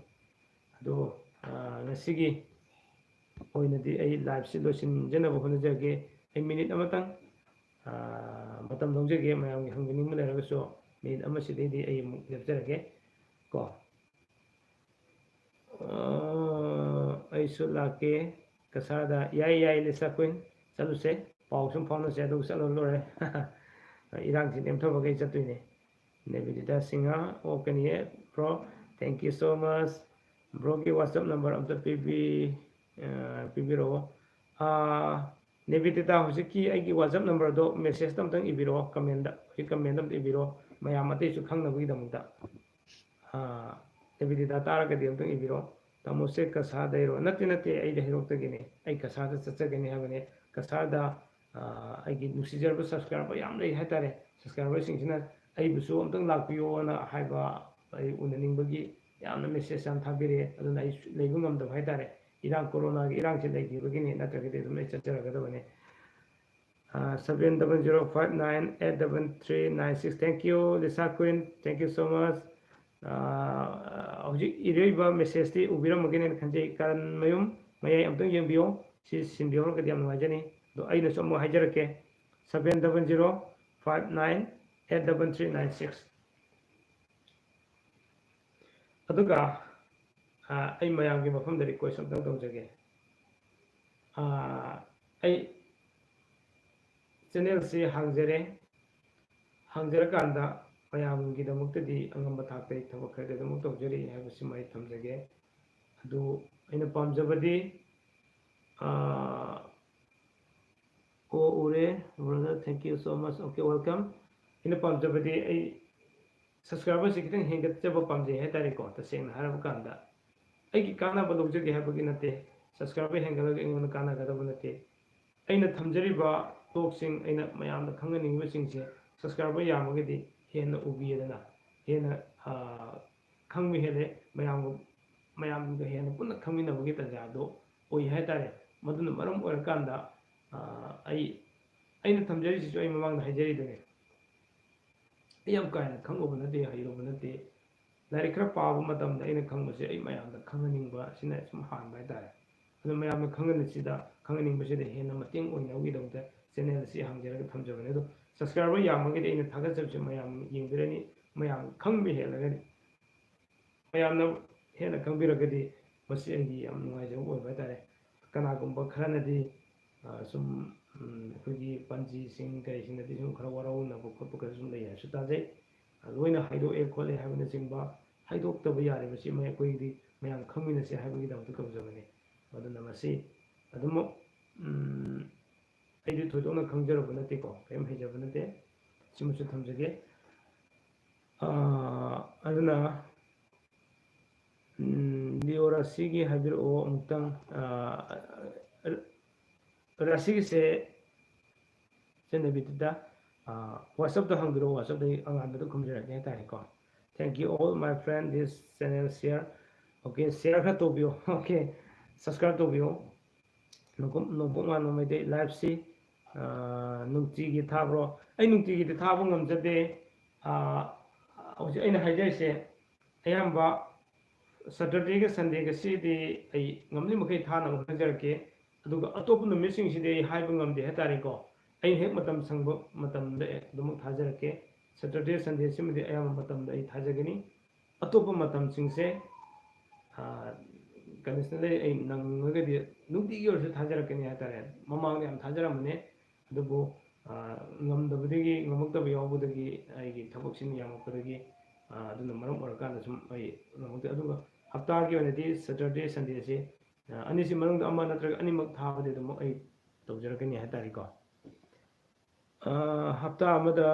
ꯑꯗꯣ, ꯑ, ꯉꯁꯤꯒꯤ ꯑꯣꯏꯅꯗꯤ ꯑꯩ live-ꯁꯤ ꯂꯣꯏꯁꯤꯟꯖꯅꯕ ꯍꯣꯠꯅꯖꯔꯒꯦ꯫ ꯑꯩ minute ꯑꯃꯇꯪ, ꯑ, ꯃꯇꯝ ꯂꯧꯖꯒꯦ꯫ ꯃꯌꯥꯝꯒꯤ ꯍꯪꯕꯤꯅꯤꯡꯕ ꯂꯩꯔꯒꯁꯨ minute ꯑꯃꯁꯤꯗꯩꯗꯤ ꯑꯩ ꯑꯃꯨꯛ ꯂꯦꯞꯆꯔꯒꯦ ꯀꯣ꯫ ꯑ, ꯑꯩꯁꯨ ꯂꯥꯛꯀꯦ ꯀꯁꯥꯔꯗ꯫ ꯌꯥꯏ, ꯌꯥꯏ, ꯂꯤꯁꯥ ꯀ꯭ꯋꯤꯟ, ꯆꯠꯂꯨꯁꯦ꯫ ꯄꯥꯎ ꯁꯨꯝ ꯐꯥꯎꯅꯁꯦ, ꯑꯗꯨꯒ ꯆꯠꯂ ꯂꯣꯏꯔꯦ꯫ ꯏꯔꯥꯡꯁꯤ ꯅꯦꯝꯊꯕꯈꯩ ꯆꯠꯇꯣꯏꯅꯦ꯫ ꯅꯦꯕꯤꯗꯤꯇꯥ ꯁꯤꯡꯍ, ꯑꯣ, ꯀꯅꯤꯌꯦ, bro, thank you so much꯫ Bro-ꯒꯤ WhatsApp number ꯑꯝꯇ ꯄꯤꯕꯤ-, ꯑ, ꯄꯤꯕꯤꯔꯛꯑꯣ꯫ ꯑ, ꯅꯦꯕꯤꯗꯤꯇꯥ, ꯍꯧꯖꯤꯛꯀꯤ ꯑꯩꯒꯤ WhatsApp number-ꯗꯣ message-ꯇ ꯑꯝꯇꯪ ꯏꯕꯤꯔꯛꯑꯣ, comment-ꯇ, ꯍꯧꯖꯤꯛ comment ꯑꯝꯇ ꯏꯕꯤꯔꯛꯑꯣ, ꯃꯌꯥꯝ ꯑꯇꯩꯁꯨ ꯈꯪꯅꯕꯒꯤꯗꯃꯛꯇ꯫ ꯑ, ꯅꯦꯕꯤꯗꯤꯇꯥ ꯇꯥꯔꯒꯗꯤ ꯑꯝꯇꯪ ꯏꯕꯤꯔꯛꯑꯣ꯫ ꯇꯥꯃꯣꯁꯦ ꯀꯁꯥꯔꯗꯩꯔꯣ? ꯅꯠꯇꯦ, ꯅꯠꯇꯦ, ꯑꯩꯗꯤ ꯍꯩꯔꯣꯛꯇꯒꯤꯅꯦ꯫ ꯑꯩ ꯀꯁꯥꯔꯗ ꯆꯠꯆꯒꯅꯤ ꯍꯥꯏꯕꯅꯦ꯫ ꯀꯁꯥꯔꯗ, ꯑ, ꯑꯩꯒꯤ ꯅꯨꯡꯁꯤꯖꯔꯕ subscriber ꯌꯥꯝ ꯂꯩ ꯍꯥꯏꯇꯥꯔꯦ꯫ Subscriber-ꯁꯤꯡꯁꯤꯅ ꯑꯩꯕꯨꯁꯨ ꯑꯝꯇꯪ ꯂꯥꯛꯄꯤꯌꯣꯅ ꯍꯥꯏꯕ, ꯑꯩ ꯎꯅꯅꯤꯡꯕꯒꯤ ꯌꯥꯝꯅ message ꯌꯥꯝ ꯊꯥꯕꯤꯔꯛꯑꯦ꯫ ꯑꯗꯨꯅ ꯑꯩ ꯂꯩꯕ ꯉꯝꯗꯕ ꯍꯥꯏꯇꯥꯔꯦ꯫ ꯏꯔꯥꯡ, ꯀꯣꯔꯣꯅꯥꯒꯤ ꯏꯔꯥꯡꯁꯤ ꯂꯩꯈꯤꯕꯒꯤꯅꯤ, ꯅꯠꯇ꯭ꯔꯒꯗꯤ ꯑꯗꯨꯝ ꯑꯩ ꯆꯠꯆꯔꯒꯗꯕꯅꯤ꯫ ꯑ, seven double zero five nine eight double three nine six꯫ Thank you, Lisa queen. Thank you so much꯫ ꯑ, ꯍꯧꯖꯤꯛ ꯏꯔꯛꯏꯕ message-ꯇꯤ ꯎꯕꯤꯔꯝꯃꯒꯅꯦꯅ ꯈꯟꯖꯩ꯫ ꯀꯔꯟꯃꯌꯨꯝ ꯃꯌꯥꯏ ꯑꯝꯇꯪ ꯌꯦꯡꯕꯤꯌꯣ꯫ ꯁꯤ ꯁꯤꯟꯕꯤꯍꯧꯔꯒꯗꯤ ꯌꯥꯝ ꯅꯨꯡꯉꯥꯏꯖꯅꯤ꯫ ꯑꯗꯣ ꯑꯩꯅꯁꯨ ꯑꯃꯨꯛ ꯍꯥꯏꯖꯔꯛꯀꯦ꯫ Seven double zero five nine eight double three nine six꯫ ꯑꯗꯨꯒ, ꯑ, ꯑꯩ ꯃꯌꯥꯝꯒꯤ ꯃꯐꯝꯗ request ꯑꯝꯇꯪ ꯇꯧꯖꯒꯦ꯫ ꯑ, ꯑꯩ channel-ꯁꯤ ꯍꯥꯡꯖꯔꯦ꯫ ꯍꯥꯡꯖꯔꯀꯥꯟꯗ ꯃꯌꯥꯝꯒꯤꯗꯃꯛꯇꯗꯤ ꯑꯉꯝꯕ ꯊꯥꯛꯇ ꯑꯩ ꯊꯕꯛ ꯈꯔꯗꯤ ꯑꯗꯨꯃꯛ ꯇꯧꯖꯔꯤ ꯍꯥꯏꯕꯁꯤꯃ ꯑꯩ ꯊꯝꯖꯒꯦ꯫ ꯑꯗꯨ ꯑꯩꯅ ꯄꯥꯝꯖꯕꯗꯤ, ꯑ, ꯑꯣ, ꯎꯔꯦ, brother, thank you so much. Okay, welcome. ꯑꯩꯅ ꯄꯥꯝꯖꯕꯗꯤ ꯑꯩ subscriber-ꯁꯤ ꯈꯤꯇꯪ ꯍꯦꯟꯒꯠꯆꯕ ꯄꯥꯝꯖꯩ ꯍꯥꯏꯇꯥꯔꯦꯀꯣ, ꯇꯁꯦꯡꯅ ꯍꯥꯏꯔꯕ ꯀꯥꯟꯗ꯫ ꯑꯩꯒꯤ ꯀꯥꯟꯅꯕ ꯂꯧꯖꯒꯦ ꯍꯥꯏꯕꯒꯤ ꯅꯠꯇꯦ, subscriber ꯍꯦꯟꯒꯠꯂꯒ ꯑꯩꯉꯣꯟꯗ ꯀꯥꯟꯅꯒꯗꯕ ꯅꯠꯇꯦ꯫ ꯑꯩꯅ ꯊꯝꯖꯔꯤꯕ vlog-ꯁꯤꯡ, ꯑꯩꯅ ꯃꯌꯥꯝꯗ ꯈꯪꯍꯟꯅꯤꯡꯉꯤꯕꯁꯤꯡꯁꯦ subscriber ꯌꯥꯝꯃꯒꯗꯤ ꯍꯦꯟꯅ ꯎꯕꯤꯗꯅ, ꯍꯦꯟꯅ ꯈꯪꯕ ꯍꯦꯜꯂꯦ꯫ ꯃꯌꯥꯝꯒ ꯃꯌꯥꯝꯒ ꯍꯦꯟꯅ ꯄꯨꯟꯅ ꯈꯪꯃꯤꯟꯅꯕꯒꯤ ꯇꯥꯟꯖꯥꯗꯣ ꯑꯣꯏ ꯍꯥꯏꯇꯥꯔꯦ꯫ ꯃꯗꯨꯅ ꯃꯔꯝ ꯑꯣꯏꯔꯀꯥꯟꯗ ꯑꯩ ꯑꯩꯅ ꯊꯝꯖꯔꯤꯁꯤꯁꯨ ꯑꯩ ꯃꯃꯥꯡꯗ ꯍꯥꯏꯖꯔꯤꯗꯨꯅꯦ꯫ ꯑꯩ ꯌꯥꯝ ꯀꯥ ꯍꯦꯟꯅ ꯈꯪꯉꯨꯕ ꯅꯠꯇꯦ, ꯍꯩꯔꯨꯕ ꯅꯠꯇꯦ꯫ ꯂꯥꯏꯔꯤꯛ ꯈꯔ ꯄꯥꯕ ꯃꯇꯝꯗ ꯑꯩꯅ ꯈꯪꯕꯁꯦ ꯑꯩ ꯃꯌꯥꯝꯗ ꯈꯪꯍꯟꯅꯤꯡꯕ, ꯁꯤꯅ ꯁꯨꯝ ꯍꯥꯟꯕ ꯍꯥꯏꯇꯥꯔꯦ꯫ ꯑꯗꯣ ꯃꯌꯥꯝꯅ ꯈꯪꯍꯟꯅꯤꯡꯕꯁꯤꯗ, ꯈꯪꯍꯟꯅꯤꯡꯕꯁꯤꯗ ꯍꯦꯟꯅ ꯃꯇꯦꯡ ꯑꯣꯏꯅꯕꯒꯤꯗꯃꯛꯇ channel ꯑꯁꯤ ꯍꯥꯡꯖꯔꯒ ꯊꯝꯖꯕꯅꯦ꯫ ꯑꯗꯣ subscriber ꯌꯥꯝꯃꯒꯗꯤ ꯑꯩꯅ ꯊꯥꯒꯠꯆꯕꯁꯦ ꯃꯌꯥꯝ ꯌꯦꯡꯕꯤꯔꯅꯤ꯫ ꯃꯌꯥꯝ ꯈꯪꯕ ꯍꯦꯜꯂꯒꯗꯤ, ꯃꯌꯥꯝꯅ ꯍꯦꯟꯅ ꯈꯪꯕꯤꯔꯒꯗꯤ ꯃꯁꯤ ꯑꯩꯒꯤ ꯌꯥꯝ ꯅꯨꯡꯉꯥꯏꯖꯕ ꯑꯣꯏꯕ ꯍꯥꯏꯇꯥꯔꯦ꯫ ꯀꯅꯥꯒꯨꯝꯕ ꯈꯔꯅꯗꯤ ꯁꯨꯝ ꯑꯩꯈꯣꯏꯒꯤ ꯄꯟꯖꯤꯁꯤꯡ ꯀꯩꯁꯤꯡꯗꯗꯤ ꯁꯨꯝ ꯈꯔ ꯋꯥꯔꯧꯅꯕ ꯈꯣꯠꯄ ꯈꯔ ꯁꯨꯝ ꯂꯩ ꯍꯥꯏꯕꯁꯨ ꯇꯥꯖꯩ꯫ ꯂꯣꯏꯅ ꯍꯥꯏꯗꯣꯛꯑꯦ ꯈꯣꯠꯂꯦ ꯍꯥꯏꯕꯅꯆꯤꯡꯕ ꯍꯥꯏꯗꯣꯛꯇꯕ ꯌꯥꯔꯤꯕꯁꯤ ꯑꯩꯈꯣꯏꯒꯤꯗꯤ ꯃꯌꯥꯝ ꯈꯪꯃꯤꯟꯅꯁꯦ ꯍꯥꯏꯕꯒꯤꯗꯃꯛꯇ ꯇꯧꯖꯕꯅꯤ꯫ ꯑꯗꯨꯅ ꯃꯁꯤ ꯑꯗꯨꯃꯛ ꯑꯩꯗꯤ ꯊꯣꯏꯗꯣꯛꯅ ꯈꯪꯖꯔꯨꯕ ꯅꯠꯇꯦꯀꯣ, ꯀꯔꯤꯝ ꯍꯩꯖꯕ ꯅꯠꯇꯦ꯫ ꯁꯤꯃꯁꯨ ꯊꯝꯖꯒꯦ꯫ ꯑꯗꯨꯅ ꯂꯤꯑꯣ ꯔꯥꯁꯤꯒꯤ ꯍꯥꯏꯕꯤꯔꯛꯑꯣ ꯑꯃꯨꯛꯇꯪ꯫ ꯔꯥꯁꯤꯒꯤꯁꯦ ꯆꯠꯅꯕꯤꯗꯨꯗ WhatsApp-ꯇ ꯍꯪꯕꯤꯔꯛꯑꯣ, WhatsApp-ꯇ ꯑꯩ ꯑꯉꯥꯟꯕꯗ ꯈꯨꯝꯖꯔꯛꯀꯦ ꯍꯥꯏꯇꯥꯔꯦꯀꯣ꯫ Thank you all my friend, this channel share꯫ Okay, share ꯈꯔ ꯇꯧꯕꯤꯌꯣ꯫ Okay, subscribe ꯇꯧꯕꯤꯌꯣ꯫ ꯅꯣꯡꯄꯣꯛ ꯅꯣꯡꯄꯣꯛ ꯉꯥꯟꯕ ꯃꯩꯇꯩ live-ꯁꯤ ꯅꯨꯡꯇꯤꯒꯤ ꯊꯥꯕ꯭ꯔꯣ? ꯑꯩ ꯅꯨꯡꯇꯤꯒꯤꯗꯤ ꯊꯥꯕ ꯉꯝꯖꯗꯦ꯫ ꯍꯧꯖꯤꯛ ꯑꯩꯅ ꯍꯥꯏꯖꯔꯤꯁꯦ ꯑꯌꯥꯝꯕ Saturday-ꯒ Sunday-ꯒꯁꯤꯗꯤ ꯑꯩ ꯉꯝꯂꯤ ꯃꯈꯩ ꯊꯥꯅꯕ ꯍꯣꯠꯅꯖꯔꯛꯀꯦ꯫ ꯑꯗꯨꯒ ꯑꯇꯣꯞꯄ ꯅꯨꯃꯤꯠꯁꯤꯡꯁꯤꯗꯤ ꯑꯩ ꯍꯥꯏꯕ ꯉꯝꯗꯦ ꯍꯥꯏꯇꯥꯔꯦꯀꯣ꯫ ꯑꯩꯅ ꯍꯦꯛ ꯃꯇꯝ ꯁꯪꯕ ꯃꯇꯝꯗ ꯑꯗꯨꯃꯛ ꯊꯥꯖꯔꯛꯀꯦ꯫ Saturday, Sunday-ꯁꯤꯃꯗꯤ ꯑꯌꯥꯝꯕ ꯃꯇꯝꯗ ꯑꯩ ꯊꯥꯖꯒꯅꯤ꯫ ꯑꯇꯣꯞꯄ ꯃꯇꯝꯁꯤꯡꯁꯦ conditionally ꯑꯩ ꯅꯪꯉꯒꯗꯤ ꯅꯨꯡꯇꯤꯒꯤ ꯑꯣꯏꯔꯁꯨ ꯊꯥꯖꯔꯛꯀꯅꯤ ꯍꯥꯏꯇꯥꯔꯦ꯫ ꯃꯃꯥꯡꯗ ꯌꯥꯝ ꯊꯥꯖꯔꯝꯕꯅꯦ, ꯑꯗꯨꯕꯨ ꯉꯝꯗꯕꯗꯒꯤ, ꯉꯝꯃꯛꯇꯕ ꯌꯥꯎꯕꯗꯒꯤ, ꯑꯩꯒꯤ ꯊꯕꯛꯁꯤꯅ ꯌꯥꯝꯃꯛꯄꯗꯒꯤ, ꯑꯗꯨꯅ ꯃꯔꯝ ꯑꯣꯏꯔꯀꯥꯟꯗ ꯁꯨꯝ ꯑꯩ ꯉꯝꯃꯛꯇꯦ꯫ ꯑꯗꯨꯒ ꯍꯞꯇꯥꯒꯤ ꯑꯣꯏꯅꯗꯤ Saturday, Sunday-ꯁꯦ ꯑꯅꯤꯁꯤ ꯃꯅꯨꯡꯗ ꯑꯃ ꯅꯠꯇ꯭ꯔꯒ ꯑꯅꯤꯃꯛ ꯊꯥꯕꯗꯤ ꯑꯗꯨꯝ ꯑꯩ ꯇꯧꯖꯔꯛꯀꯅꯤ ꯍꯥꯏꯇꯥꯔꯦꯀꯣ꯫ ꯍꯞꯇꯥ ꯑꯃꯗ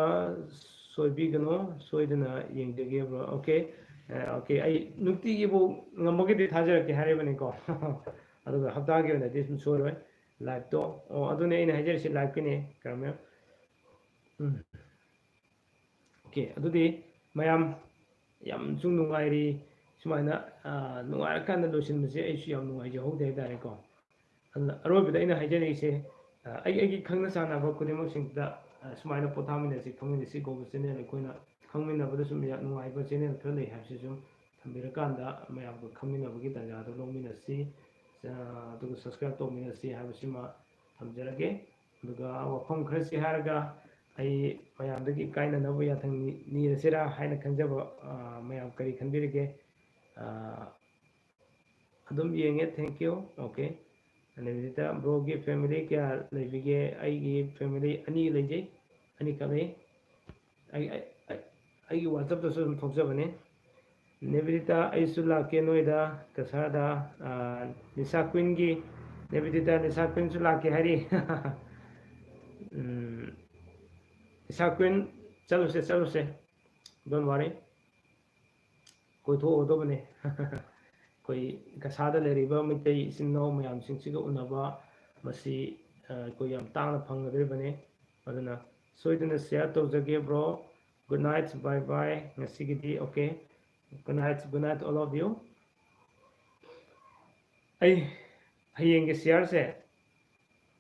ꯁꯣꯏꯕꯤꯒꯅꯨ, ꯁꯣꯏꯗꯅ ꯌꯦꯡꯖꯒꯦ bro꯫ Okay, okay, ꯑꯩ ꯅꯨꯡꯇꯤꯒꯤꯕꯨ ꯉꯝꯃꯒꯗꯤ ꯊꯥꯖꯔꯛꯀꯦ ꯍꯥꯏꯔꯤꯕꯅꯤꯀꯣ꯫ ꯑꯗꯨꯒ ꯍꯞꯇꯥꯒꯤ ꯑꯣꯏꯅꯗꯤ ꯁꯨꯝ ꯁꯣꯏꯔꯣꯏ live-ꯇꯣ꯫ ꯑꯣ, ꯑꯗꯨꯅꯦ ꯑꯩꯅ ꯍꯥꯏꯖꯔꯤꯁꯤ live-ꯀꯤꯅꯦ, ꯀꯔꯝꯃꯦ? ꯎꯝ꯫ Okay, ꯑꯗꯨꯗꯤ ꯃꯌꯥꯝ ꯌꯥꯝꯁꯨ ꯅꯨꯡꯉꯥꯏꯔꯤ꯫ ꯁꯨꯃꯥꯏꯅ, ꯑ, ꯅꯨꯡꯉꯥꯏꯔꯀꯥꯟꯗ ꯂꯣꯏꯁꯤꯟꯕꯁꯦ ꯑꯩꯁꯨ ꯌꯥꯝ ꯅꯨꯡꯉꯥꯏꯖꯍꯧꯗꯦ ꯍꯥꯏꯇꯥꯔꯦꯀꯣ꯫ ꯑꯗꯨꯅ ꯑꯔꯣꯏꯕꯗ ꯑꯩꯅ ꯍꯥꯏꯖꯅꯤꯡꯉꯤꯁꯦ, ꯑ, ꯑꯩ, ꯑꯩꯒꯤ ꯈꯪꯅ ꯆꯥꯟꯅꯕ ꯈꯨꯗꯤꯡꯃꯛꯁꯤꯡꯗ, ꯑ, ꯁꯨꯃꯥꯏꯅ ꯄꯣꯊꯥꯃꯤꯟꯅꯁꯤ, ꯈꯪꯃꯤꯟꯅꯁꯤ ꯀꯧꯕ channel, ꯑꯩꯈꯣꯏꯅ ꯈꯪꯃꯤꯟꯅꯕꯗ ꯁꯨꯝ ꯌꯥꯝ ꯅꯨꯡꯉꯥꯏꯕ channel ꯈꯔ ꯂꯩ ꯍꯥꯏꯕꯁꯤ ꯁꯨꯝ ꯊꯝꯕꯤꯔꯀꯥꯟꯗ ꯃꯌꯥꯝꯒ ꯈꯪꯃꯤꯟꯅꯕꯒꯤ ꯇꯥꯟꯖꯥꯗꯣ ꯂꯧꯃꯤꯟꯅꯁꯤ, ꯑ, ꯑꯗꯨꯒ subscribe ꯇꯧꯃꯤꯟꯅꯁꯤ ꯍꯥꯏꯕꯁꯤꯃ ꯊꯝꯖꯔꯒꯦ꯫ ꯑꯗꯨꯒ ꯋꯥꯐꯝ ꯈꯔꯁꯤ ꯍꯥꯏꯔꯒ ꯑꯩ ꯃꯌꯥꯝꯗꯒꯤ ꯀꯥꯏꯅꯅꯕ ꯌꯥꯊꯪ ꯅꯤ-, ꯅꯤꯔꯁꯤꯔꯥ ꯍꯥꯏꯅ ꯈꯟꯖꯕ, ꯑ, ꯃꯌꯥꯝ ꯀꯔꯤ ꯈꯟꯕꯤꯔꯤꯒꯦ? ꯑ, ꯑꯗꯨꯝ ꯌꯦꯡꯉꯦ, thank you꯫ Okay꯫ ꯅꯦꯕꯤꯗꯤꯇꯥ, bro ꯒꯤ family ꯀꯌꯥ ꯂꯩꯕꯤꯒꯦ? ꯑꯩꯒꯤ family ꯑꯅꯤ ꯂꯩꯖꯩ, ꯑꯅꯤꯈꯛ ꯂꯩ꯫ ꯑꯩ, ꯑꯩ, ꯑꯩ, ꯑꯩꯒꯤ WhatsApp ꯇꯁꯨ ꯑꯗꯨꯝ ꯊꯣꯛꯆꯕꯅꯦ꯫ ꯅꯦꯕꯤꯗꯤꯇꯥ, ꯑꯩꯁꯨ ꯂꯥꯛꯀꯦ ꯅꯣꯏꯗ, ꯀꯁꯥꯔꯗ, ꯑ, ꯂꯤꯁꯥ ꯀ꯭ꯋꯤꯟꯒꯤ, ꯅꯦꯕꯤꯗꯤꯇꯥ, ꯂꯤꯁꯥ ꯀ꯭ꯋꯤꯟꯁꯨ ꯂꯥꯛꯀꯦ ꯍꯥꯏꯔꯤ꯫ ꯎꯝ, ꯂꯤꯁꯥ ꯀ꯭ꯋꯤꯟ, ꯆꯠꯂꯨꯁꯦ, ꯆꯠꯂꯨꯁꯦ꯫ Don't worry꯫ ꯀꯣꯏꯊꯣꯛꯎꯗꯕꯅꯦ꯫ ꯑꯩꯈꯣꯏ ꯀꯁꯥꯗ ꯂꯩꯔꯤꯕ ꯃꯩꯇꯩ ꯏꯆꯤꯟ ꯏꯅꯥꯎ ꯃꯌꯥꯝꯁꯤꯡꯁꯤꯒ ꯎꯅꯕ, ꯃꯁꯤ, ꯑ, ꯑꯩꯈꯣꯏ ꯌꯥꯝ ꯇꯥꯡꯅ ꯐꯪꯒꯗꯧꯔꯤꯕꯅꯤ꯫ ꯑꯗꯨꯅ ꯁꯣꯏꯗꯅ share ꯇꯧꯖꯒꯦ, bro꯫ Good night, bye bye꯫ ꯉꯁꯤꯒꯤꯗꯤ okay꯫ Good night, good night, all of you꯫ ꯑꯩ ꯍꯌꯦꯡꯒꯤ share ꯁꯦ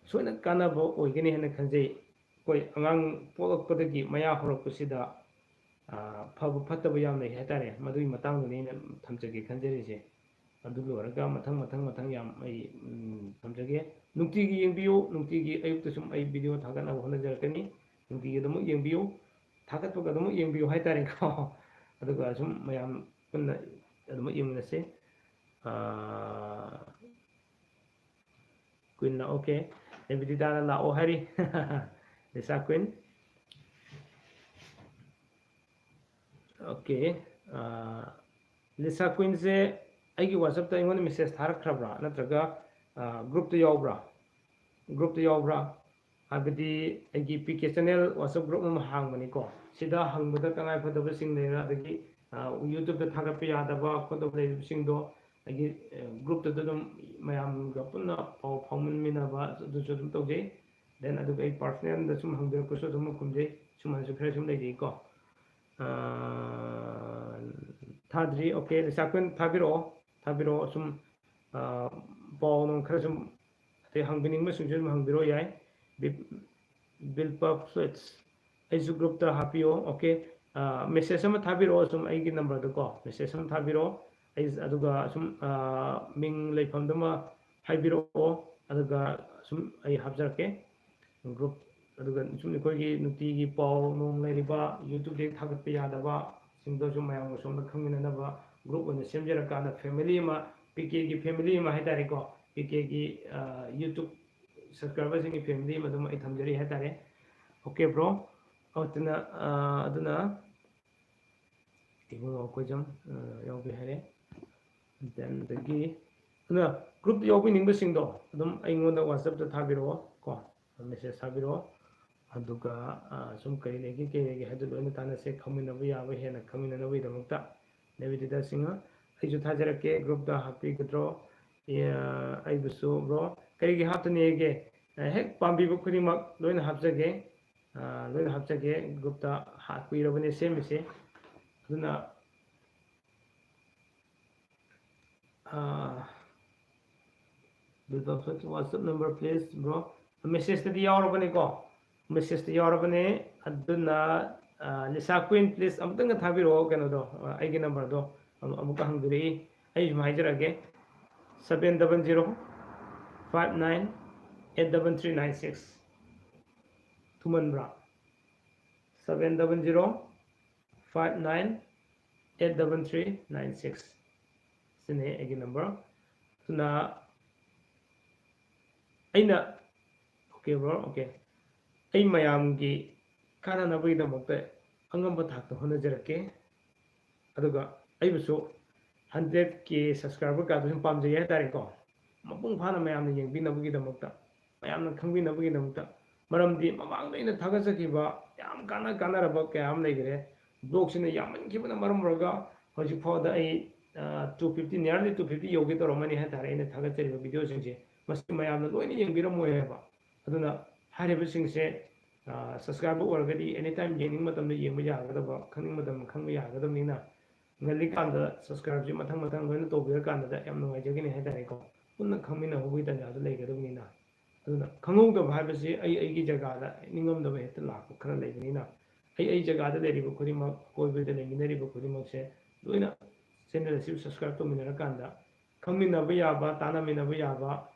ꯁꯣꯏꯅ ꯀꯥꯟꯅꯕ ꯑꯣꯏꯒꯅꯤ ꯍꯥꯏꯅ ꯈꯟꯖꯩ꯫ ꯑꯩꯈꯣꯏ ꯑꯉꯥꯡ ꯄꯣꯛꯂꯛꯄꯗꯒꯤ ꯃꯌꯥ ꯍꯧꯔꯛꯄꯁꯤꯗ, ꯑ, ꯐꯕ ꯐꯠꯇꯕ ꯌꯥꯝ ꯂꯩ ꯍꯥꯏꯇꯥꯔꯦ꯫ ꯃꯗꯨꯒꯤ ꯃꯇꯥꯡꯗꯅꯤ ꯑꯩꯅ ꯊꯝꯖꯒꯦ ꯈꯟꯖꯔꯤꯁꯦ꯫ ꯑꯗꯨ ꯂꯣꯏꯔꯒ ꯃꯊꯪ, ꯃꯊꯪ, ꯃꯊꯪ ꯌꯥꯝ ꯑꯩ, ꯎꯝ, ꯊꯝꯖꯒꯦ꯫ ꯅꯨꯡꯇꯤꯒꯤ ꯌꯦꯡꯕꯤꯌꯨ, ꯅꯨꯡꯇꯤꯒꯤ ꯑꯌꯨꯛꯇ ꯁꯨꯝ ꯑꯩ video ꯊꯥꯒꯠꯅꯕ ꯍꯣꯠꯅꯖꯔꯛꯀꯅꯤ꯫ ꯅꯨꯡꯇꯤꯒꯤ ꯑꯗꯨꯃꯛ ꯌꯦꯡꯕꯤꯌꯨ, ꯊꯥꯒꯠꯄꯒ ꯑꯗꯨꯃꯛ ꯌꯦꯡꯕꯤꯌꯨ ꯍꯥꯏꯇꯥꯔꯦꯀꯣ꯫ ꯑꯗꯨꯒ ꯁꯨꯝ ꯃꯌꯥꯝ ꯄꯨꯟꯅ ꯑꯗꯨꯃꯛ ꯌꯦꯡꯃꯤꯟꯅꯁꯦ꯫ ꯑ, ꯀ꯭ꯋꯤꯟꯅ, okay꯫ ꯅꯦꯕꯤꯗꯤꯇꯥꯅ ꯂꯥꯛꯑꯣ ꯍꯥꯏꯔꯤ꯫ Lisa queen. Okay꯫ ꯑ, ꯂꯤꯁꯥ ꯀ꯭ꯋꯤꯟꯁꯦ ꯑꯩꯒꯤ WhatsApp ꯇ ꯑꯩꯉꯣꯟꯗ message ꯊꯥꯔꯛꯈ꯭ꯔꯕ꯭ꯔꯥ? ꯅꯠꯇ꯭ꯔꯒ, ꯑ, group ꯇ ꯌꯥꯎꯕ꯭ꯔꯥ? Group ꯇ ꯌꯥꯎꯕ꯭ꯔꯥ? ꯍꯥꯏꯕꯗꯤ ꯑꯩꯒꯤ P K channel WhatsApp group ꯑꯃ ꯍꯥꯡꯕꯅꯤꯀꯣ꯫ ꯁꯤꯗ ꯍꯪꯕꯗ ꯇꯉꯥꯏ ꯐꯗꯕꯁꯤꯡ ꯂꯩꯔ, ꯑꯗꯒꯤ, ꯑ, YouTube ꯇ ꯊꯥꯒꯠꯄ ꯌꯥꯗꯕ ꯈꯣꯠꯇꯕ ꯂꯩꯔꯤꯕꯁꯤꯡꯗꯣ ꯑꯩꯒꯤ, ꯑ, group ꯇꯨꯗ ꯑꯗꯨꯝ ꯃꯌꯥꯝꯒ ꯄꯨꯟꯅ ꯄꯥꯎ ꯐꯥꯎꯅꯃꯤꯟꯅꯕ ꯑꯗꯨꯁꯨ ꯑꯗꯨꯝ ꯇꯧꯖꯩ꯫ Then ꯑꯗꯨꯒ ꯑꯩ personal ꯗ ꯁꯨꯝ ꯍꯪꯕꯤꯔꯛꯄꯁꯨ ꯑꯗꯨꯝ ꯈꯨꯝꯖꯩ꯫ ꯁꯨꯃꯥꯏꯅꯁꯨ ꯈꯔ ꯁꯨꯝ ꯂꯩꯖꯩꯀꯣ꯫ ꯑ, ꯊꯥꯗ꯭ꯔꯤ꯫ Okay, ꯂꯩꯁꯥꯈꯣꯟ ꯊꯥꯕꯤꯔꯛꯑꯣ, ꯊꯥꯕꯤꯔꯛꯑꯣ꯫ ꯁꯨꯝ, ꯑ, ꯄꯥꯎ ꯅꯨꯡ ꯈꯔ ꯁꯨꯝ ꯑꯇꯩ ꯍꯪꯕꯤꯅꯤꯡꯕꯁꯤꯡꯁꯨ ꯑꯗꯨꯝ ꯍꯪꯕꯤꯔꯛꯑꯣ ꯌꯥꯏ꯫ ꯕꯤꯜ-, ꯕꯤꯜꯄ ꯐ꯭ꯂꯨꯏꯠꯁ, ꯑꯩꯁꯨ groupꯇ ꯍꯥꯞꯄꯤꯌꯣ꯫ Okay, ꯑ, message ꯑꯃ ꯊꯥꯕꯤꯔꯛꯑꯣ ꯁꯨꯝ ꯑꯩꯒꯤ numberꯗꯀꯣ, message ꯑꯃ ꯊꯥꯕꯤꯔꯛꯑꯣ꯫ ꯑꯩ ꯑꯗꯨꯒ ꯁꯨꯝ, ꯑ, ꯃꯤꯡ ꯂꯩꯐꯝꯗꯨꯃ ꯍꯥꯏꯕꯤꯔꯛꯑꯣ, ꯑꯗꯨꯒ ꯁꯨꯝ ꯑꯩ ꯍꯥꯞꯆꯔꯛꯀꯦ group꯫ ꯑꯗꯨꯒ ꯁꯨꯝ ꯑꯩꯈꯣꯏꯒꯤ ꯅꯨꯡꯇꯤꯒꯤ ꯄꯥꯎ ꯅꯨꯡ ꯂꯩꯔꯤꯕ YouTubeꯇꯒꯤ ꯊꯥꯒꯠꯄ ꯌꯥꯗꯕ ꯁꯤꯡꯗꯣ ꯁꯨꯝ ꯃꯌꯥꯝꯒ ꯁꯣꯝꯗ ꯈꯪꯃꯤꯟꯅꯅꯕ group ꯑꯣꯏꯅ ꯁꯦꯝꯖꯔꯀꯥꯟꯗ family ꯑꯃ, PKꯒꯤ family ꯑꯃ ꯍꯥꯏꯇꯥꯔꯦꯀꯣ, PKꯒꯤ, ꯑ, YouTube subscriberꯁꯤꯡꯒꯤ family ꯑꯃ ꯑꯗꯨꯝ ꯑꯩ ꯊꯝꯖꯔꯤ ꯍꯥꯏꯇꯥꯔꯦ꯫ Okay bro, ꯑꯗꯨꯅ, ꯑ, ꯑꯗꯨꯅ ꯏꯕꯨꯡꯉꯣ ꯑꯩꯈꯣꯏꯁꯨ, ꯑ, ꯌꯥꯎꯕꯤ ꯍꯥꯏꯔꯦ꯫ Then ꯑꯗꯒꯤ ꯑꯗꯨꯅ groupꯇ ꯌꯥꯎꯕꯤꯅꯤꯡꯕꯁꯤꯡꯗꯣ ꯑꯗꯨꯝ ꯑꯩꯉꯣꯟꯗ WhatsAppꯇ ꯊꯥꯕꯤꯔꯛꯑꯣ ꯀꯣ, message ꯊꯥꯕꯤꯔꯛꯑꯣ꯫ ꯑꯗꯨꯒ, ꯑ, ꯁꯨꯝ ꯀꯔꯤ ꯂꯩꯒꯦ, ꯀꯔꯤ ꯂꯩꯒꯦ ꯍꯥꯏꯗꯨ ꯂꯣꯏꯅ ꯇꯥꯟꯅꯁꯦ, ꯈꯪꯃꯤꯟꯅꯕ ꯌꯥꯕ ꯍꯦꯟꯅ ꯈꯪꯃꯤꯟꯅꯅꯕꯒꯤꯗꯃꯛꯇ꯫ ꯅꯦꯕꯤꯗꯤꯇꯥ ꯁꯤꯡꯍ, ꯑꯩꯁꯨ ꯊꯥꯖꯔꯛꯀꯦ, groupꯇ ꯍꯥꯞꯄꯤꯒꯗ꯭ꯔꯣ? ꯑꯦ, ꯑꯩꯕꯨꯁꯨ bro, ꯀꯔꯤꯒꯤ ꯍꯥꯞꯇꯅꯤꯒꯦ? ꯍꯦꯛ ꯄꯥꯝꯕꯤꯕ ꯈꯨꯗꯤꯡꯃꯛ ꯂꯣꯏꯅ ꯍꯥꯞꯆꯒꯦ, ꯑ, ꯂꯣꯏꯅ ꯍꯥꯞꯆꯒꯦ꯫ Groupꯇ ꯍꯥ-, ꯀꯨꯏꯔꯕꯅꯦ ꯁꯦꯝꯃꯤꯁꯦ꯫ ꯑꯗꯨꯅ, ꯑ, ꯕꯤꯜꯄ fruits WhatsApp number please bro꯫ Messageꯇꯗꯤ ꯌꯥꯎꯔꯕꯅꯤꯀꯣ, messageꯇ ꯌꯥꯎꯔꯕꯅꯦ꯫ ꯑꯗꯨꯅ, ꯑ, ꯂꯤꯁꯥ ꯀ꯭ꯋꯤꯟ, please ꯑꯃꯨꯛꯇꯪꯒ ꯊꯥꯕꯤꯔꯛꯑꯣ ꯀꯩꯅꯣꯗꯣ, ꯑ, ꯑꯩꯒꯤ numberꯗꯣ ꯑꯃꯨꯛ, ꯑꯃꯨꯛꯀ ꯍꯪꯕꯤꯔꯛꯏ꯫ ꯑꯩ ꯁꯨꯝ ꯍꯥꯏꯖꯔꯛꯑꯒꯦ, seven double zero five nine eight double three nine six꯫ ꯊꯨꯃꯟꯕ꯭ꯔꯥ? Seven double zero five nine eight double three nine six꯫ ꯁꯤꯅꯤ ꯑꯩꯒꯤ number꯫ ꯑꯗꯨꯅ ꯑꯩꯅ, okay bro, okay, ꯑꯩ ꯃꯌꯥꯝꯒꯤ ꯀꯥꯟꯅꯅꯕꯒꯤꯗꯃꯛꯇ ꯑꯉꯝꯕ ꯊꯥꯛꯇ ꯍꯣꯠꯅꯖꯔꯛꯀꯦ꯫ ꯑꯗꯨꯒ ꯑꯩꯕꯨꯁꯨ hundred K subscriber ꯀꯥꯗꯨ ꯁꯨꯝ ꯄꯥꯝꯖꯩ ꯍꯥꯏꯇꯥꯔꯦꯀꯣ, ꯃꯄꯨꯡ ꯐꯥꯅ ꯃꯌꯥꯝꯅ ꯌꯦꯡꯕꯤꯅꯕꯒꯤꯗꯃꯛꯇ, ꯃꯌꯥꯝꯅ ꯈꯪꯕꯤꯅꯕꯒꯤꯗꯃꯛꯇ꯫ ꯃꯔꯝꯗꯤ ꯃꯃꯥꯡꯗ ꯑꯩꯅ ꯊꯥꯒꯠꯆꯈꯤꯕ ꯌꯥꯝ ꯀꯥꯟꯅ ꯀꯥꯟꯅꯔꯕ ꯀꯌꯥ ꯑꯃ ꯂꯩꯈ꯭ꯔꯦ꯫ Vlogꯁꯤꯅ ꯌꯥꯝꯃꯟꯈꯤꯕꯅ ꯃꯔꯝ ꯑꯣꯏꯔꯒ ꯍꯧꯖꯤꯛ ꯐꯥꯎꯗ ꯑꯩ, ꯑ, two fifty, nearly two fifty ꯌꯧꯒꯦ ꯇꯧꯔꯝꯃꯅꯤ ꯍꯥꯏꯇꯥꯔꯦ, ꯑꯩꯅ ꯊꯥꯒꯠꯆꯔꯤꯕ videoꯁꯤꯡꯁꯦ꯫ ꯃꯁꯤ ꯃꯌꯥꯝꯅ ꯂꯣꯏꯅ ꯌꯦꯡꯕꯤꯔꯝꯃꯣꯏ ꯍꯥꯏꯕ꯫ ꯑꯗꯨꯅ ꯍꯥꯏꯔꯤꯕꯁꯤꯡꯁꯦ ꯁꯕꯁꯀ꯭ꯔꯥꯏꯕꯔ ꯑꯣꯏꯔꯒꯗꯤ ꯑꯦꯅꯤ ꯇꯥꯏꯝ ꯌꯦꯡꯅꯤꯡꯕ ꯃꯇꯝꯗ ꯌꯦꯡꯕ ꯌꯥꯒꯗꯕ, ꯈꯪꯅꯤꯡꯕ ꯃꯇꯝꯗ ꯈꯪꯕ ꯌꯥꯒꯗꯕꯅꯤꯅ, ꯉꯜꯂꯤꯀꯥꯟꯗ ꯁꯕꯁꯀ꯭ꯔꯥꯏꯕꯁꯤ ꯃꯊꯪ ꯃꯊꯪ ꯂꯣꯏꯅ ꯇꯧꯕꯤꯔꯀꯥꯟꯗ ꯌꯥꯝ ꯅꯨꯡꯉꯥꯏꯖꯒꯅꯤ ꯍꯥꯏꯇꯥꯔꯦꯀꯣ꯫ ꯄꯨꯟꯅ ꯈꯪꯃꯤꯟꯅꯍꯧꯕꯒꯤ ꯇꯥꯟꯖꯥꯗꯨ ꯂꯩꯒꯗꯕꯅꯤꯅ꯫ ꯑꯗꯨꯅ ꯈꯪꯍꯧꯗꯕ ꯍꯥꯏꯕꯁꯤ ꯑꯩ ꯑꯩꯒꯤ ꯖꯒꯥꯗ ꯅꯤꯡꯉꯝꯗꯕ ꯍꯦꯛꯇ ꯂꯥꯛꯄ ꯈꯔ ꯂꯩꯕꯅꯤꯅ, ꯑꯩ ꯑꯩ ꯖꯒꯥꯗ ꯂꯩꯔꯤꯕ ꯈꯨꯗꯤꯡꯃꯛ, ꯑꯀꯣꯏꯕꯗ ꯂꯩꯃꯤꯟꯅꯔꯤꯕ ꯈꯨꯗꯤꯡꯃꯛꯁꯦ ꯂꯣꯏꯅ ꯆꯦꯅꯦꯜ ꯑꯁꯤꯕꯨ ꯁꯕꯁꯀ꯭ꯔꯥꯏꯕ ꯇꯧꯃꯤꯟꯅꯔꯀꯥꯟꯗ ꯈꯪꯃꯤꯟꯅꯕ ꯌꯥꯕ, ꯇꯥꯟꯅꯃꯤꯟꯅꯕ ꯌꯥꯕ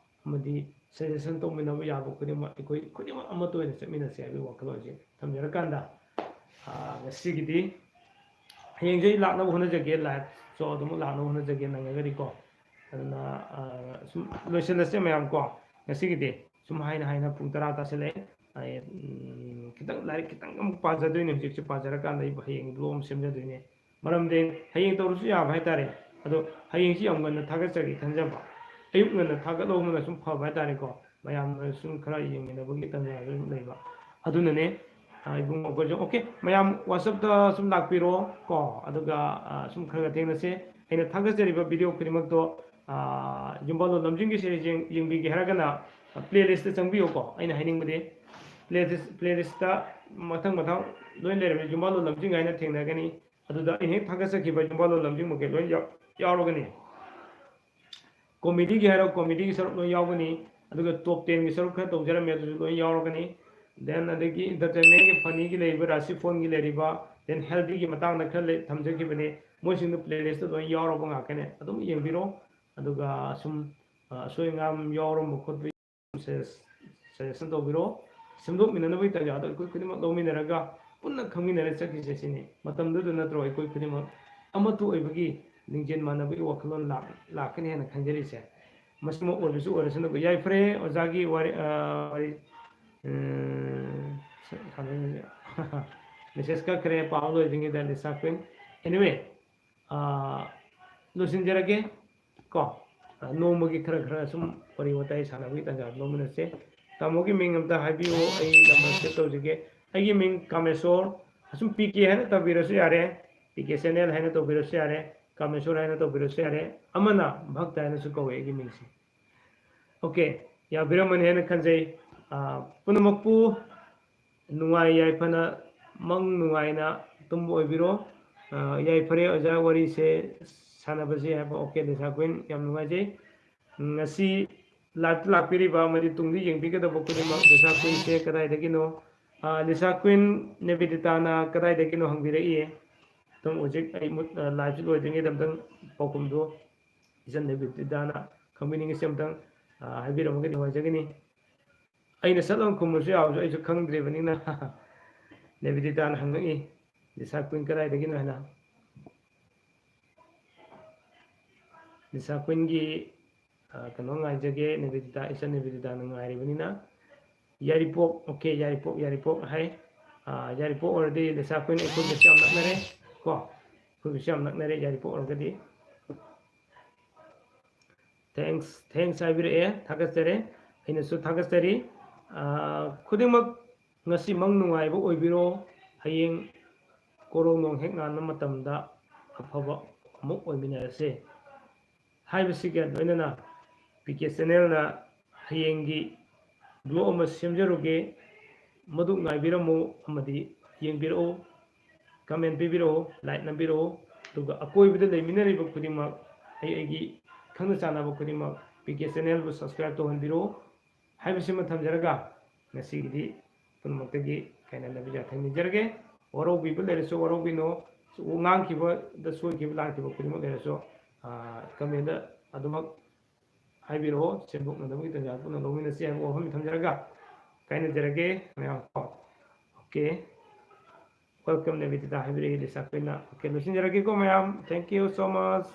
ꯑꯃꯗꯤ ꯁꯖꯦꯁꯟ ꯇꯧꯃꯤꯟꯅꯕ ꯌꯥꯕ ꯈꯨꯗꯤꯡꯃꯛ ꯑꯩꯈꯣꯏ ꯈꯨꯗꯤꯡꯃꯛ ꯑꯃꯠꯇ ꯑꯣꯏꯅ ꯆꯠꯃꯤꯟꯅꯁꯦ ꯍꯥꯏꯕꯒꯤ ꯋꯥꯈꯜꯂꯣꯟꯁꯦ ꯊꯝꯖꯔꯀꯥꯟꯗ, ꯉꯁꯤꯒꯤꯗꯤ ꯍꯌꯦꯡꯁꯦ ꯑꯩ ꯂꯥꯛꯅꯕ ꯍꯣꯠꯅꯖꯒꯦ, ꯂꯥꯏꯞꯁꯨ ꯑꯗꯨꯝ ꯂꯥꯛꯅꯕ ꯍꯣꯠꯅꯖꯒꯦ ꯅꯪꯉꯒꯗꯤꯀꯣ꯫ ꯑꯗꯨꯅ ꯁꯨꯝ ꯂꯣꯏꯁꯤꯜꯂꯁꯦ ꯃꯌꯥꯝ ꯀꯣ꯫ ꯉꯁꯤꯒꯤꯗꯤ ꯁꯨꯝ ꯍꯥꯏꯅ ꯍꯥꯏꯅ ꯄꯨꯡ ꯇꯔꯥ ꯇꯥꯁꯤꯜꯂꯛꯑꯦ꯫ ꯑꯩ ꯈꯤꯇꯪ ꯂꯥꯏꯔꯤꯛ ꯈꯤꯇꯪ ꯑꯃꯨꯛ ꯄꯥꯖꯗꯣꯏꯅꯦ ꯍꯧꯖꯤꯛꯁꯦ꯫ ꯄꯥꯖꯔꯀꯥꯟꯗ ꯑꯩ ꯍꯌꯦꯡ ꯕ꯭ꯂꯣꯒ ꯑꯃ ꯁꯦꯝꯖꯗꯣꯏꯅꯦ꯫ ꯃꯔꯝꯗꯤ ꯍꯌꯦꯡ ꯇꯧꯔꯁꯨ ꯌꯥꯕ ꯍꯥꯏꯇꯥꯔꯦ꯫ ꯑꯗꯣ ꯍꯌꯦꯡꯁꯤ ꯌꯥꯝ ꯉꯟꯅ ꯊꯥꯒꯠꯆꯒꯦ ꯈꯟꯖꯕ꯫ ꯑꯌꯨꯛ ꯉꯟꯅ ꯊꯥꯒꯠꯍꯧꯕꯅ ꯁꯨꯝ ꯐꯕ ꯍꯥꯏꯇꯥꯔꯦꯀꯣ꯫ ꯃꯌꯥꯝꯅ ꯁꯨꯝ ꯈꯔ ꯌꯦꯡꯃꯤꯟꯅꯕꯒꯤ ꯇꯟꯖꯥꯁꯨ ꯑꯗꯨꯝ ꯂꯩꯕ꯫ ꯑꯗꯨꯅꯅꯦ, ꯏꯕꯨꯡꯉꯣ ꯑꯩꯈꯣꯏꯁꯨ꯫ ꯑꯣꯀꯦ, ꯃꯌꯥꯝ WhatsApp-ꯇ ꯁꯨꯝ ꯂꯥꯛꯄꯤꯔꯣ ꯀꯣ꯫ ꯑꯗꯨꯒ ꯁꯨꯝ ꯈꯔ ꯈꯔ ꯊꯦꯡꯅꯁꯦ꯫ ꯑꯩꯅ ꯊꯥꯒꯠꯆꯔꯤꯕ ꯚꯤꯗꯤꯑꯣ ꯈꯨꯗꯤꯡꯃꯛꯇꯣ ꯌꯨꯝꯕꯥꯜꯂꯣꯟ ꯂꯝꯖꯤꯡꯒꯤꯁꯦ ꯌꯦꯡꯕꯤꯒꯦ ꯍꯥꯏꯔꯒꯅ playlist-ꯇ ꯆꯪꯕꯤꯌꯨꯀꯣ꯫ ꯑꯩꯅ ꯍꯥꯏꯅꯤꯡꯕꯗꯤ playlist, playlist-ꯇ ꯃꯊꯪ ꯃꯊꯪ ꯂꯣꯏ ꯂꯩꯔꯝꯃꯤ꯫ ꯌꯨꯝꯕꯥꯜꯂꯣꯟ ꯂꯝꯖꯤꯡ ꯍꯥꯏꯅ ꯊꯦꯡꯅꯒꯅꯤ꯫ ꯑꯗꯨꯗ ꯑꯩꯅ ꯍꯦꯛ ꯊꯥꯒꯠꯆꯈꯤꯕ ꯌꯨꯝꯕꯥꯜꯂꯣꯟ ꯂꯝꯖꯤꯡ ꯃꯈꯩ ꯂꯣꯏ ꯌꯥꯎꯔꯒꯅꯤ꯫ Comedy-ꯒꯤ ꯍꯥꯏꯔꯣ, comedy-ꯒꯤ ꯁꯔꯨꯛ ꯂꯣꯏ ꯌꯥꯎꯒꯅꯤ꯫ ꯑꯗꯨꯒ top ten-ꯒꯤ ꯁꯔꯨꯛ ꯈꯔ ꯇꯧꯖꯔꯝꯃꯦ, ꯑꯗꯨꯁꯨ ꯂꯣꯏ ꯌꯥꯎꯔꯒꯅꯤ꯫ Then ꯑꯗꯒꯤ entertainment-ꯒꯤ, funny-ꯒꯤ ꯂꯩꯔꯤꯕ, ꯔꯥꯁꯤ ꯐꯣꯟꯒꯤ ꯂꯩꯔꯤꯕ, then healthy-ꯒꯤ ꯃꯇꯥꯡꯗ ꯈꯔ ꯊꯝꯖꯈꯤꯕꯅꯦ꯫ ꯃꯣꯏꯁꯤꯡꯗꯨ playlist-ꯇ ꯂꯣꯏ ꯌꯥꯎꯔꯕ ꯉꯥꯛꯇꯅꯦ꯫ ꯑꯗꯨꯝ ꯌꯦꯡꯕꯤꯔꯣ꯫ ꯑꯗꯨꯒ ꯁꯨꯝ ꯑꯁꯣꯏ ꯑꯉꯥꯝ ꯌꯥꯎꯔꯝꯕ ꯈꯣꯠꯄ suggestion ꯇꯧꯕꯤꯔꯣ꯫ ꯁꯦꯝꯗꯣꯛꯃꯤꯟꯅꯅꯕꯒꯤ ꯇꯥꯟꯖꯥꯗꯣ ꯑꯩꯈꯣꯏ ꯈꯨꯗꯤꯡꯃꯛ ꯂꯧꯃꯤꯟꯅꯔꯒ ꯄꯨꯟꯅ ꯈꯪꯃꯤꯟꯅꯔ ꯆꯠꯈꯤꯁꯦ ꯁꯤꯅꯤ꯫ ꯃꯇꯝꯗꯨꯗ ꯅꯠꯇ꯭ꯔꯣ ꯑꯩꯈꯣꯏ ꯈꯨꯗꯤꯡꯃꯛ ꯑꯃꯠꯇ ꯑꯣꯏꯕꯒꯤ, ꯂꯤꯡꯖꯦꯜ ꯃꯥꯟꯅꯕꯒꯤ ꯋꯥꯈꯜꯂꯣꯟ ꯂꯥꯛꯀꯅꯤ ꯍꯥꯏꯅ ꯈꯟꯖꯔꯤꯁꯦ꯫ ꯃꯁꯤꯃꯛ ꯑꯣꯏꯕꯁꯨ ꯑꯣꯏꯔꯁꯅꯨ꯫ ꯌꯥꯏꯐꯔꯦ ꯑꯣꯖꯥꯒꯤ ꯋꯥꯔꯤ, ꯋꯥꯔꯤ, message ꯀꯛꯈ꯭ꯔꯦ, ꯄꯥꯕ ꯂꯣꯏꯗ꯭ꯔꯤꯉꯩꯗ ꯂꯤꯁꯥ ꯀ꯭ꯋꯤꯟ꯫ Anyway, ꯂꯣꯏꯁꯤꯟꯖꯔꯒꯦ ꯀꯣ꯫ ꯅꯣꯡꯃꯒꯤ ꯈꯔ ꯈꯔ ꯁꯨꯝ ꯋꯥꯔꯤ ꯋꯥꯇꯥꯏ ꯁꯥꯟꯅꯕꯒꯤ ꯇꯥꯟꯖꯥ ꯂꯧꯃꯤꯟꯅꯁꯦ꯫ ꯇꯥꯃꯣꯒꯤ ꯃꯤꯡ ꯑꯝꯇ ꯍꯥꯏꯕꯤꯌꯨ, ꯑꯩ number save ꯇꯧꯖꯒꯦ꯫ ꯑꯩꯒꯤ ꯃꯤꯡ ꯀꯥꯃꯦꯁꯣꯔ, ꯑꯁꯨꯝ ꯄꯤ ꯀꯦ ꯍꯥꯏꯅ ꯇꯧꯕꯤꯔꯁꯨ ꯌꯥꯔꯦ, ꯄꯤ ꯀꯦ ꯆꯦꯅꯦꯜ ꯍꯥꯏꯅ ꯇꯧꯕꯤꯔꯁꯨ ꯌꯥꯔꯦ, ꯀꯥꯃꯦꯁꯣꯔ ꯍꯥꯏꯅ ꯇꯧꯕꯤꯔꯁꯨ ꯌꯥꯔꯦ꯫ ꯑꯃꯅ ꯚꯛꯇ ꯍꯥꯏꯅꯁꯨ ꯀꯧꯋꯦ ꯑꯩꯒꯤ ꯃꯤꯡꯁꯦ꯫ ꯑꯣꯀꯦ, ꯌꯥꯕꯤꯔꯝꯃꯅꯤ ꯍꯥꯏꯅ ꯈꯟꯖꯩ꯫ ꯄꯨꯝꯅꯃꯛꯄꯨ ꯅꯨꯡꯉꯥꯏ ꯌꯥꯏꯐꯅ ꯃꯪ ꯅꯨꯡꯉꯥꯏꯅ ꯇꯨꯝꯕ ꯑꯣꯏꯕꯤꯔꯣ꯫ ꯑ, ꯌꯥꯏꯐꯔꯦ ꯑꯣꯖꯥ, ꯋꯥꯔꯤꯁꯦ ꯁꯥꯟꯅꯕꯁꯦ ꯍꯥꯏꯕ꯫ ꯑꯣꯀꯦ, ꯂꯤꯁꯥ ꯀ꯭ꯋꯤꯟ, ꯌꯥꯝ ꯅꯨꯡꯉꯥꯏꯖꯩ꯫ ꯉꯁꯤ ꯂꯥꯏꯞꯇ ꯂꯥꯛꯄꯤꯔꯤꯕ ꯑꯃꯗꯤ ꯇꯨꯡꯗ ꯌꯦꯡꯕꯤꯒꯗꯕ ꯈꯨꯗꯤꯡꯃꯛ ꯂꯤꯁꯥ ꯀ꯭ꯋꯤꯟꯁꯦ ꯀꯗꯥꯏꯗꯒꯤꯅꯣ? ꯑ, ꯂꯤꯁꯥ ꯀ꯭ꯋꯤꯟ ꯅꯦꯕꯤꯗꯤꯇꯥꯅ ꯀꯗꯥꯏꯗꯒꯤꯅꯣ ꯍꯪꯕꯤꯔꯛꯏ꯫ ꯑꯗꯨꯝ ꯍꯧꯖꯤꯛ ꯑꯩ ꯃꯨꯠ-, ꯑ, ꯂꯥꯏꯞꯁꯤ ꯂꯣꯏꯗ꯭ꯔꯤꯉꯩꯗ ꯑꯝꯇꯪ ꯄꯥꯎꯈꯨꯝꯗꯣ ꯏꯆꯟ ꯅꯦꯕꯤꯗꯤꯇꯥꯅ ꯈꯪꯕꯤꯅꯤꯡꯉꯤꯁꯦ ꯑꯝꯇꯪ, ꯑ, ꯍꯥꯏꯕꯤꯔꯝꯃꯒꯗꯤ ꯅꯨꯡꯉꯥꯏꯖꯒꯅꯤ꯫ ꯑꯩꯅ ꯁꯠ ꯂꯥꯎꯅ ꯈꯨꯝꯕꯁꯨ ꯌꯥꯕꯁꯨ ꯑꯩꯁꯨ ꯈꯪꯗ꯭ꯔꯤꯕꯅꯤꯅ꯫ ꯅꯦꯕꯤꯗꯤꯇꯥꯅ ꯍꯪꯉꯛꯏ, "ꯂꯤꯁꯥ ꯀ꯭ꯋꯤꯟ ꯀꯗꯥꯏꯗꯒꯤꯅꯣ?" ꯍꯥꯏꯅ꯫ ꯂꯤꯁꯥ ꯀ꯭ꯋꯤꯟꯒꯤ, ꯑ, ꯀꯩꯅꯣ ꯉꯥꯏꯖꯒꯦ, ꯅꯦꯕꯤꯗꯤꯇꯥ, ꯏꯆꯟ ꯅꯦꯕꯤꯗꯤꯇꯥꯅ ꯉꯥꯏꯔꯤꯕꯅꯤꯅ꯫ ꯌꯥꯏꯔꯤꯄꯣꯛ, ꯑꯣꯀꯦ, ꯌꯥꯏꯔꯤꯄꯣꯛ, ꯌꯥꯏꯔꯤꯄꯣꯛ ꯍꯥꯏ꯫ ꯑ, ꯌꯥꯏꯔꯤꯄꯣꯛ ꯑꯣꯏꯔꯗꯤ ꯂꯤꯁꯥ ꯀ꯭ꯋꯤꯟ ꯑꯩꯈꯣꯏꯒꯁꯨ ꯌꯥꯝ ꯅꯛꯅꯔꯦ ꯀꯣ, ꯑꯩꯈꯣꯏꯒꯁꯨ ꯌꯥꯝ ꯅꯛꯅꯔꯦ ꯌꯥꯏꯔꯤꯄꯣꯛ ꯑꯣꯏꯔꯒꯗꯤ꯫ Thanks, thanks ꯍꯥꯏꯕꯤꯔꯛꯑꯦ, ꯊꯥꯒꯠꯆꯔꯤ꯫ ꯑꯩꯅꯁꯨ ꯊꯥꯒꯠꯆꯔꯤ꯫ ꯑ, ꯈꯨꯗꯤꯡꯃꯛ ꯉꯁꯤ ꯃꯪ ꯅꯨꯡꯉꯥꯏꯕ ꯑꯣꯏꯕꯤꯔꯣ꯫ ꯍꯌꯦꯡ ꯀꯣꯔꯧ ꯅꯣꯡ ꯍꯦꯛ ꯉꯥꯟꯕ ꯃꯇꯝꯗ ꯑꯐꯕ ꯑꯃꯨꯛ ꯑꯣꯏꯃꯤꯟꯅꯔꯁꯦ ꯍꯥꯏꯕꯁꯤꯒ ꯂꯣꯏꯅꯅ ꯄꯤ ꯀꯦ ꯆꯦꯅꯦꯜꯅ ꯍꯌꯦꯡꯒꯤ ꯕ꯭ꯂꯣꯛ ꯑꯃ ꯁꯦꯝꯖꯔꯨꯒꯦ꯫ ꯃꯗꯨ ꯉꯥꯏꯕꯤꯔꯝꯃꯨ ꯑꯃꯗꯤ ꯌꯦꯡꯕꯤꯔꯛꯎ꯫ ꯀꯃꯦꯟ ꯄꯤꯕꯤꯔꯛꯎ, ꯂꯥꯏꯛ ꯅꯝꯕꯤꯔꯛꯎ, ꯑꯗꯨꯒ ꯑꯀꯣꯏꯕꯗ ꯂꯩꯃꯤꯟꯅꯔꯤꯕ ꯈꯨꯗꯤꯡꯃꯛ, ꯑꯩ ꯑꯩꯒꯤ ꯈꯪꯅ ꯆꯥꯟꯅꯕ ꯈꯨꯗꯤꯡꯃꯛ ꯄꯤ ꯀꯦ ꯆꯦꯅꯦꯜꯕꯨ subscribe ꯇꯧꯍꯟꯕꯤꯔꯛꯎ ꯍꯥꯏꯕꯁꯤꯃ ꯊꯝꯖꯔꯒ, ꯉꯁꯤꯒꯤꯗꯤ ꯄꯨꯝꯅꯃꯛꯇꯒꯤ ꯀꯥꯏꯅꯅꯕ ꯌꯥꯊꯪ ꯅꯤꯖꯔꯒꯦ꯫ ꯋꯥꯔꯧꯕꯤꯕ ꯂꯩꯔꯁꯨ ꯋꯥꯔꯧꯕꯤꯅꯨ, ꯉꯥꯡꯈꯤꯕꯗ ꯁꯣꯏꯈꯤꯕ ꯂꯥꯟꯈꯤꯕ ꯈꯨꯗꯤꯡꯃꯛ ꯂꯩꯔꯁꯨ, ꯑ, ꯀꯃꯦꯟꯗ ꯑꯗꯨꯃꯛ ꯍꯥꯏꯕꯤꯔꯛꯑꯣ, ꯁꯦꯝꯗꯣꯛꯅꯅꯕꯒꯤ ꯇꯥꯟꯖꯥ ꯄꯨꯟꯅ ꯂꯧꯃꯤꯟꯅꯁꯤ ꯍꯥꯏꯕ ꯋꯥꯐꯝꯁꯤ ꯊꯝꯖꯔꯒ ꯀꯥꯏꯅꯖꯔꯒꯦ ꯃꯌꯥꯝ ꯀꯣ꯫ ꯑꯣꯀꯦ, welcome ꯅꯦꯕꯤꯗꯤꯇꯥ ꯍꯥꯏꯕꯤꯔꯛꯏ ꯂꯤꯁꯥ ꯀ꯭ꯋꯤꯟꯅ꯫ ꯑꯣꯀꯦ, ꯂꯣꯏꯁꯤꯟꯖꯔꯒꯦꯀꯣ ꯃꯌꯥꯝ, thank you so much꯫